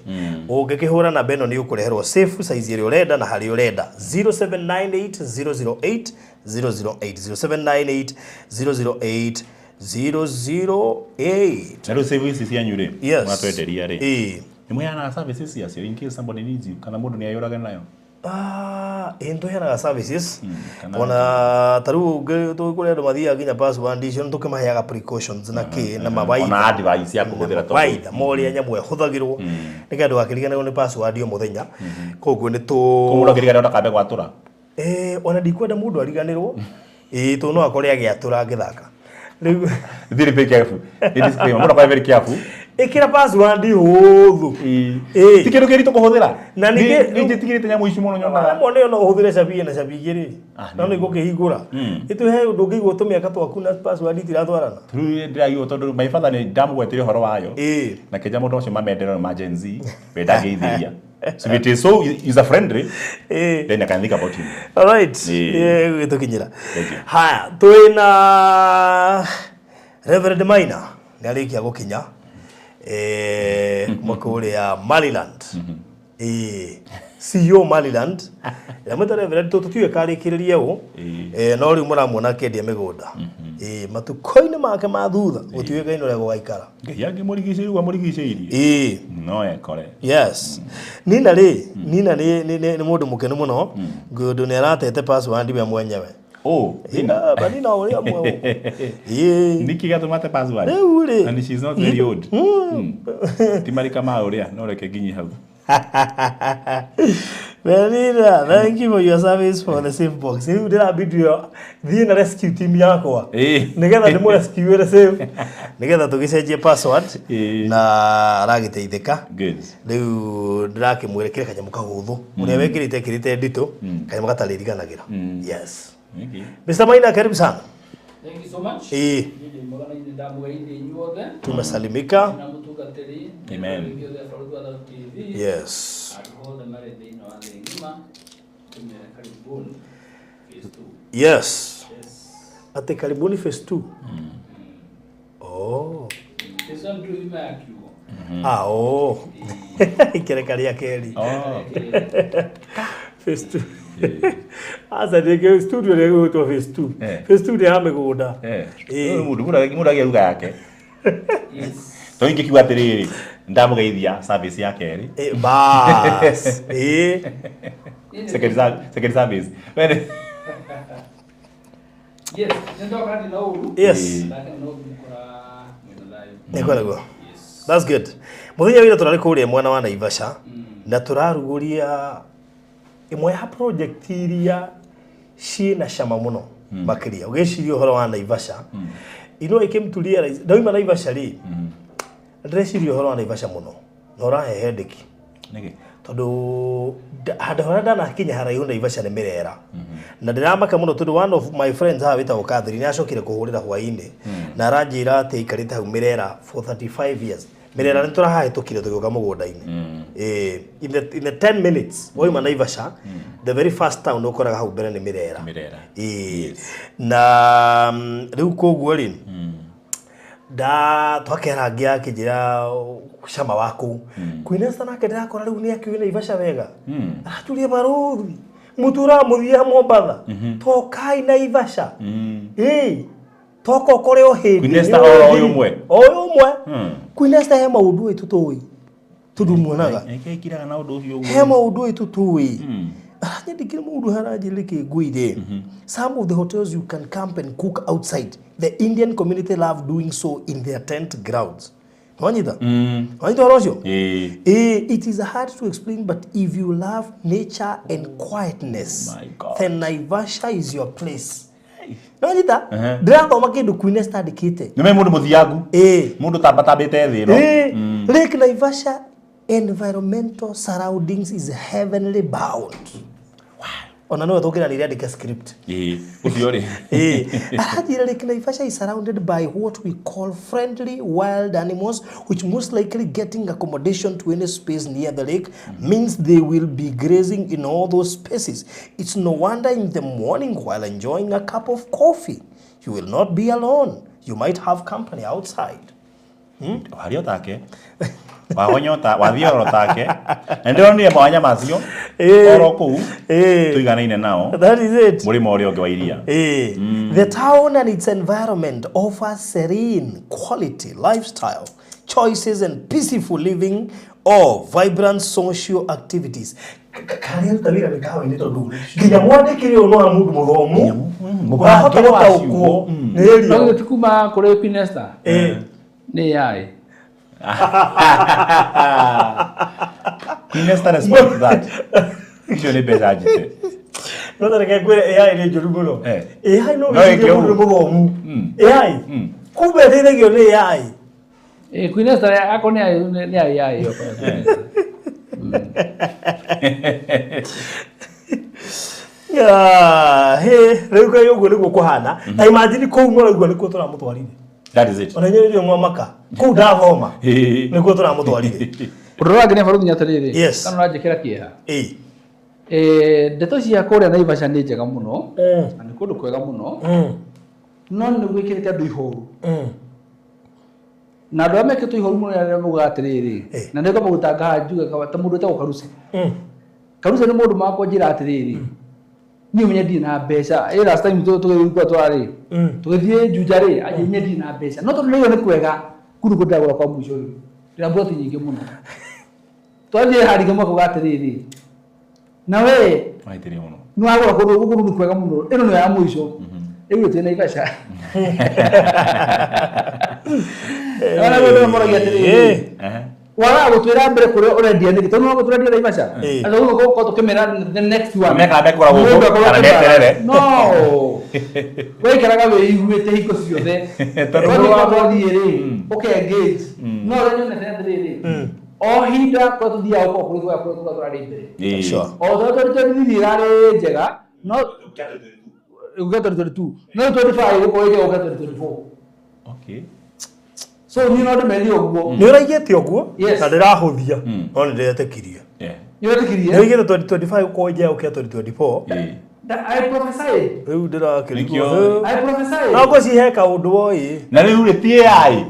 Ũngĩkĩhũra namba ĩno nĩ ũkũreherwo safe size ĩrĩa ũrenda na harĩa ũrenda. 0798 008 008, 0798 008 008. Na rĩu save ici cianyu rĩ, Yes. mwatwenderia rĩ, Nĩ mũheanaga services ciacio in case somebody needs you, kana mũndũ nĩ ayũrage nayo? Ah, ĩ nĩtũheanaga services. Kana Ona ta rĩu kũrĩ andũ mathiaga nginya password icio nĩtũkĩmaheaga precautions na kĩ na mawaitha. Ona advice ya kũhũthĩra tondũ Mawaitha ma ũrĩa nyamũ ĩhũthagĩrwo nĩgetha ndũgakĩriganĩrwo nĩ password o mũthenya. Koguo nĩ tũ Mũndũ akĩriganĩrwo ndakambe gwatũra. Ona ndikwenda mũndũ ariganĩrwo. Ĩĩ, tondũ no akore agĩatũra agĩthaka. Rĩu Very, very careful. Nĩ disclaimer. Mũndũ akorwo very careful. Ĩkĩra password hũthũ. Ĩĩ. Ti kĩndũ kĩritũ kũhũthĩra. Na ningĩ- Nĩ njĩtigĩrĩte nyamũ ici mũno nyonaga. Amwe nĩyo no ũhũthĩre cabi na cabi igĩrĩ. Ah, No nĩ gũkĩhingũra. Ĩtũ he ũndũ ũngĩigua tũmĩaka twaku na password itiratwarana. Rĩu ndĩraigua tondũ my father nĩ ndamũgwetire ũhoro wayo. Na kĩnja mũndũ ũcio mamendera ma Gen Z, we ndangĩithĩria. So if it is so user friendly, then I can think about him. All right. Ĩĩ. Gũtũkinyĩra. Thank you. Haya, twĩna Reverend Maina nĩ arĩkia gũkinya kuma kũrĩa Maryland. Ĩĩ. CEO Maryland. Ndamwĩta Reverend tũtiũĩ karĩkĩrĩrie ũ. No rĩu mũramuona akĩendia mĩgũnda. Ĩĩ, matukũ-inĩ make ma thutha gũtiũĩkaine ũrĩa gũgaikara. Ngai angĩmũrigicĩirie ũguo amũrigicĩirie. No ekore. Yes. Nina rĩ, Nina nĩ mũndũ mũkenu mũno ngũndũ nĩ aratete password we mwenyewe. Oh, Nina. Yeah, but Nina ũrĩa mwe. Ĩĩ. Nĩkĩ gĩatũma ate password? Rĩu rĩ. And she is not very old. Ti marika ma ũrĩa, no reke nginyi hau. Benina, thank you for your service for the safe box. Rĩu ndĩrambindire thiĩ na rescue team yakwa. Nĩgetha ndĩmũ rescue safe. Nĩgetha tũgĩcenjie password na aragĩteithĩka. Good. Rĩu ndĩrakĩmwĩra kĩrĩa kanyamũ kahũthũ. Ũrĩa wekĩrĩte ĩkĩrĩte nditũ, kanyamũ gatarĩriganagĩra. Yes. Okay. Mr. Maina, karibu sana. Thank you so much. Nĩ mwega na ndamũgeithia inyuothe. Tumesalimika. Na mũtungatĩri. Amen. Inyuothe a Bũrũri wa Thau TV. Yes. Andũ othe marĩ thĩinĩ wa thĩ ng'ima. Tũmere karibuni. Phase 2. Yes. Yes. Ate karibuni phase 2. Oh. Phase 1 ndio ima ya kiugo. Ah, oh. Ikereka rĩa kerĩ. Oh. Phase 2. Aca nĩ studio rĩa gwĩtwo phase 2. Phase 2 nĩ ya mĩgũnda. Mũndũ mũndũ agĩa ruga yake. Yes. Tondũ ingĩkiuga atĩrĩrĩ, ndamũgeithia service ya kerĩ. Bas. Second service. Wene. Yes, nĩ ndoka ndĩ na ũru. Yes. Ndake no ngũkora mwĩna thayũ. Nĩ kwega. That's good. Mũthenya wĩra tũrarĩ kũrĩa mwena wa Naivasha na tũrarugũria ĩmwe ya project iria ciĩna cama mũno makĩria ũgĩciria ũhoro wa Naivasha. You know, I came to realize ndauma Naivasha rĩ, ndĩreciria ũhoro wa Naivasha mũno na ũrahe headache. Nĩkĩ? Tondũ handũ harĩa ndanakinya haraihu Naivasha nĩ Mĩrera. Na ndĩramaka mũno tondũ one of my friends haha wĩtagwo Catherine nĩ acokire kũhũrĩra hwaĩ-inĩ na aranjĩra atĩ aikarĩte hau Mĩrera for 35 years. Mĩrera nĩ tũrahahĩtũkire tũgĩũka mũgũnda-inĩ. In the 10 minutes wauma Naivasha, the very first town ũkoraga hau mbere nĩ Mĩrera. Mĩrera. Na rĩu koguo rĩ, nda twakera ngĩ akĩnjĩra cama wa kũu. Queen Esther nake ndĩrakora rĩu nĩ akĩũĩ Naivasha wega. Araturia barũthi mũtũraga mũthiaga Mombatha. Tokai Naivasha. Toka ũkore o hĩndĩ. Queen Esther oro ũyũ ũmwe? O ũyũ ũmwe. Queen Esther he maũndũ ĩ tũtũĩ. Tondũ muonaga. Nĩkĩ ĩkiraga na ũndũ ũcio ũguo? He maũndũ ĩ tũtũĩ. Aranyandĩkĩra maũndũ haranjĩrĩra kĩ ngwĩre. Some of the hotels you can camp and cook outside. The Indian community love doing so in their tent grounds. Wanyita? Wanyita ũhoro ũcio? It is hard to explain, but if you love nature and quietness, Oh my God. then Naivasha is your place. Wanyita? Ndĩrathoma kĩndũ Queen Esther andĩkĩte. Nĩ me mũndũ mũthiangu. Mũndũ tambatambĩte thĩ ĩno. Lake Naivasha environmental surroundings is heavenly bound. Ona no tũkĩranĩire andĩke script. Ũcio rĩ. Aranjĩra Lake Naivasha is surrounded by what we call friendly wild animals, which most likely getting accommodation to any space near the lake means they will be grazing in all those spaces. It's no wonder in the morning while enjoying a cup of coffee, you will not be alone. You might have company outside. Waria o take. Wahonyota, wathiĩ oro take. Na ndĩronire mwanya macio. Oro kũu. Tũiganaine nao. That is it. Mũrĩmo ũrĩa ũngĩ wa iria. The town and its environment offers serene quality lifestyle choices and peaceful living Of vibrant social activities. Karĩa ruta wĩra mĩkawa-inĩ tondũ nginya mwandĩkĩre ũyũ no wa mũndũ mũthomu ũrahota gũtaũkwo nĩ area. No ti kuma kũrĩ Queen Esther. Nĩ AI. Queen Esther respond to that. Icio nĩ mbeca njite. No ta reke ngwĩre AI nĩ njũru mũno. AI no No ĩke wĩcirie mũndũ ũguo. mũthomu. AI kumbe ĩteithagio nĩ AI. Queen Esther akorwo nĩ AI nĩ AI ĩyo. He rĩu kaĩ ũguo nĩguo kũhana. Ta imagine kũu mũraigua nĩkuo tũramũtwarire. That is it. Ona inyuĩ nĩ mwamaka kũu ndathoma nĩkuo tũramũtwarire. Ũndũ ũrĩa wangenia baruthi nĩ atĩrĩrĩ. Yes. Kana ũranjĩkĩra kĩeha. Ĩĩ. Ndeto cia kũrĩa Naivasha nĩ njega mũno. Na nĩ kũndũ kwega mũno. No nĩ gwĩkĩrĩte andũ ihoru. Na andũ arĩa mekĩtwo ihoru mũno nĩ arĩa maugaga atĩrĩrĩ. Na nĩ ngwamba gũtanga haha njuge ta mũndũ wĩtagwo Karuce. Karuce nĩ mũndũ makwa njĩra atĩrĩrĩ. Niĩ ũmenye ndirĩ na mbeca. Last time tũgĩthiĩ kũrĩa tũrarĩ. Tũgĩthiĩ Juja rĩ, anjĩra niĩ ndirĩ na mbeca. No tondũ nĩguo nĩ kwega, kũu nĩkuo ndĩragũra kwa mũico rĩu. Ndĩna mburoti nyingĩ mũno. Twathiĩ harĩa mwaka uga atĩrĩrĩ. Na we Mahĩtĩrie mũno. nĩ wagũra kũndũ gũkũ nĩ kwega mũno. Ĩno nĩyo ya mũico. Rĩu twĩ Naivasha. Ona wewe ũroragia atĩrĩrĩ. Wagaga gũtwĩra mbere kũrĩa ũrendia nĩkĩ? Tondũ no gũtũrendia Naivasha. Atĩ ũguo gũkorwo tũkĩmera the next one. Mekaga mekũra gũkũ, Mũndũ akorwo kana akĩmera. meterere. No. Waikaraga wĩiguĩte hingo ciothe. Tondũ Twathiĩ mũndũ wa- kwa twathiĩ rĩ, ũka engage. No ũrĩa nyonete nĩ atĩrĩrĩ, o hinda kũrĩa tũthiaga gũkorwo kũrĩ kwega kũrĩa tũkoragwo tũrarĩ mbere. O tondũ 2023 ĩrarĩ njega, no gũkĩra 2022. No 2025 gũkorwo ĩ njega gũkĩra 2024. Okay. So niĩ no ndĩmerire ũguo. Nĩ ũraigĩte ũguo Yes. na ndĩrahũthia no nĩ ndĩretĩkirie. Nĩ wetĩkirie? Nĩ ũraigĩte 2025 gũkorwo njega gũkĩra 2024. I prophesied. Rĩu ndĩrakĩrigwo. Nĩkĩo. I prophesied. No ngwĩciria he kaũndũ woĩ. Na rĩu rĩ ti AI.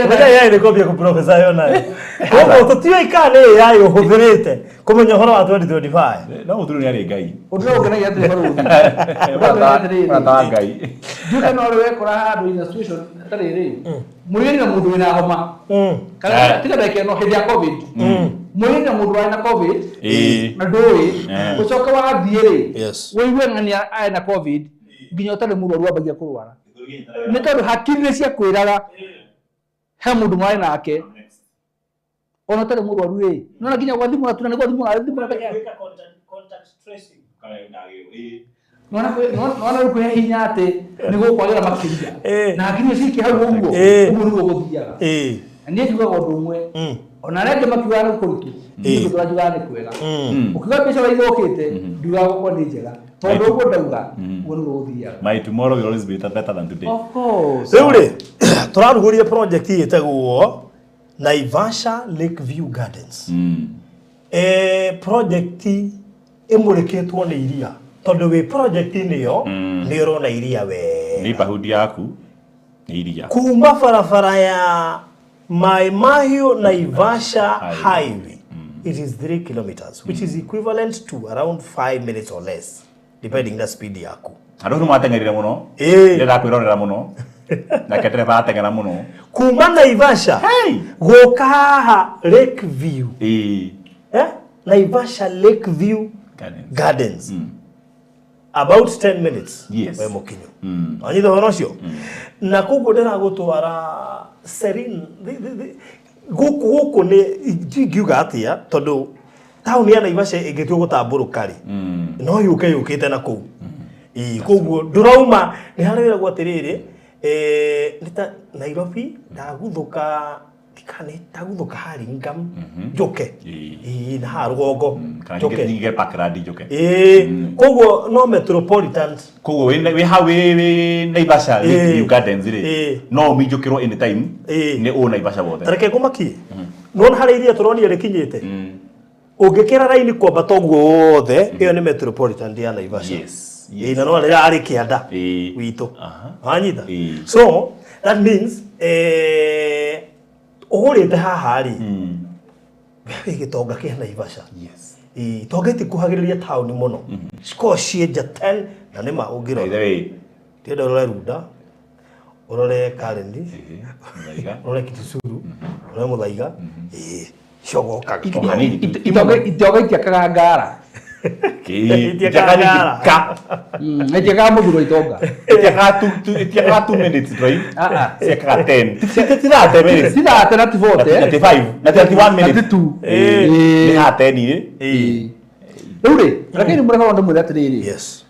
Mũthenya AI nĩ kwambia kũprofesa yo nayo. Koguo tũtiũĩ kana nĩ AI ũhũthĩrĩte kũmenya ũhoro wa 2025. No mũthuri nĩ arĩ Ngai. Ũndũ ũrĩa ũngenagia atĩrĩ barũthi. Ũndũ ũrĩa ũngenagia atĩrĩrĩ. Mũrata wa Ngai. Ndiũĩ kana ũrĩ wekora handũ in a situation ta rĩrĩ. Mũrĩri na mũndũ wĩna homa. Kana tiga ndagĩka ĩno hĩndĩ ya COVID. Mũrĩri na mũndũ warĩ na COVID. Na ndũĩ. Ũcoke wathiĩ rĩ. Ũigue ng'ania arĩ na COVID. Nginya ũtarĩ mũrwaru wambagia kũrwara. Nĩ tondũ hakiri nĩ ciakwĩraga he mũndũ mwarĩ nake. Ona ũtarĩ mũrwaru rĩ. Nĩwona nginya gwa thimũ na nĩ gwa thimũ na thimũ na peke yake. Nĩwona rĩu kwĩhe hinya atĩ nĩ gũkwagĩra makĩria. Na hakiri icio ciikie hau ũguo. Ũguo nĩguo gũthiaga. Na niĩ njugaga ũndũ ũmwe. Ona arĩa angĩ makiugaga nĩ kũritũ. Niĩ tũranjugaga nĩ kwega. Ũkiuga mbiacara ithũkĩte, ndugaga gũkorwo nĩ njega. Tondũ ũguo ndauga, ũguo nĩguo gũthiaga. My tomorrow will always be better than today. Of course. Rĩu rĩ, tũrarugũria project ĩtagwo Naivasha Lake View Gardens. Project ĩmũrĩkĩtwo nĩ iria. Tondũ wĩ project-inĩ ĩyo, nĩ ũrona iria wega. Neighborhood yaku nĩ iria. Kuma barabara ya Mai Mahiu Naivasha Highway. It is 3 kilometers, which is equivalent to around 5 minutes or less, depending na speed yaku. Andũ nĩ mateng'erire mũno. Ndĩrenda kwĩrorera mũno. Nake ndereba ateng'era mũno. Kuma Naivasha gũka haha Lake View. Naivasha Lake View Gardens. About 10 minutes. Yes. We mũkinyu. Wanyita ũhoro ũcio? Na koguo ndĩragũtwara Serene gũkũ gũkũ nĩ ingiuga atĩa tondũ taũni ya Naivasha ĩngĩtua gũtambũrũka rĩ no yũke yũkĩte na kũu. Koguo ndũrauma nĩ harĩa wĩragwo atĩrĩrĩ nĩ ta Nairobi ndaguthũka ndaguthũka Hurlingham njũke. Na haha rũgongo njũke. Nyingĩ Parkland njũke. Koguo no metropolitan. Koguo wĩ hau wĩ Naivasha Lake View Gardens rĩ no ũminjũkĩrwo anytime nĩ ũ Naivasha wothe. Reke ngũmakie. Nĩwona harĩa iria tũronire rĩkinyĩte? Ũngĩkĩra raini kwambata ũguo wothe ĩyo nĩ metropolitan ya Naivasha. Yes. Na no rĩrĩa arĩ kĩanda witũ. Wanyita? So that means ũgũrĩte haha rĩ wĩ gĩtonga kĩa Naivasha. Yes. Itonga itikuhagĩrĩria taũni mũno. Cikoragwo ciĩ nja 10 na nĩma ũngĩrora. By the way, Ndĩrenda ũrore Runda. Ũrore Karen, Muthaiga. Ũrore Kitisuru, ũrore Muthaiga. Ĩĩ, cogokaga. O hanini tu. Itonga itiakaga ngara. Itiakaga ngara. Ka. Itiakaga mũthuro itonga. Itiakaga itiakaga 2 minutes drive. Ah, ah. Ciakaga 10. Ti 10 minutes. Ti thate na ti 40. Na ti 5. Na 31 minutes. Na ti 2. Ĩĩ. Nĩ ha 10 rĩ. Ĩĩ. Rĩu rĩ, rekei ndĩmũre horo ndĩmwĩre atĩrĩrĩ. Yes.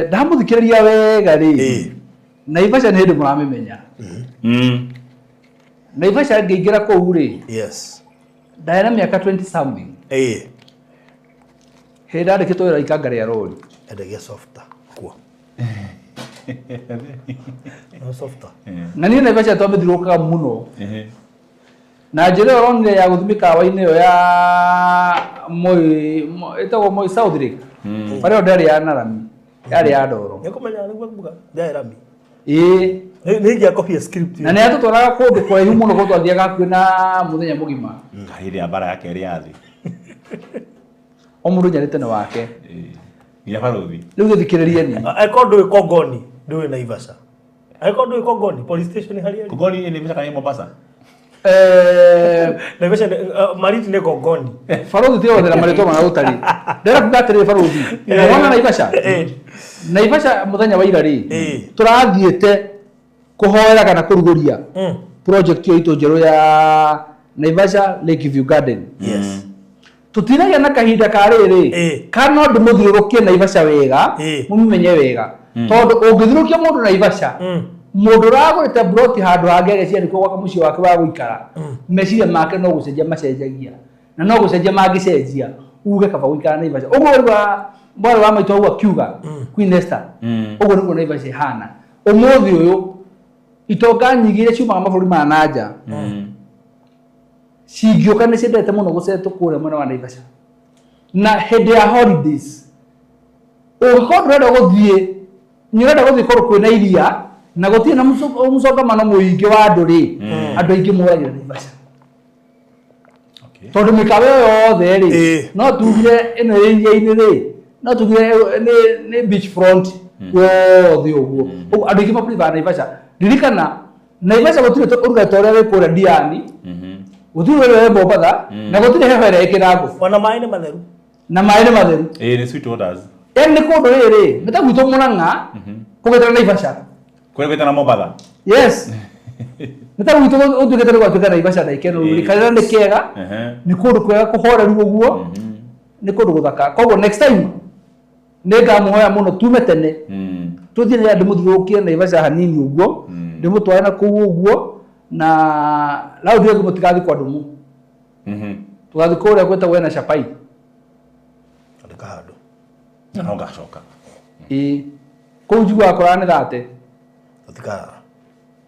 Ndamũthikĩrĩria wega rĩ. Ĩĩ. Naivasha nĩ hĩndĩ mũramĩmenya. Naivasha ngĩingĩra kũu rĩ, Yes. ndarĩ na mĩaka 20 something. Ĩĩ. Hĩndĩ ndandĩkĩtwo wĩra ikanga rĩa rori. Endagia softa kuo. No softa. Na niĩ Naivasha twamĩthiũrũrũkaga mũno. Na njĩra ĩyo ũronire ya gũthiĩ mĩkawa-inĩ ĩyo ya Moi, ĩtagwo Moi South Lake. Barĩa ĩyo ndĩarĩ ya Narami, yarĩ ya Ndoro. Nĩ kũmenya nĩguo kuga ndĩarĩ rami. Ĩĩ. Nĩ ingĩakobia script. Na nĩ yatũtwaraga kũndũ kũraihu mũno kũu twathiaga hakuhĩ na mũthenya mũgima. Hĩndĩ ya mbara ya kerĩ ya thĩ. O mũndũ njarĩte nĩ wake. Nginya barothi. Rĩu gĩthikĩrĩrie ni. Angĩkorwo ndũĩ Kongoni, ndũĩ Naivasha. Angĩkorwo ndũĩ Kongoni, police station harĩa ĩrĩ. Kongoni ĩ Naivasha kana ĩ Mombasa? Naivasha Mariti nĩ Kongoni. Barothi tiga gwethera marĩtwa marĩa ũtarĩ. Ndĩrenda kuga atĩrĩrĩ barothi. Wona Naivasha? Naivasha mũthenya wa ira rĩ, tũrathiĩte kũhoera kana kũrugũria project ĩyo itũ njerũ ya Naivasha Lakeview Garden. Yes. Tũtinagĩa na kahinda ka rĩrĩ, kana no ndĩmũthiũrũrũkie Naivasha wega, mũmĩmenye wega. Tondũ ũngĩthiũrũrũkia mũndũ Naivasha, mũndũ ũragũrĩte broti handũ hangĩ ageciria nĩkuo gwaka mũciĩ wake wa gũikara, meciria make no gũcenjia macenjagia. Na no gũcenjia mangĩcenjia, uge kaba gũikara Naivasha. Ũguo ũrĩa mwarĩ wa maitũ hau akiuga, Queen Esther, ũguo nĩguo Naivasha ĩhana. Ũmũthĩ ũyũ, itonga nyingĩ iria ciumaga mabũrũri ma na nja, cingĩũka nĩ ciendete mũno gũcetwo kũrĩa mwena wa Naivasha. Na hĩndĩ ya holidays, ũngĩkorwo ndũrenda gũthiĩ, nĩ ũrenda gũthiĩ kũndũ kwĩna iria, na gũtirĩ na mũcongamano mũingĩ wa andũ rĩ, andũ aingĩ moragĩra Naivasha. Tondũ mĩkawa ĩyo yothe rĩ, no tugire ĩno ĩ iria-inĩ rĩ, no tugire nĩ beach front yothe ũguo. Ũguo andũ aingĩ ma-prefer Naivasha. Ririkana, Naivasha gũtirĩ ũrugarĩ ta ũrĩa wĩ kũrĩa Diani, gũtirĩ ũrĩa wĩ Mombatha, na gũtirĩ heho ĩrĩa ĩ Kĩrangũ. Ona maĩ nĩ matheru. Na maĩ nĩ matheru. Ĩĩ, nĩ sweet waters. Yaani nĩ kũndũ rĩrĩ, nĩ ta gwitũ Mũrang'a, kũgĩtana Naivasha. Kũrĩa gwĩtana Mombatha. Yes. Nĩ ta gwitũ ũtuĩkĩte nĩ gwatuĩka Naivasha na ikeno rĩu. Karĩra nĩ kega, nĩ kũndũ kwega kũhoreru ũguo, nĩ kũndũ gũthaka. Koguo next time nĩ ngamũhoya mũno tume tene. Tũthiĩ nĩgetha ndĩmũthiũrũrũkie Naivasha hanini ũguo, ndĩmũtware na kũu ũguo, na raundi ĩyo mũtigathiĩ kwa Ndũng'ũ. Tũgathiĩ kũrĩa gwĩtagwo ena Chapai. Andĩka handũ. Na no ngacoka. Ĩĩ. Kũu njiguaga kũrara nĩ thate. Tũtikarara.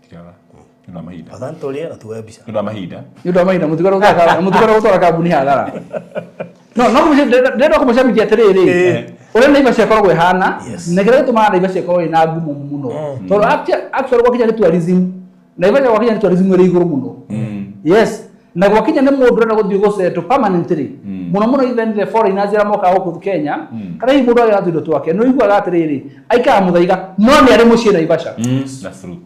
Tũtikarara. Nĩ ũndũ wa mahinda. Afadhali tũrĩe na tuoe mbica. Nĩ ũndũ wa mahinda. Nĩ ũndũ wa mahinda, mũtigare gũtwara kambuni hathara. No, no ndĩrenda kũmũcamithia atĩrĩrĩ, ũrĩa Naivasha ĩkoragwo ĩhana, na kĩrĩa gĩtũmaga Naivasha ĩkorwo ĩna ngumo mũno. Tondũ actually gwakinya nĩ tourism, Naivasha gwakinya nĩ tourism ĩrĩ igũrũ mũno. Yes. Na gwakinya nĩ mũndũ ũrenda gũthiĩ gũsettle permanently. Mũno mũno even the foreigners arĩa mokaga gũkũ Kenya, kana hihi mũndũ agĩra tũindo twake, nĩ ũiguaga atĩrĩrĩ, aikaraga Mũthaiga, no nĩ arĩ mũciĩ Naivasha. That's true.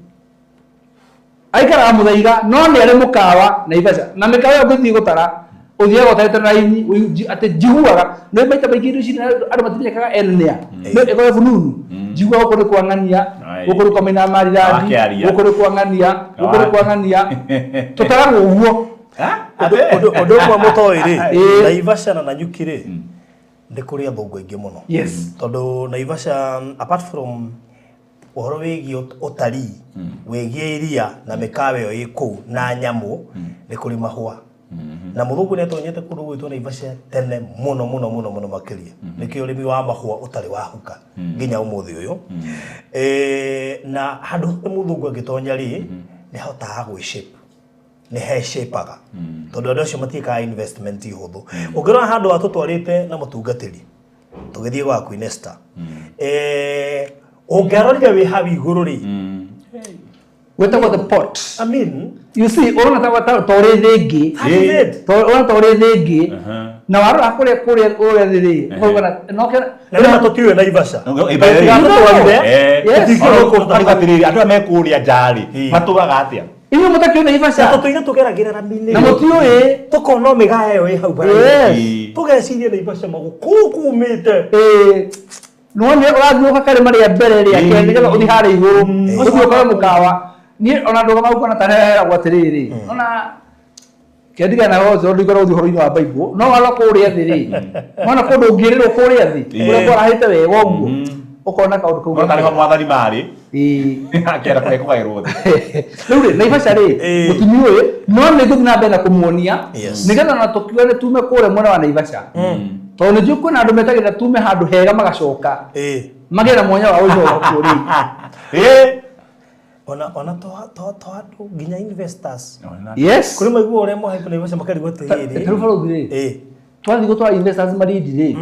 Aikaraga Mũthaiga, no nĩ arĩ mũkawa Naivasha. Na mĩkawa ĩyo ũngĩthiĩ gũtara, ũthiaga ũtarĩte na raini, atĩ njiguaga, nĩ maita maingĩ indo ici andũ matimenyekaga ene nĩ a. Nĩ ĩkoragwo bununu. Njiguaga gũkũ nĩ kwa Ng'ania, gũkũ nĩ kwa Maina Maridadi, gũkũ nĩ kwa Ng'ania, gũkũ nĩ kwa Ng'ania. Tũtaragwo ũguo. Ũndũ ũmwe mũtoĩ rĩ, Naivasha na Nanyuki rĩ, nĩ kũrĩ athũngũ aingĩ mũno. Yes. Tondũ Naivasha, apart from ũhoro wĩgiĩ ũtarii, wĩgiĩ iria na mĩkawa ĩyo ĩ kũu na nyamũ, nĩ kũrĩ mahũa. Na mũthũngũ nĩ atonyete kũndũ gwitũ Naivasha tene mũno mũno mũno mũno makĩria. Nĩkĩo ũrĩmi wa mahũa ũtarĩ wahuka nginya ũmũthĩ ũyũ. Na handũ hothe mũthũngũ angĩtonya rĩ, nĩ ahotaga gwĩ-shape. Nĩ he-shape-aga. Tondũ andũ acio matiĩkaga investment hũthũ. Ũngĩrora handũ atũtwarĩte na mũtungatĩri, tũgĩthiĩ gwa Queen Esther. Ũngĩarorire wĩ hau igũrũ rĩ, Wetagwo the pot. I mean, you see urona ta tori thingi. Urona ta uri thingi. Na warora kuria kuria uria thiri. No na nĩ matũtiũĩ Naivasha. Atĩrĩrĩ andũ aya me kũrĩa nja-rĩ matũraga atĩa? Inyuĩ mũtakĩũĩ Naivasha. Tũtũire tũgeragĩra rami-inĩ. Na mũtiũĩ. Tũkona mĩgaha ĩyo ĩ hau bara-inĩ. Tũgeciria Naivasha magũkũ kumĩte. Nĩwonire ũrathiĩ ũka karĩma rĩa mbere rĩa kerĩ nĩgetha ũthiĩ harĩa igũrũ. Ũthiĩ ũkore mũkawa. Niĩ ona ndũgama ũkona ta heragwo atĩrĩrĩ. Ona kendiga na hothe ndingorwo ũthiĩ ũhoro-inĩ wa Bible. No warora kũrĩa thĩ rĩ. Wona kũndũ ũngĩrĩrwo kũrĩa thĩ. Kũrĩa kwarahĩte wega ũguo. Ũkona kaũndũ kau. Ũkona tarĩ ho mwathani marĩ. Akĩenda kũgaĩrwo thĩ. Rĩu rĩ Naivasha rĩ mũtimiũĩ no nĩ ngũthiĩ na mbere na kũmuonia nĩgetha ona tũkiuga nĩ tume kũrĩa mwena wa Naivasha. Tondũ nĩ njũĩ kwĩna andũ metagĩrĩra tume handũ hega magacoka. Magĩe na mwanya wa gũcoka kuo rĩngĩ. Ona to andũ nginya investors. Yes. Kũrĩ maiguaga ũrĩa mohetwo Naivasha makarigwo atĩrĩrĩ. Tarĩu barũthi rĩ. Twathiĩ gũtwara investors Malindi rĩ.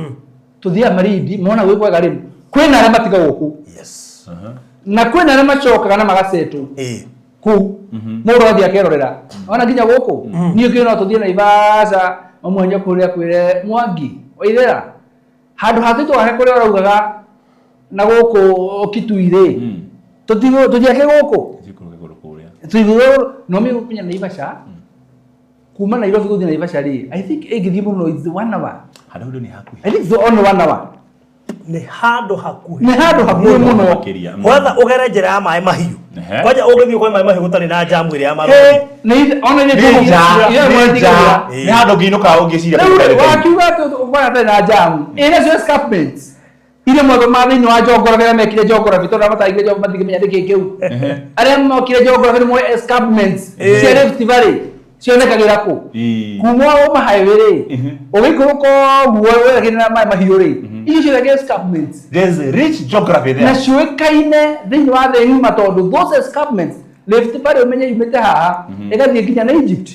Tũthiaga Malindi mona gwĩ kwega rĩ. Kwĩna arĩa matigagwo kũu. Yes. Na kwĩna arĩa macokaga na magasetwo. Kũu. Mũndũ athiĩ akerorera. Ona nginya gũkũ. Niĩ ngĩona no tũthiĩ Naivasha mamwenya kũrĩa kwĩre Mwangi. Waithera. Handũ hatwĩtwo wake kũrĩa ũraugaga na gũkũ Kitui rĩ. Tũthiake gũkũ. Tũigũrũ no mĩgũkinya Naivasha. Kuma Nairobi gũthiĩ Naivasha rĩ. I think ĩngĩthiĩ mũno is 1 hour. Handũ nĩ hakuhĩ. I think it's only 1 hour. Nĩ handũ hakuhĩ. Nĩ handũ hakuhĩ mũno. Kwatha ũgere njĩra ya maĩ mahiũ. Kwanja ũngĩthiĩ kwa maĩ mahiũ gũtarĩ na jamu ĩrĩa ya marori. Nĩ ona nĩ nĩ handũ ũngĩinũka ũngĩciria. Rĩu wakiuga atĩ ũkona hatarĩ na jamu. Ĩna cio escarpments. Iria mwathoma thĩinĩ wa geography arĩa mekire geography tondũ arĩa mataigire geography matingĩmenya nĩkĩ kĩu. Arĩa mokire geography nĩ moĩ escarpments cia Rift Valley cionekagĩra kũ. Kuma wauma highway rĩ ũgĩikũrũka ũguo werekeire na maĩ mahiũ rĩ icio ciothe escarpments. There's rich geography there. Na ciũĩkaine thĩinĩ wa thĩ ng'ima tondũ those escarpments Rift Valley ũmenye yumĩte haha ĩgathiĩ nginya na Egypt.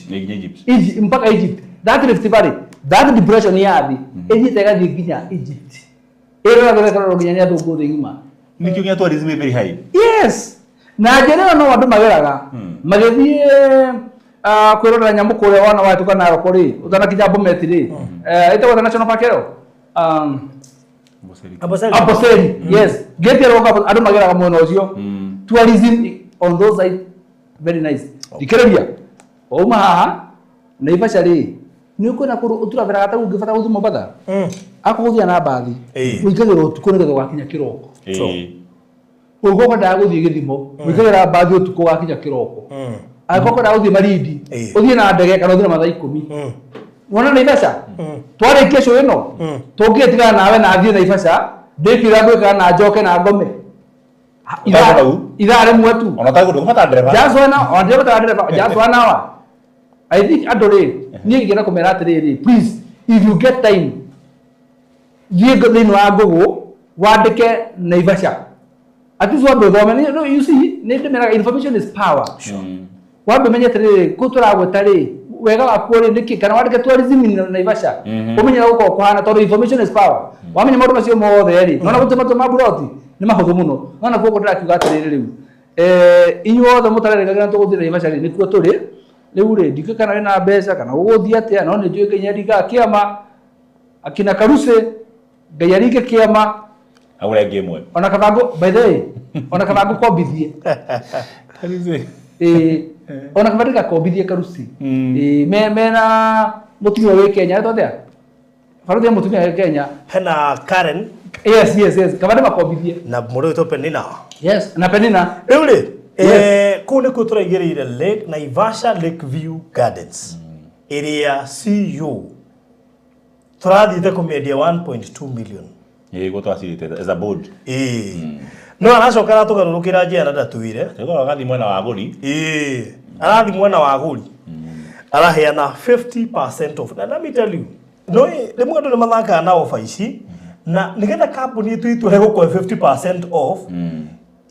Mpaka Egypt. That Rift Valley, that depression ya thĩ ĩthiĩte ĩgathiĩ nginya Egypt. Ĩroragwo nginya nĩ athũngũ thĩ ng'ima. Nĩkĩo nginya tourism ĩ very high. Yes. Na njĩra ĩyo no andũ mageraga magĩthiĩ kwĩrorera nyamũ kũrĩa wona wahĩtũka Narok rĩ ũtanakinya Bomet rĩ ĩtagwo National Park ĩyo Amboseli. Yes. Gate ya Rwaka andũ mageraga mwena ũcio. Tourism on those side very nice. Thikĩrĩria wauma haha Naivasha rĩ nĩ ũkwĩna kũndũ ũturaveraga ta ũngĩbata gũthiĩ Mombatha. Akorwo ũthiaga na mbathi ũingagĩra ũtukũ nĩgetha ũgakinya kĩroko. Ũguo ũkwendaga gũthiĩ Gĩthimo ũingagĩra mbathi ũtukũ ũgakinya kĩroko. Angĩkorwo ũkwendaga gũthiĩ Malindi ũthiĩ na ndege kana ũthiĩ na mathaa 10. Wona Naivasha twarĩkia show ĩno tũngĩtigana nawe na thiĩ Naivasha ndĩkĩra ngwĩkaga na njoke na ngome. Ithaa rĩmwe tu. Ona ũtagũndũ kũbatara ndereba. Just 1 hour. Ona ndĩrabatara ndereba just 1 hour. I think andũ rĩ niĩ ingĩenda kũmera atĩrĩrĩ please if you get time thiĩ thĩinĩ wa Google wandĩke Naivasha. At least wambe ũthome. No, you see nĩ ndĩmeraga information is power. Wambe ũmenye atĩrĩrĩ kũu tũragweta rĩ wega wakuo rĩ nĩkĩ kana wandĩke tourism in Naivasha ũmenye gũkorwo kũhana tondũ information is power. Wamenya maũndũ macio mothe rĩ nona gũtema matua ma buroti nĩ mahũthũ mũno. Nona koguo ndĩrakiuga atĩrĩrĩ rĩu inyuothe mũtarerĩgagĩra tũgũthiĩ Naivasha rĩ nĩkuo tũrĩ rĩu rĩ ndikũĩ kana wĩna mbeca kana ũgũthiĩ atĩa no nĩ njũĩ Ngai nĩaringaga kĩama akina Karuse Ngai aringe kĩama agũre ngĩ ĩmwe. Ona Kabango by the way ona Kabango kombithie. Ona Kabango gakombithie Karusi. Mena mũtumia wĩ Kenya etwo atĩa? Barũthi ya mũtumia wĩ Kenya. Hena Karen. Yes yes yes. Kabango makombithie. Na mũndũ wĩtwo Penina. Yes, na Penina. Rĩu rĩ kũu nĩkuo tũraigĩrĩire Lake Naivasha Lake View Gardens. Ĩrĩa CU tũrathiĩte kũmĩendia 1.2 million. Ĩĩ twacirĩte as a board. No aracoka aratũgarũrũkĩra njĩra na ndatwĩre. Nĩgũkorwo agathiĩ mwena wa agũri. Arathiĩ mwena wa agũri. Araheana 50% off. Na let me tell you, no rĩmwe andũ nĩ mathakaga na ofa ici na nĩgetha kambuni ĩtue itua rĩa gũkũhe 50% off,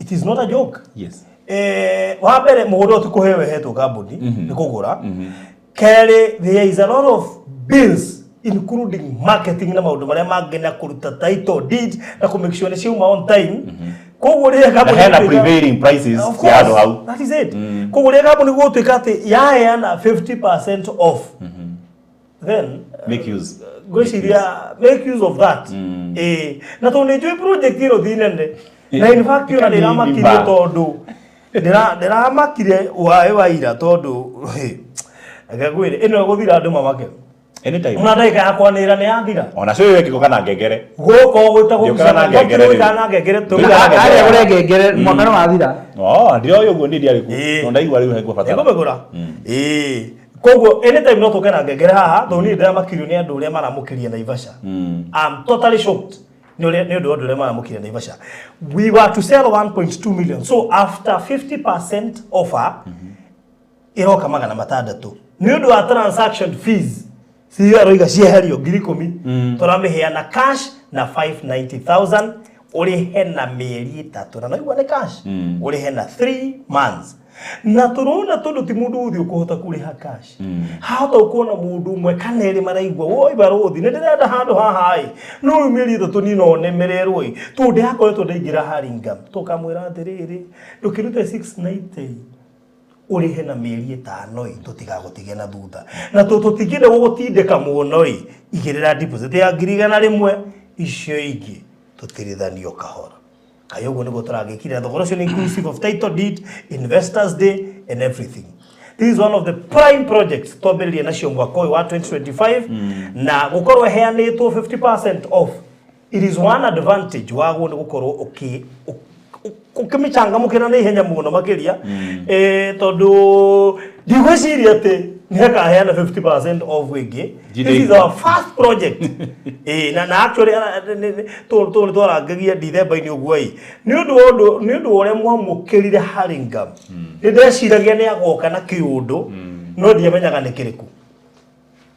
it is not a joke. Yes. Wa mbere mũgũnda ũyũ ti kũheo ĩhetwo kambuni nĩ kũgũra. Kerĩ there is a lot of bills including marketing na maũndũ marĩa mangĩ na kũruta title deed na kũ make sure nĩ ciauma on time. Koguo rĩrĩa kambuni hena prevailing prices cia handũ hau. That is it. Koguo rĩrĩa kambuni gũtuĩka atĩ yaheana 50% off, then make use, ngwĩciria make use of that. Na tondũ nĩ njũĩ project ĩno ti nene, na in fact ona ndĩramakire tondũ ndĩramakire waĩ wa ira tondũ reke ngwĩre ĩno ĩgũthira andũ mamake. Anytime. Ona ndagĩka ya kwanĩrĩra nĩ yathira. Ona cio wekĩko kana ngengere. Gũkũ gwĩtagwo Ndiũkaga na ngengere rĩu. na ngengere Ndiũkaga na ngengere. Harĩa ũre ngengere mwaka nĩ wathira. Oh, ndioĩ ũguo niĩ ndiarĩ kuo. Ĩĩ. No ndaigua rĩu hekwo bata. Nĩngũmĩgũra. Ĩĩ. Koguo anytime no tũke na ngengere haha tondũ niĩ ndĩramakirio nĩ andũ ũrĩa maramũkĩria Naivasha. I'm totally shocked nĩ ũndũ wa andũ ũrĩa maramũkĩria Naivasha. We were to sell 1.2 million. So after 50% offer ĩroka 600. Nĩ ũndũ wa transaction fees CEO aroiga cieherio 10,000. Tũramĩheana cash na 590,000 ũrĩhe na mĩeri 3 na naigua nĩ cash ũrĩhe na 3 months. Na tũrona tondũ ti mũndũ ũthiĩ ũkũhota kũrĩha cash. Hahota ũkuona mũndũ ũmwe kana erĩ maraigua woi barũthi nĩ ndĩrenda handũ haha ĩ no rĩu mĩeri 3 niĩ no nemererwo ĩ tondũ ndĩrakoretwo ndaingĩra Hurlingham tũkamwĩra atĩrĩrĩ ndũkĩrute 690 ũrĩhe na mĩeri 5 ĩ tũtigagũtige na thutha na tũtingĩenda gũgũtindĩka mũno ĩ igĩrĩra deposit ya 100,000 icio ingĩ tũtirithanio kahora. Kaĩ ũguo nĩguo tũragĩkire thogora ũcio nĩ inclusive of title deed, investors day and everything. This is one of the prime projects twambĩrĩria nacio mwaka ũyũ wa 2025 na gũkorwo ĩheanĩtwo 50% off. It is one advantage waguo nĩ gũkorwo ũkĩmĩcangamũkĩra na ihenya mũno makĩria tondũ ndigwĩciria atĩ nĩhakaheana 50% off ĩngĩ. This is our first project. Na actually tũ twarangagia Dithemba-inĩ ũguo ĩ nĩ ũndũ wa ũrĩa mwamũkĩrire Hurlingham nĩ ndeciragia nĩ agoka na kĩũndũ no ndiamenyaga nĩ kĩrĩkũ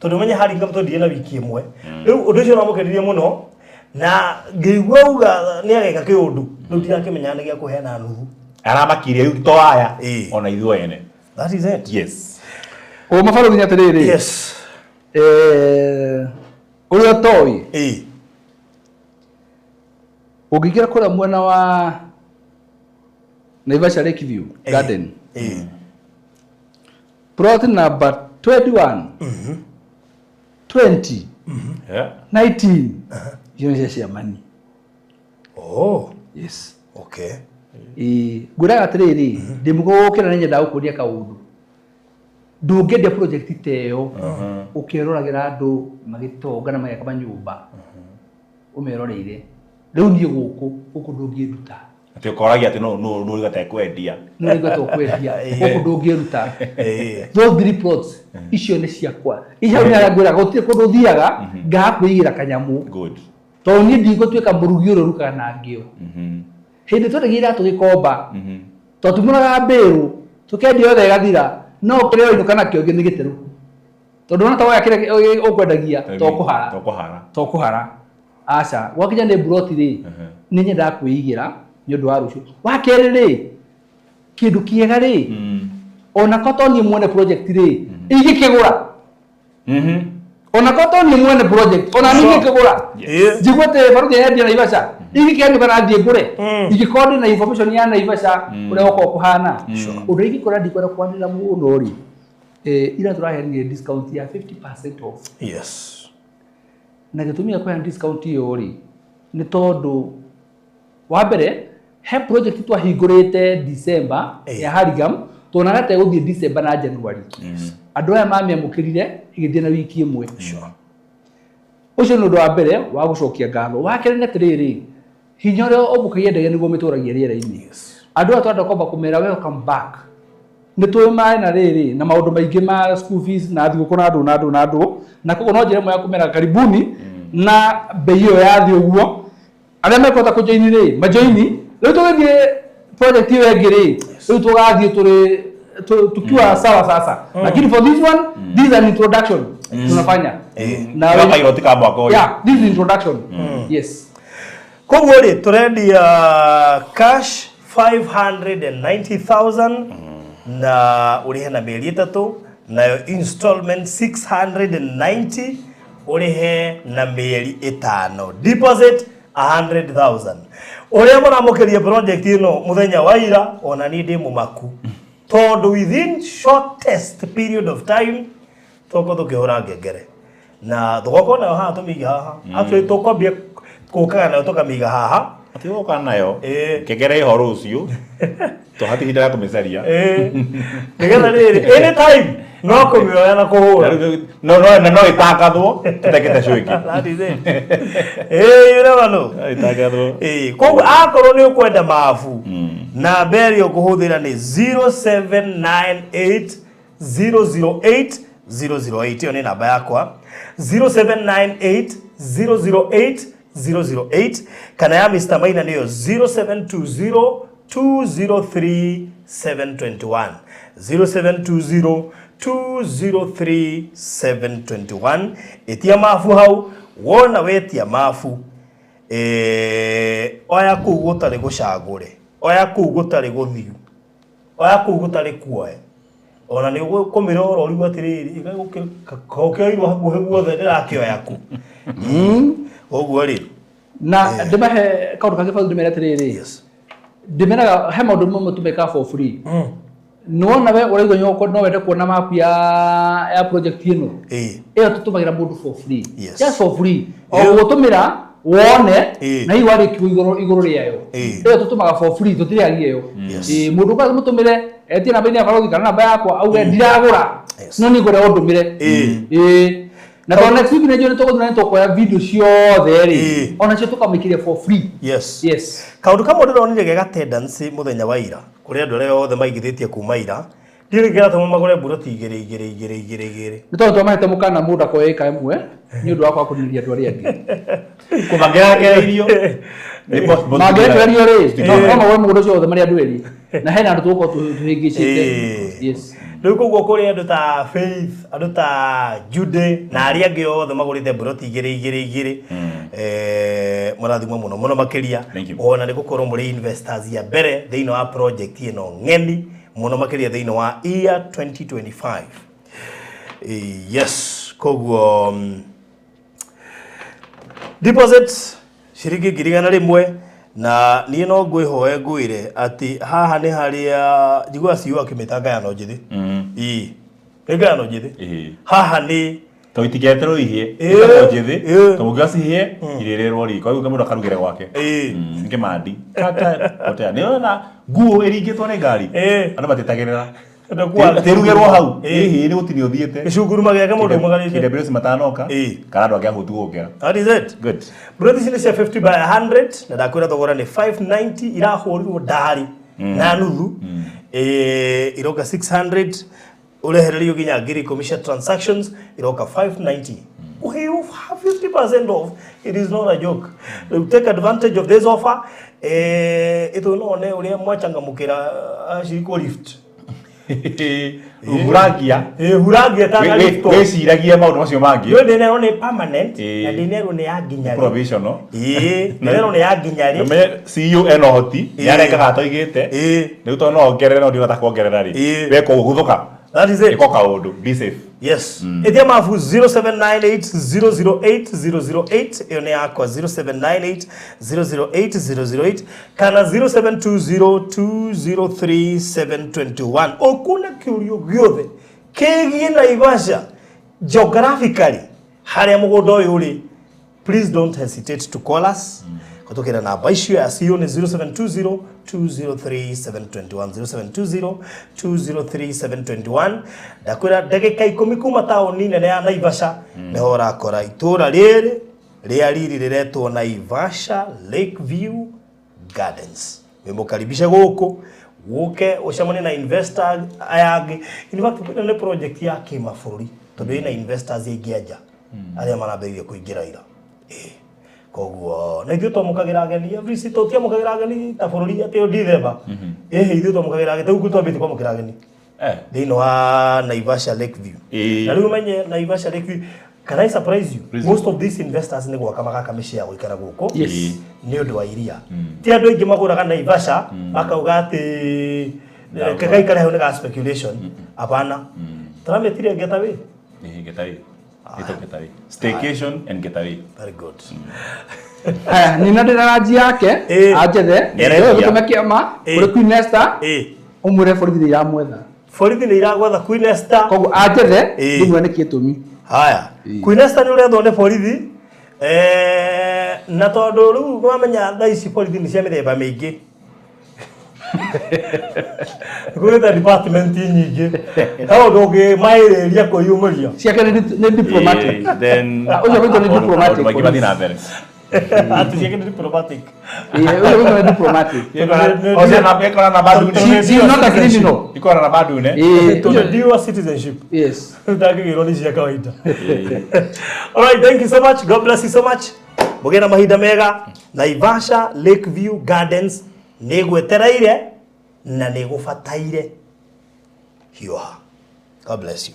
tondũ menye Hurlingham twendire na wiki ĩmwe rĩu ũndũ ũcio ũramũkenirie mũno na ngĩigua uga nĩ ageka kĩũndũ rĩu ndirakĩmenya nĩ gĩa kũheana nuthu aramakirie rĩu to aya ona ithuĩ ene. That is it. Yes. O mabarũthi nĩ atĩrĩrĩ. Yes. Ũrĩa ũtoĩ. Ũngĩingĩra kũrĩa mwena wa Naivasha Lake View Garden. Plot number 21. 20. 19. Icio nĩ cia mani. Oh. Yes. Okay. Ngwĩraga atĩrĩrĩ, ndĩ mũgũkĩra nĩ nyendaga gũkũria kaũndũ. Ndũngĩendia project ta ĩyo ũkĩroragĩra andũ magĩtonga na magĩaka manyũmba ũmeroreire. Rĩu niĩ gũkũ ndũngĩnduta. Atĩ ũkoragia atĩ no no ũtekwendia. No ũrĩga tũkwendia. Gũkũ ndũngĩruta. Those three plots icio nĩ ciakwa. Icio nĩ harĩa ngwĩraga gũtirĩ kũndũ ũthiaga ngaga kwĩigĩra kanyamũ. Good. Tondũ niĩ ndigũtuĩka mũrugi ũrĩa ũrugaga na ngĩo. Hĩndĩ twendagia iratũ gĩkomba twatumũraga mbĩrũ tũkendia yothe ĩgathira no kĩrĩa ũrainũka nakĩo nĩ gĩterũ. Tondũ wona ta woya kĩrĩa ũkwendagia to kũhara. Aca gwakinya nĩ mburoti rĩ nĩ nyendaga kwĩigĩra nĩ ũndũ wa rũciũ. Wa kerĩ rĩ kĩndũ kĩega rĩ ona ko to niĩ mwene project rĩ ingĩkĩgũra. Ona ko to niĩ mwene project ona niĩ ingĩkĩgũra. Njigua atĩ barũthi yendia Naivasha ingĩkĩanĩka na thiĩ ngũre. Ingĩkorwo ndĩ na information ya Naivasha ũrĩa gũkorwo kũhana. Ũndũ ingĩkora ndikwenda kwanĩrĩra mũno rĩ ira tũraheanire discount ya 50% off. Yes. Na gĩtũmi gĩa kũheana discount ĩyo rĩ nĩ tondũ wa mbere he project twahingũrĩte December ya Hurlingham tuonaga ta ĩgũthiĩ December na January. Andũ aya mamĩamũkĩrire ĩgĩthiĩ na wiki ĩmwe. Ũcio nĩ ũndũ wa mbere wa gũcokia ngatho. Wa kerĩ nĩ atĩrĩrĩ hinya ũrĩa ũmbũkagia ndege nĩguo mĩtũragia rĩera-inĩ. Andũ aya twenda kwamba kũmera welcome back. Nĩ tũĩ maĩ na rĩrĩ na maũndũ maingĩ ma school fees na thigũkũ na andũ na andũ na andũ na koguo no njĩra ĩmwe ya kũmera karibuni na bei ĩyo ya thĩ ũguo arĩa mekũhota kũjoini rĩ majoini. Rĩu tũgĩthiĩ project ĩyo ĩngĩ rĩ rĩu tũgathiĩ tũrĩ tukiwa sawa sasa. Lakini for this one this is an introduction tunafanya. Na pilot ka mwaka ũyũ. Yeah, this is introduction. Yes. Koguo rĩ tũrendia cash 590,000 na ũrĩhe na mĩeri 3 nayo installment 690 ũrĩhe na mĩeri 5 deposit 100,000. Ũrĩa mũramũkĩria project ĩno mũthenya wa ira ona niĩ ndĩ mũmaku tondũ within shortest period of time tũgũkorwo tũkĩhũra ngengere na tũgokorwo nayo haha tũmĩige haha. Actually tũkwambia kũkaga nayo tũkamĩiga haha. Atigoka nayo kengere iho rũciũ tũhati ihinda rĩa kũmĩcaria. Nĩgetha rĩrĩ anytime no kũmĩoya na kũhũra. No no na no itangathwo tutekete show ĩngĩ. That is it. You never know. No itangathwo. Koguo akorwo nĩ ũkwenda mabu namba ĩrĩa ũkũhũthĩra nĩ 0798 008 008. Ĩyo nĩ namba yakwa 0798 008 008 kana ya Mr. Maina nĩyo 0720 203 721 0720 203 721. Ĩtia mabu hau wona wetia mabu oya kũu gũtarĩ gũcagũre, oya kũu gũtarĩ gũthiu, oya kũu gũtarĩ kuoe ona nĩ ũkũmĩrora ũrigwo atĩrĩrĩ ũkĩoirwo hakuhĩ guothe ndĩrakĩoya kũ. Ũguo rĩ na ndĩmahe kaũndũ kangĩ bado ndĩmere atĩrĩrĩ. Yes. Ndĩmeraga he maũndũ mamwe tũmekaga for free. Nĩwona we ũraigua nyoko no wende kuona map ya project ĩno ĩyo tũtũmagĩra mũndũ for free. Yes. Just for free. O gũtũmĩra wone na hihi warĩkiwo igũrũ rĩayo. Ĩyo tũtũmaga for free tũtirĩhagia ĩyo. Mũndũ ũka mũtũmĩre etie namba-inĩ ya barothi kana namba yakwa auge ndiragũra no nĩ ngwenda ũndũmĩre. Na tondũ next week nĩnjũĩ nĩtũgũthiĩ na nĩtũkuoya video ciothe rĩ onacio tũkamĩkĩria for free. Yes. Yes. Kaũndũ kamwe ndĩronire gega tendency mũthenya wa ira kũrĩ andũ arĩa othe maigithĩtie kuma ira ndiũĩ kĩratũma magũre mburoti igĩrĩ igĩrĩ igĩrĩ igĩrĩ igĩrĩ. Nĩ tondũ twamahete mũkana mũndũ akoya ĩka ĩmwe nĩ ũndũ wa kwaga kũniria andũ arĩa angĩ. Kũmangĩrekereirio mangĩrekererio rĩ no magũre mũgũnda ũcio wothe marĩ andũ erĩ na hena andũ tũgũkorwo tũhĩngĩcĩte. Yes. Rĩu koguo kũrĩ andũ ta Faith, andũ ta Jude na arĩa angĩ othe magũrĩte mburoti igĩrĩ igĩrĩ igĩrĩ mũrathimwo mũno mũno makĩria ona nĩ gũkorwo mũrĩ investors ya mbere thĩinĩ wa project ĩno ng'eni mũno makĩria thĩinĩ wa year 2025. Yes, koguo deposit ciringi 100,000 na niĩ no ngwĩhoe ngwĩre atĩ haha nĩ harĩa njiguaga CEO akĩmĩta ngayano njĩthĩ. Ĩĩ nĩ ngayano njĩthĩ. Haha nĩ to itiketerwo ihĩe ĩtagwo njĩthĩ to mũngĩoya cihĩe irĩrĩrwo riko rĩu mũndũ akarugĩre gwake. Nĩ kĩmandi potea nĩ ona nguo ĩringĩtwo nĩ ngari andũ matitagĩrĩra tĩrugĩrwo hau ĩhĩ nĩ gũtinio ũthiĩte gĩcunguruma gĩake mũndũ umagarĩte KWS matanoka kana andũ angĩ ahũtu gũkĩra. That is it. Good. Mburoti ici nĩ cia 50 by 100 na ndakwĩra thogora nĩ 590 irahũrirwo ndari na nuthu iroka 600 ũrehererio nginya 10,000 cia transactions iroka 590. Ũheo 50% off. It is not a joke. Take advantage of this offer. Ĩtũ no one ũrĩa mwachangamũkĩra acirikwo lift. Huragia. Huragia ta lift. Wĩciragie maũndũ macio mangĩ. Rĩu ndĩnerwo nĩ permanent na ndĩnerwo nĩ ya nginya rĩ. Provisional. Ndĩnerwo nĩ ya nginya rĩ. Ũmenye CEO ena ũhoti nĩarekaga atoigĩte. Rĩu tondũ no ongerere no ndĩrona ta kuongerera rĩ. Weka ũguo guthũka. That is it. Ĩko kaũndũ. Be safe. Yes. Ĩtia mabu 0798 008 008 ĩyo nĩ yakwa 0798 008 008 kana 0720 203 721. Ũkuona kĩũrio gĩothe kĩgiĩ Naivasha geographically harĩa mũgũnda ũyũ ũrĩ, please don't hesitate to call us. Kũtũkĩra namba icio ya CEO nĩ 0720 203 721 0720 203 721. Ndakwĩra ndagĩka 10 kuma taũni nene ya Naivasha nĩho ũrakora itũra rĩrĩ rĩa riri rĩretwo Naivasha Lakeview Gardens. Wĩmũkaribishe gũkũ ũke ũcemanie na investor aya angĩ. In fact ĩno nĩ project ya kĩmabũrũri tondũ ĩna investors aingĩ anja arĩa marambĩrĩria kũingĩra ira. Koguo na ithuĩ twamũkagĩra ageni every city tũtiamũkagĩra ageni ta bũrũri atĩ o December. Ĩhĩ ithuĩ twamũkagĩra ageni rĩu twambĩtie kwamũkĩra ageni thĩinĩ wa Naivasha Lakeview. Na rĩu ũmenye Naivasha Lakeview, can I surprise you? Please. Most of these investors nĩ gwaka magaka mĩciĩ ya gũikara gũkũ Yes. nĩ ũndũ wa iria. Ti andũ aingĩ magũraga Naivasha makauga atĩ gaikare hau nĩ ga speculation. Hapana. Tũramĩtire getaway. Getaway. Ĩtagwo getaway. Staycation and getaway. Very good. Aya, nina ndĩna ranji yake anjethe gũtũme kĩama kũrĩ Queen Esther ũmwĩre borithi nĩ iramwetha. Borithi nĩ iragwetha Queen Esther. Koguo anjethe ndĩmwĩre nĩkĩ gĩtũmi. Haya. Queen Esther nĩ ũrethwo nĩ borithi. Na tondũ rĩu wamenya thaa ici borithi nĩ cia mĩthemba mĩingĩ. Kũrĩ department nyingĩ. He ũndũ ũngĩ maĩrĩria kwĩyumĩria. Ciake nĩ diplomatic. Then Ũcio witũ nĩ diplomatic. Maũndũ maingĩ mathiĩ na mbere. Ati ciake nĩ diplomatic. Ũcio witũ nĩ diplomatic. Ĩkora namba ndune. She is not a criminal. Ĩkora namba ndune. Tondũ dual citizenship. Yes. Ndangĩgĩrwo nĩ cia kawaida. All right, thank you so much. God bless you so much. Mũgĩe na mahinda mega. Naivasha Lakeview Gardens nĩ gwetereire na nĩ gũbataire. Hiũha. God bless you.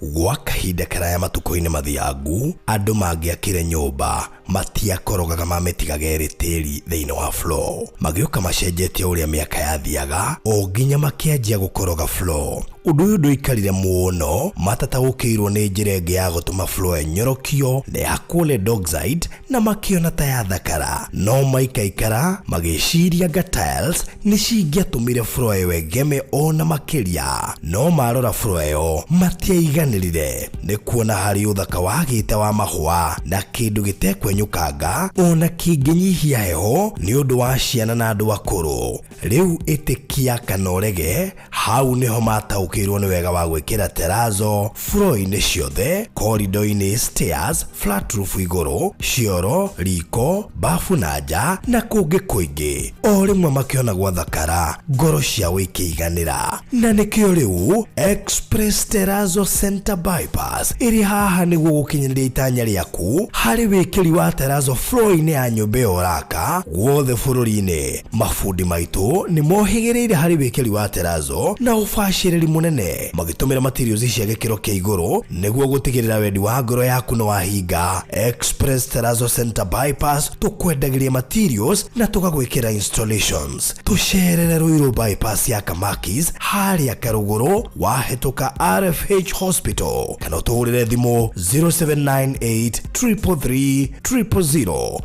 Gwa kahinda karaya matukũ-inĩ mathiangu andũ mangĩakire nyũmba matiakorogaga mamĩtigaga ĩrĩ tĩri thĩinĩ wa floor. Magĩũka macenjetie ũrĩa mĩaka yathiaga o nginya makĩanjia gũkoroga floor. Ũndũ ũyũ ndũikarire mũno matataũkĩirwo nĩ njĩra ĩngĩ ya gũtũma floor ĩnyorokio na ya lead oxide na makĩona ta yathakara. No maikaikara magĩciria nga tiles nĩ cingĩatũmire floor ĩyo ĩgeme ona makĩria. No marora floor ĩyo matiaiganĩrire nĩ kuona harĩ ũthaka wagĩte wa mahũa na kĩndũ gĩtekwenyũkanga ona kĩngĩnyihia heho nĩ ũndũ wa ciana na andũ akũrũ. Rĩu ĩtĩkia kana ũrege, hau nĩho mataũkĩirwo nĩ wega wa gwĩkĩra terrazzo floor-inĩ ciothe, corridor-inĩ, stairs, flat roof igũrũ, cioro, riko, bafu na nja na kũngĩ kũingĩ. O rĩmwe makĩona gwathakara, ngoro ciao ikĩiganĩra. Na nĩkĩo rĩu Express Terrazzo Center Bypass ĩrĩ haha nĩguo gũkinyanĩria itanya rĩaku harĩ wĩkĩri wa terrazzo floor-inĩ ya nyũmba ĩyo ũraka guothe bũrũri-inĩ. Mabundi maitũ nĩ mohĩgĩrĩire harĩ wĩkĩri wa terrazzo na ũbacĩrĩri mũnene magĩtũmĩra materials cia gĩkĩro kĩa igũrũ nĩguo gũtigĩrĩra wendi wa ngoro yaku nĩ wahinga. Express Terrazzo Center Bypass tũkwendagĩria materials na tũgagwĩkĩra installations. Tũcerere Ruiru Bypass ya Kamakis harĩa Karũgũrũ wahĩtũka RFH Hospital kana ũtũhũrĩre thimũ 0798 333 000.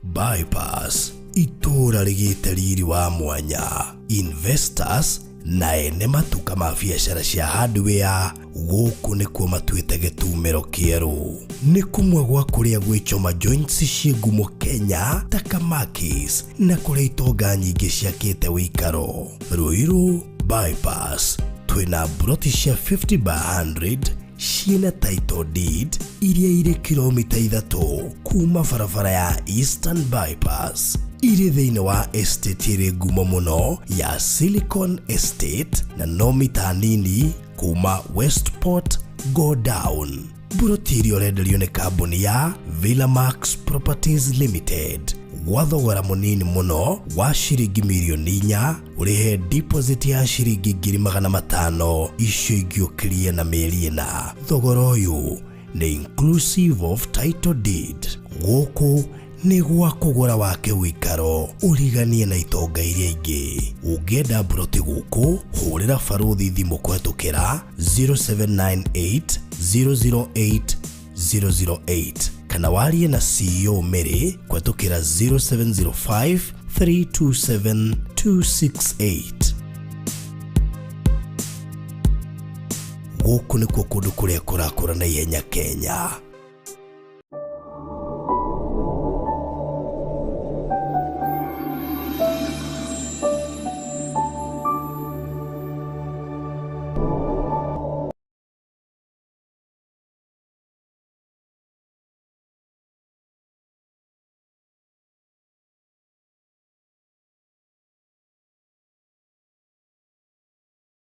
Bypass itũũra rĩgĩte riri wa mwanya. Investors na ene matuka ma biacara cia hardware gũkũ nĩkuo matuĩte gĩtumĩro kĩerũ. Nĩ kũmwe gwa kũrĩa gwĩchoma joints ciĩ ngumo Kenya ta Kamakis na kũrĩa itonga nyingĩ ciakĩte wĩikaro. Ruiru Bypass twĩna mburoti cia 50 by 100 ciĩna title deed iria irĩ kilomita 3 kuma barabara ya Eastern Bypass. Irĩ thĩinĩ wa estate ĩrĩ ngumo mũno ya Silicon Estate na no mita nini kuma Westport go down. Mburoti iria ũrenderio nĩ kambuni ya Villamax Properties Limited gwa thogora mũnini mũno wa ciringi mirioni 4 ũrĩhe deposit ya ciringi 500,000 icio ingĩ ũkĩrie na mĩeri 4. Thogora ũyũ nĩ inclusive of title deed. Gũkũ nĩ gwa kũgũra wake wĩikaro ũriganie na itonga iria ingĩ. Ũngĩenda mburoti gũkũ hũrĩra barũthi thimũ kũhetũkĩra 0798 008 008 kana warie na CEO Mary kũhetũkĩra 0705 327 268. Gũkũ nĩkuo kũndũ kũrĩa kũrakũra na ihenya Kenya.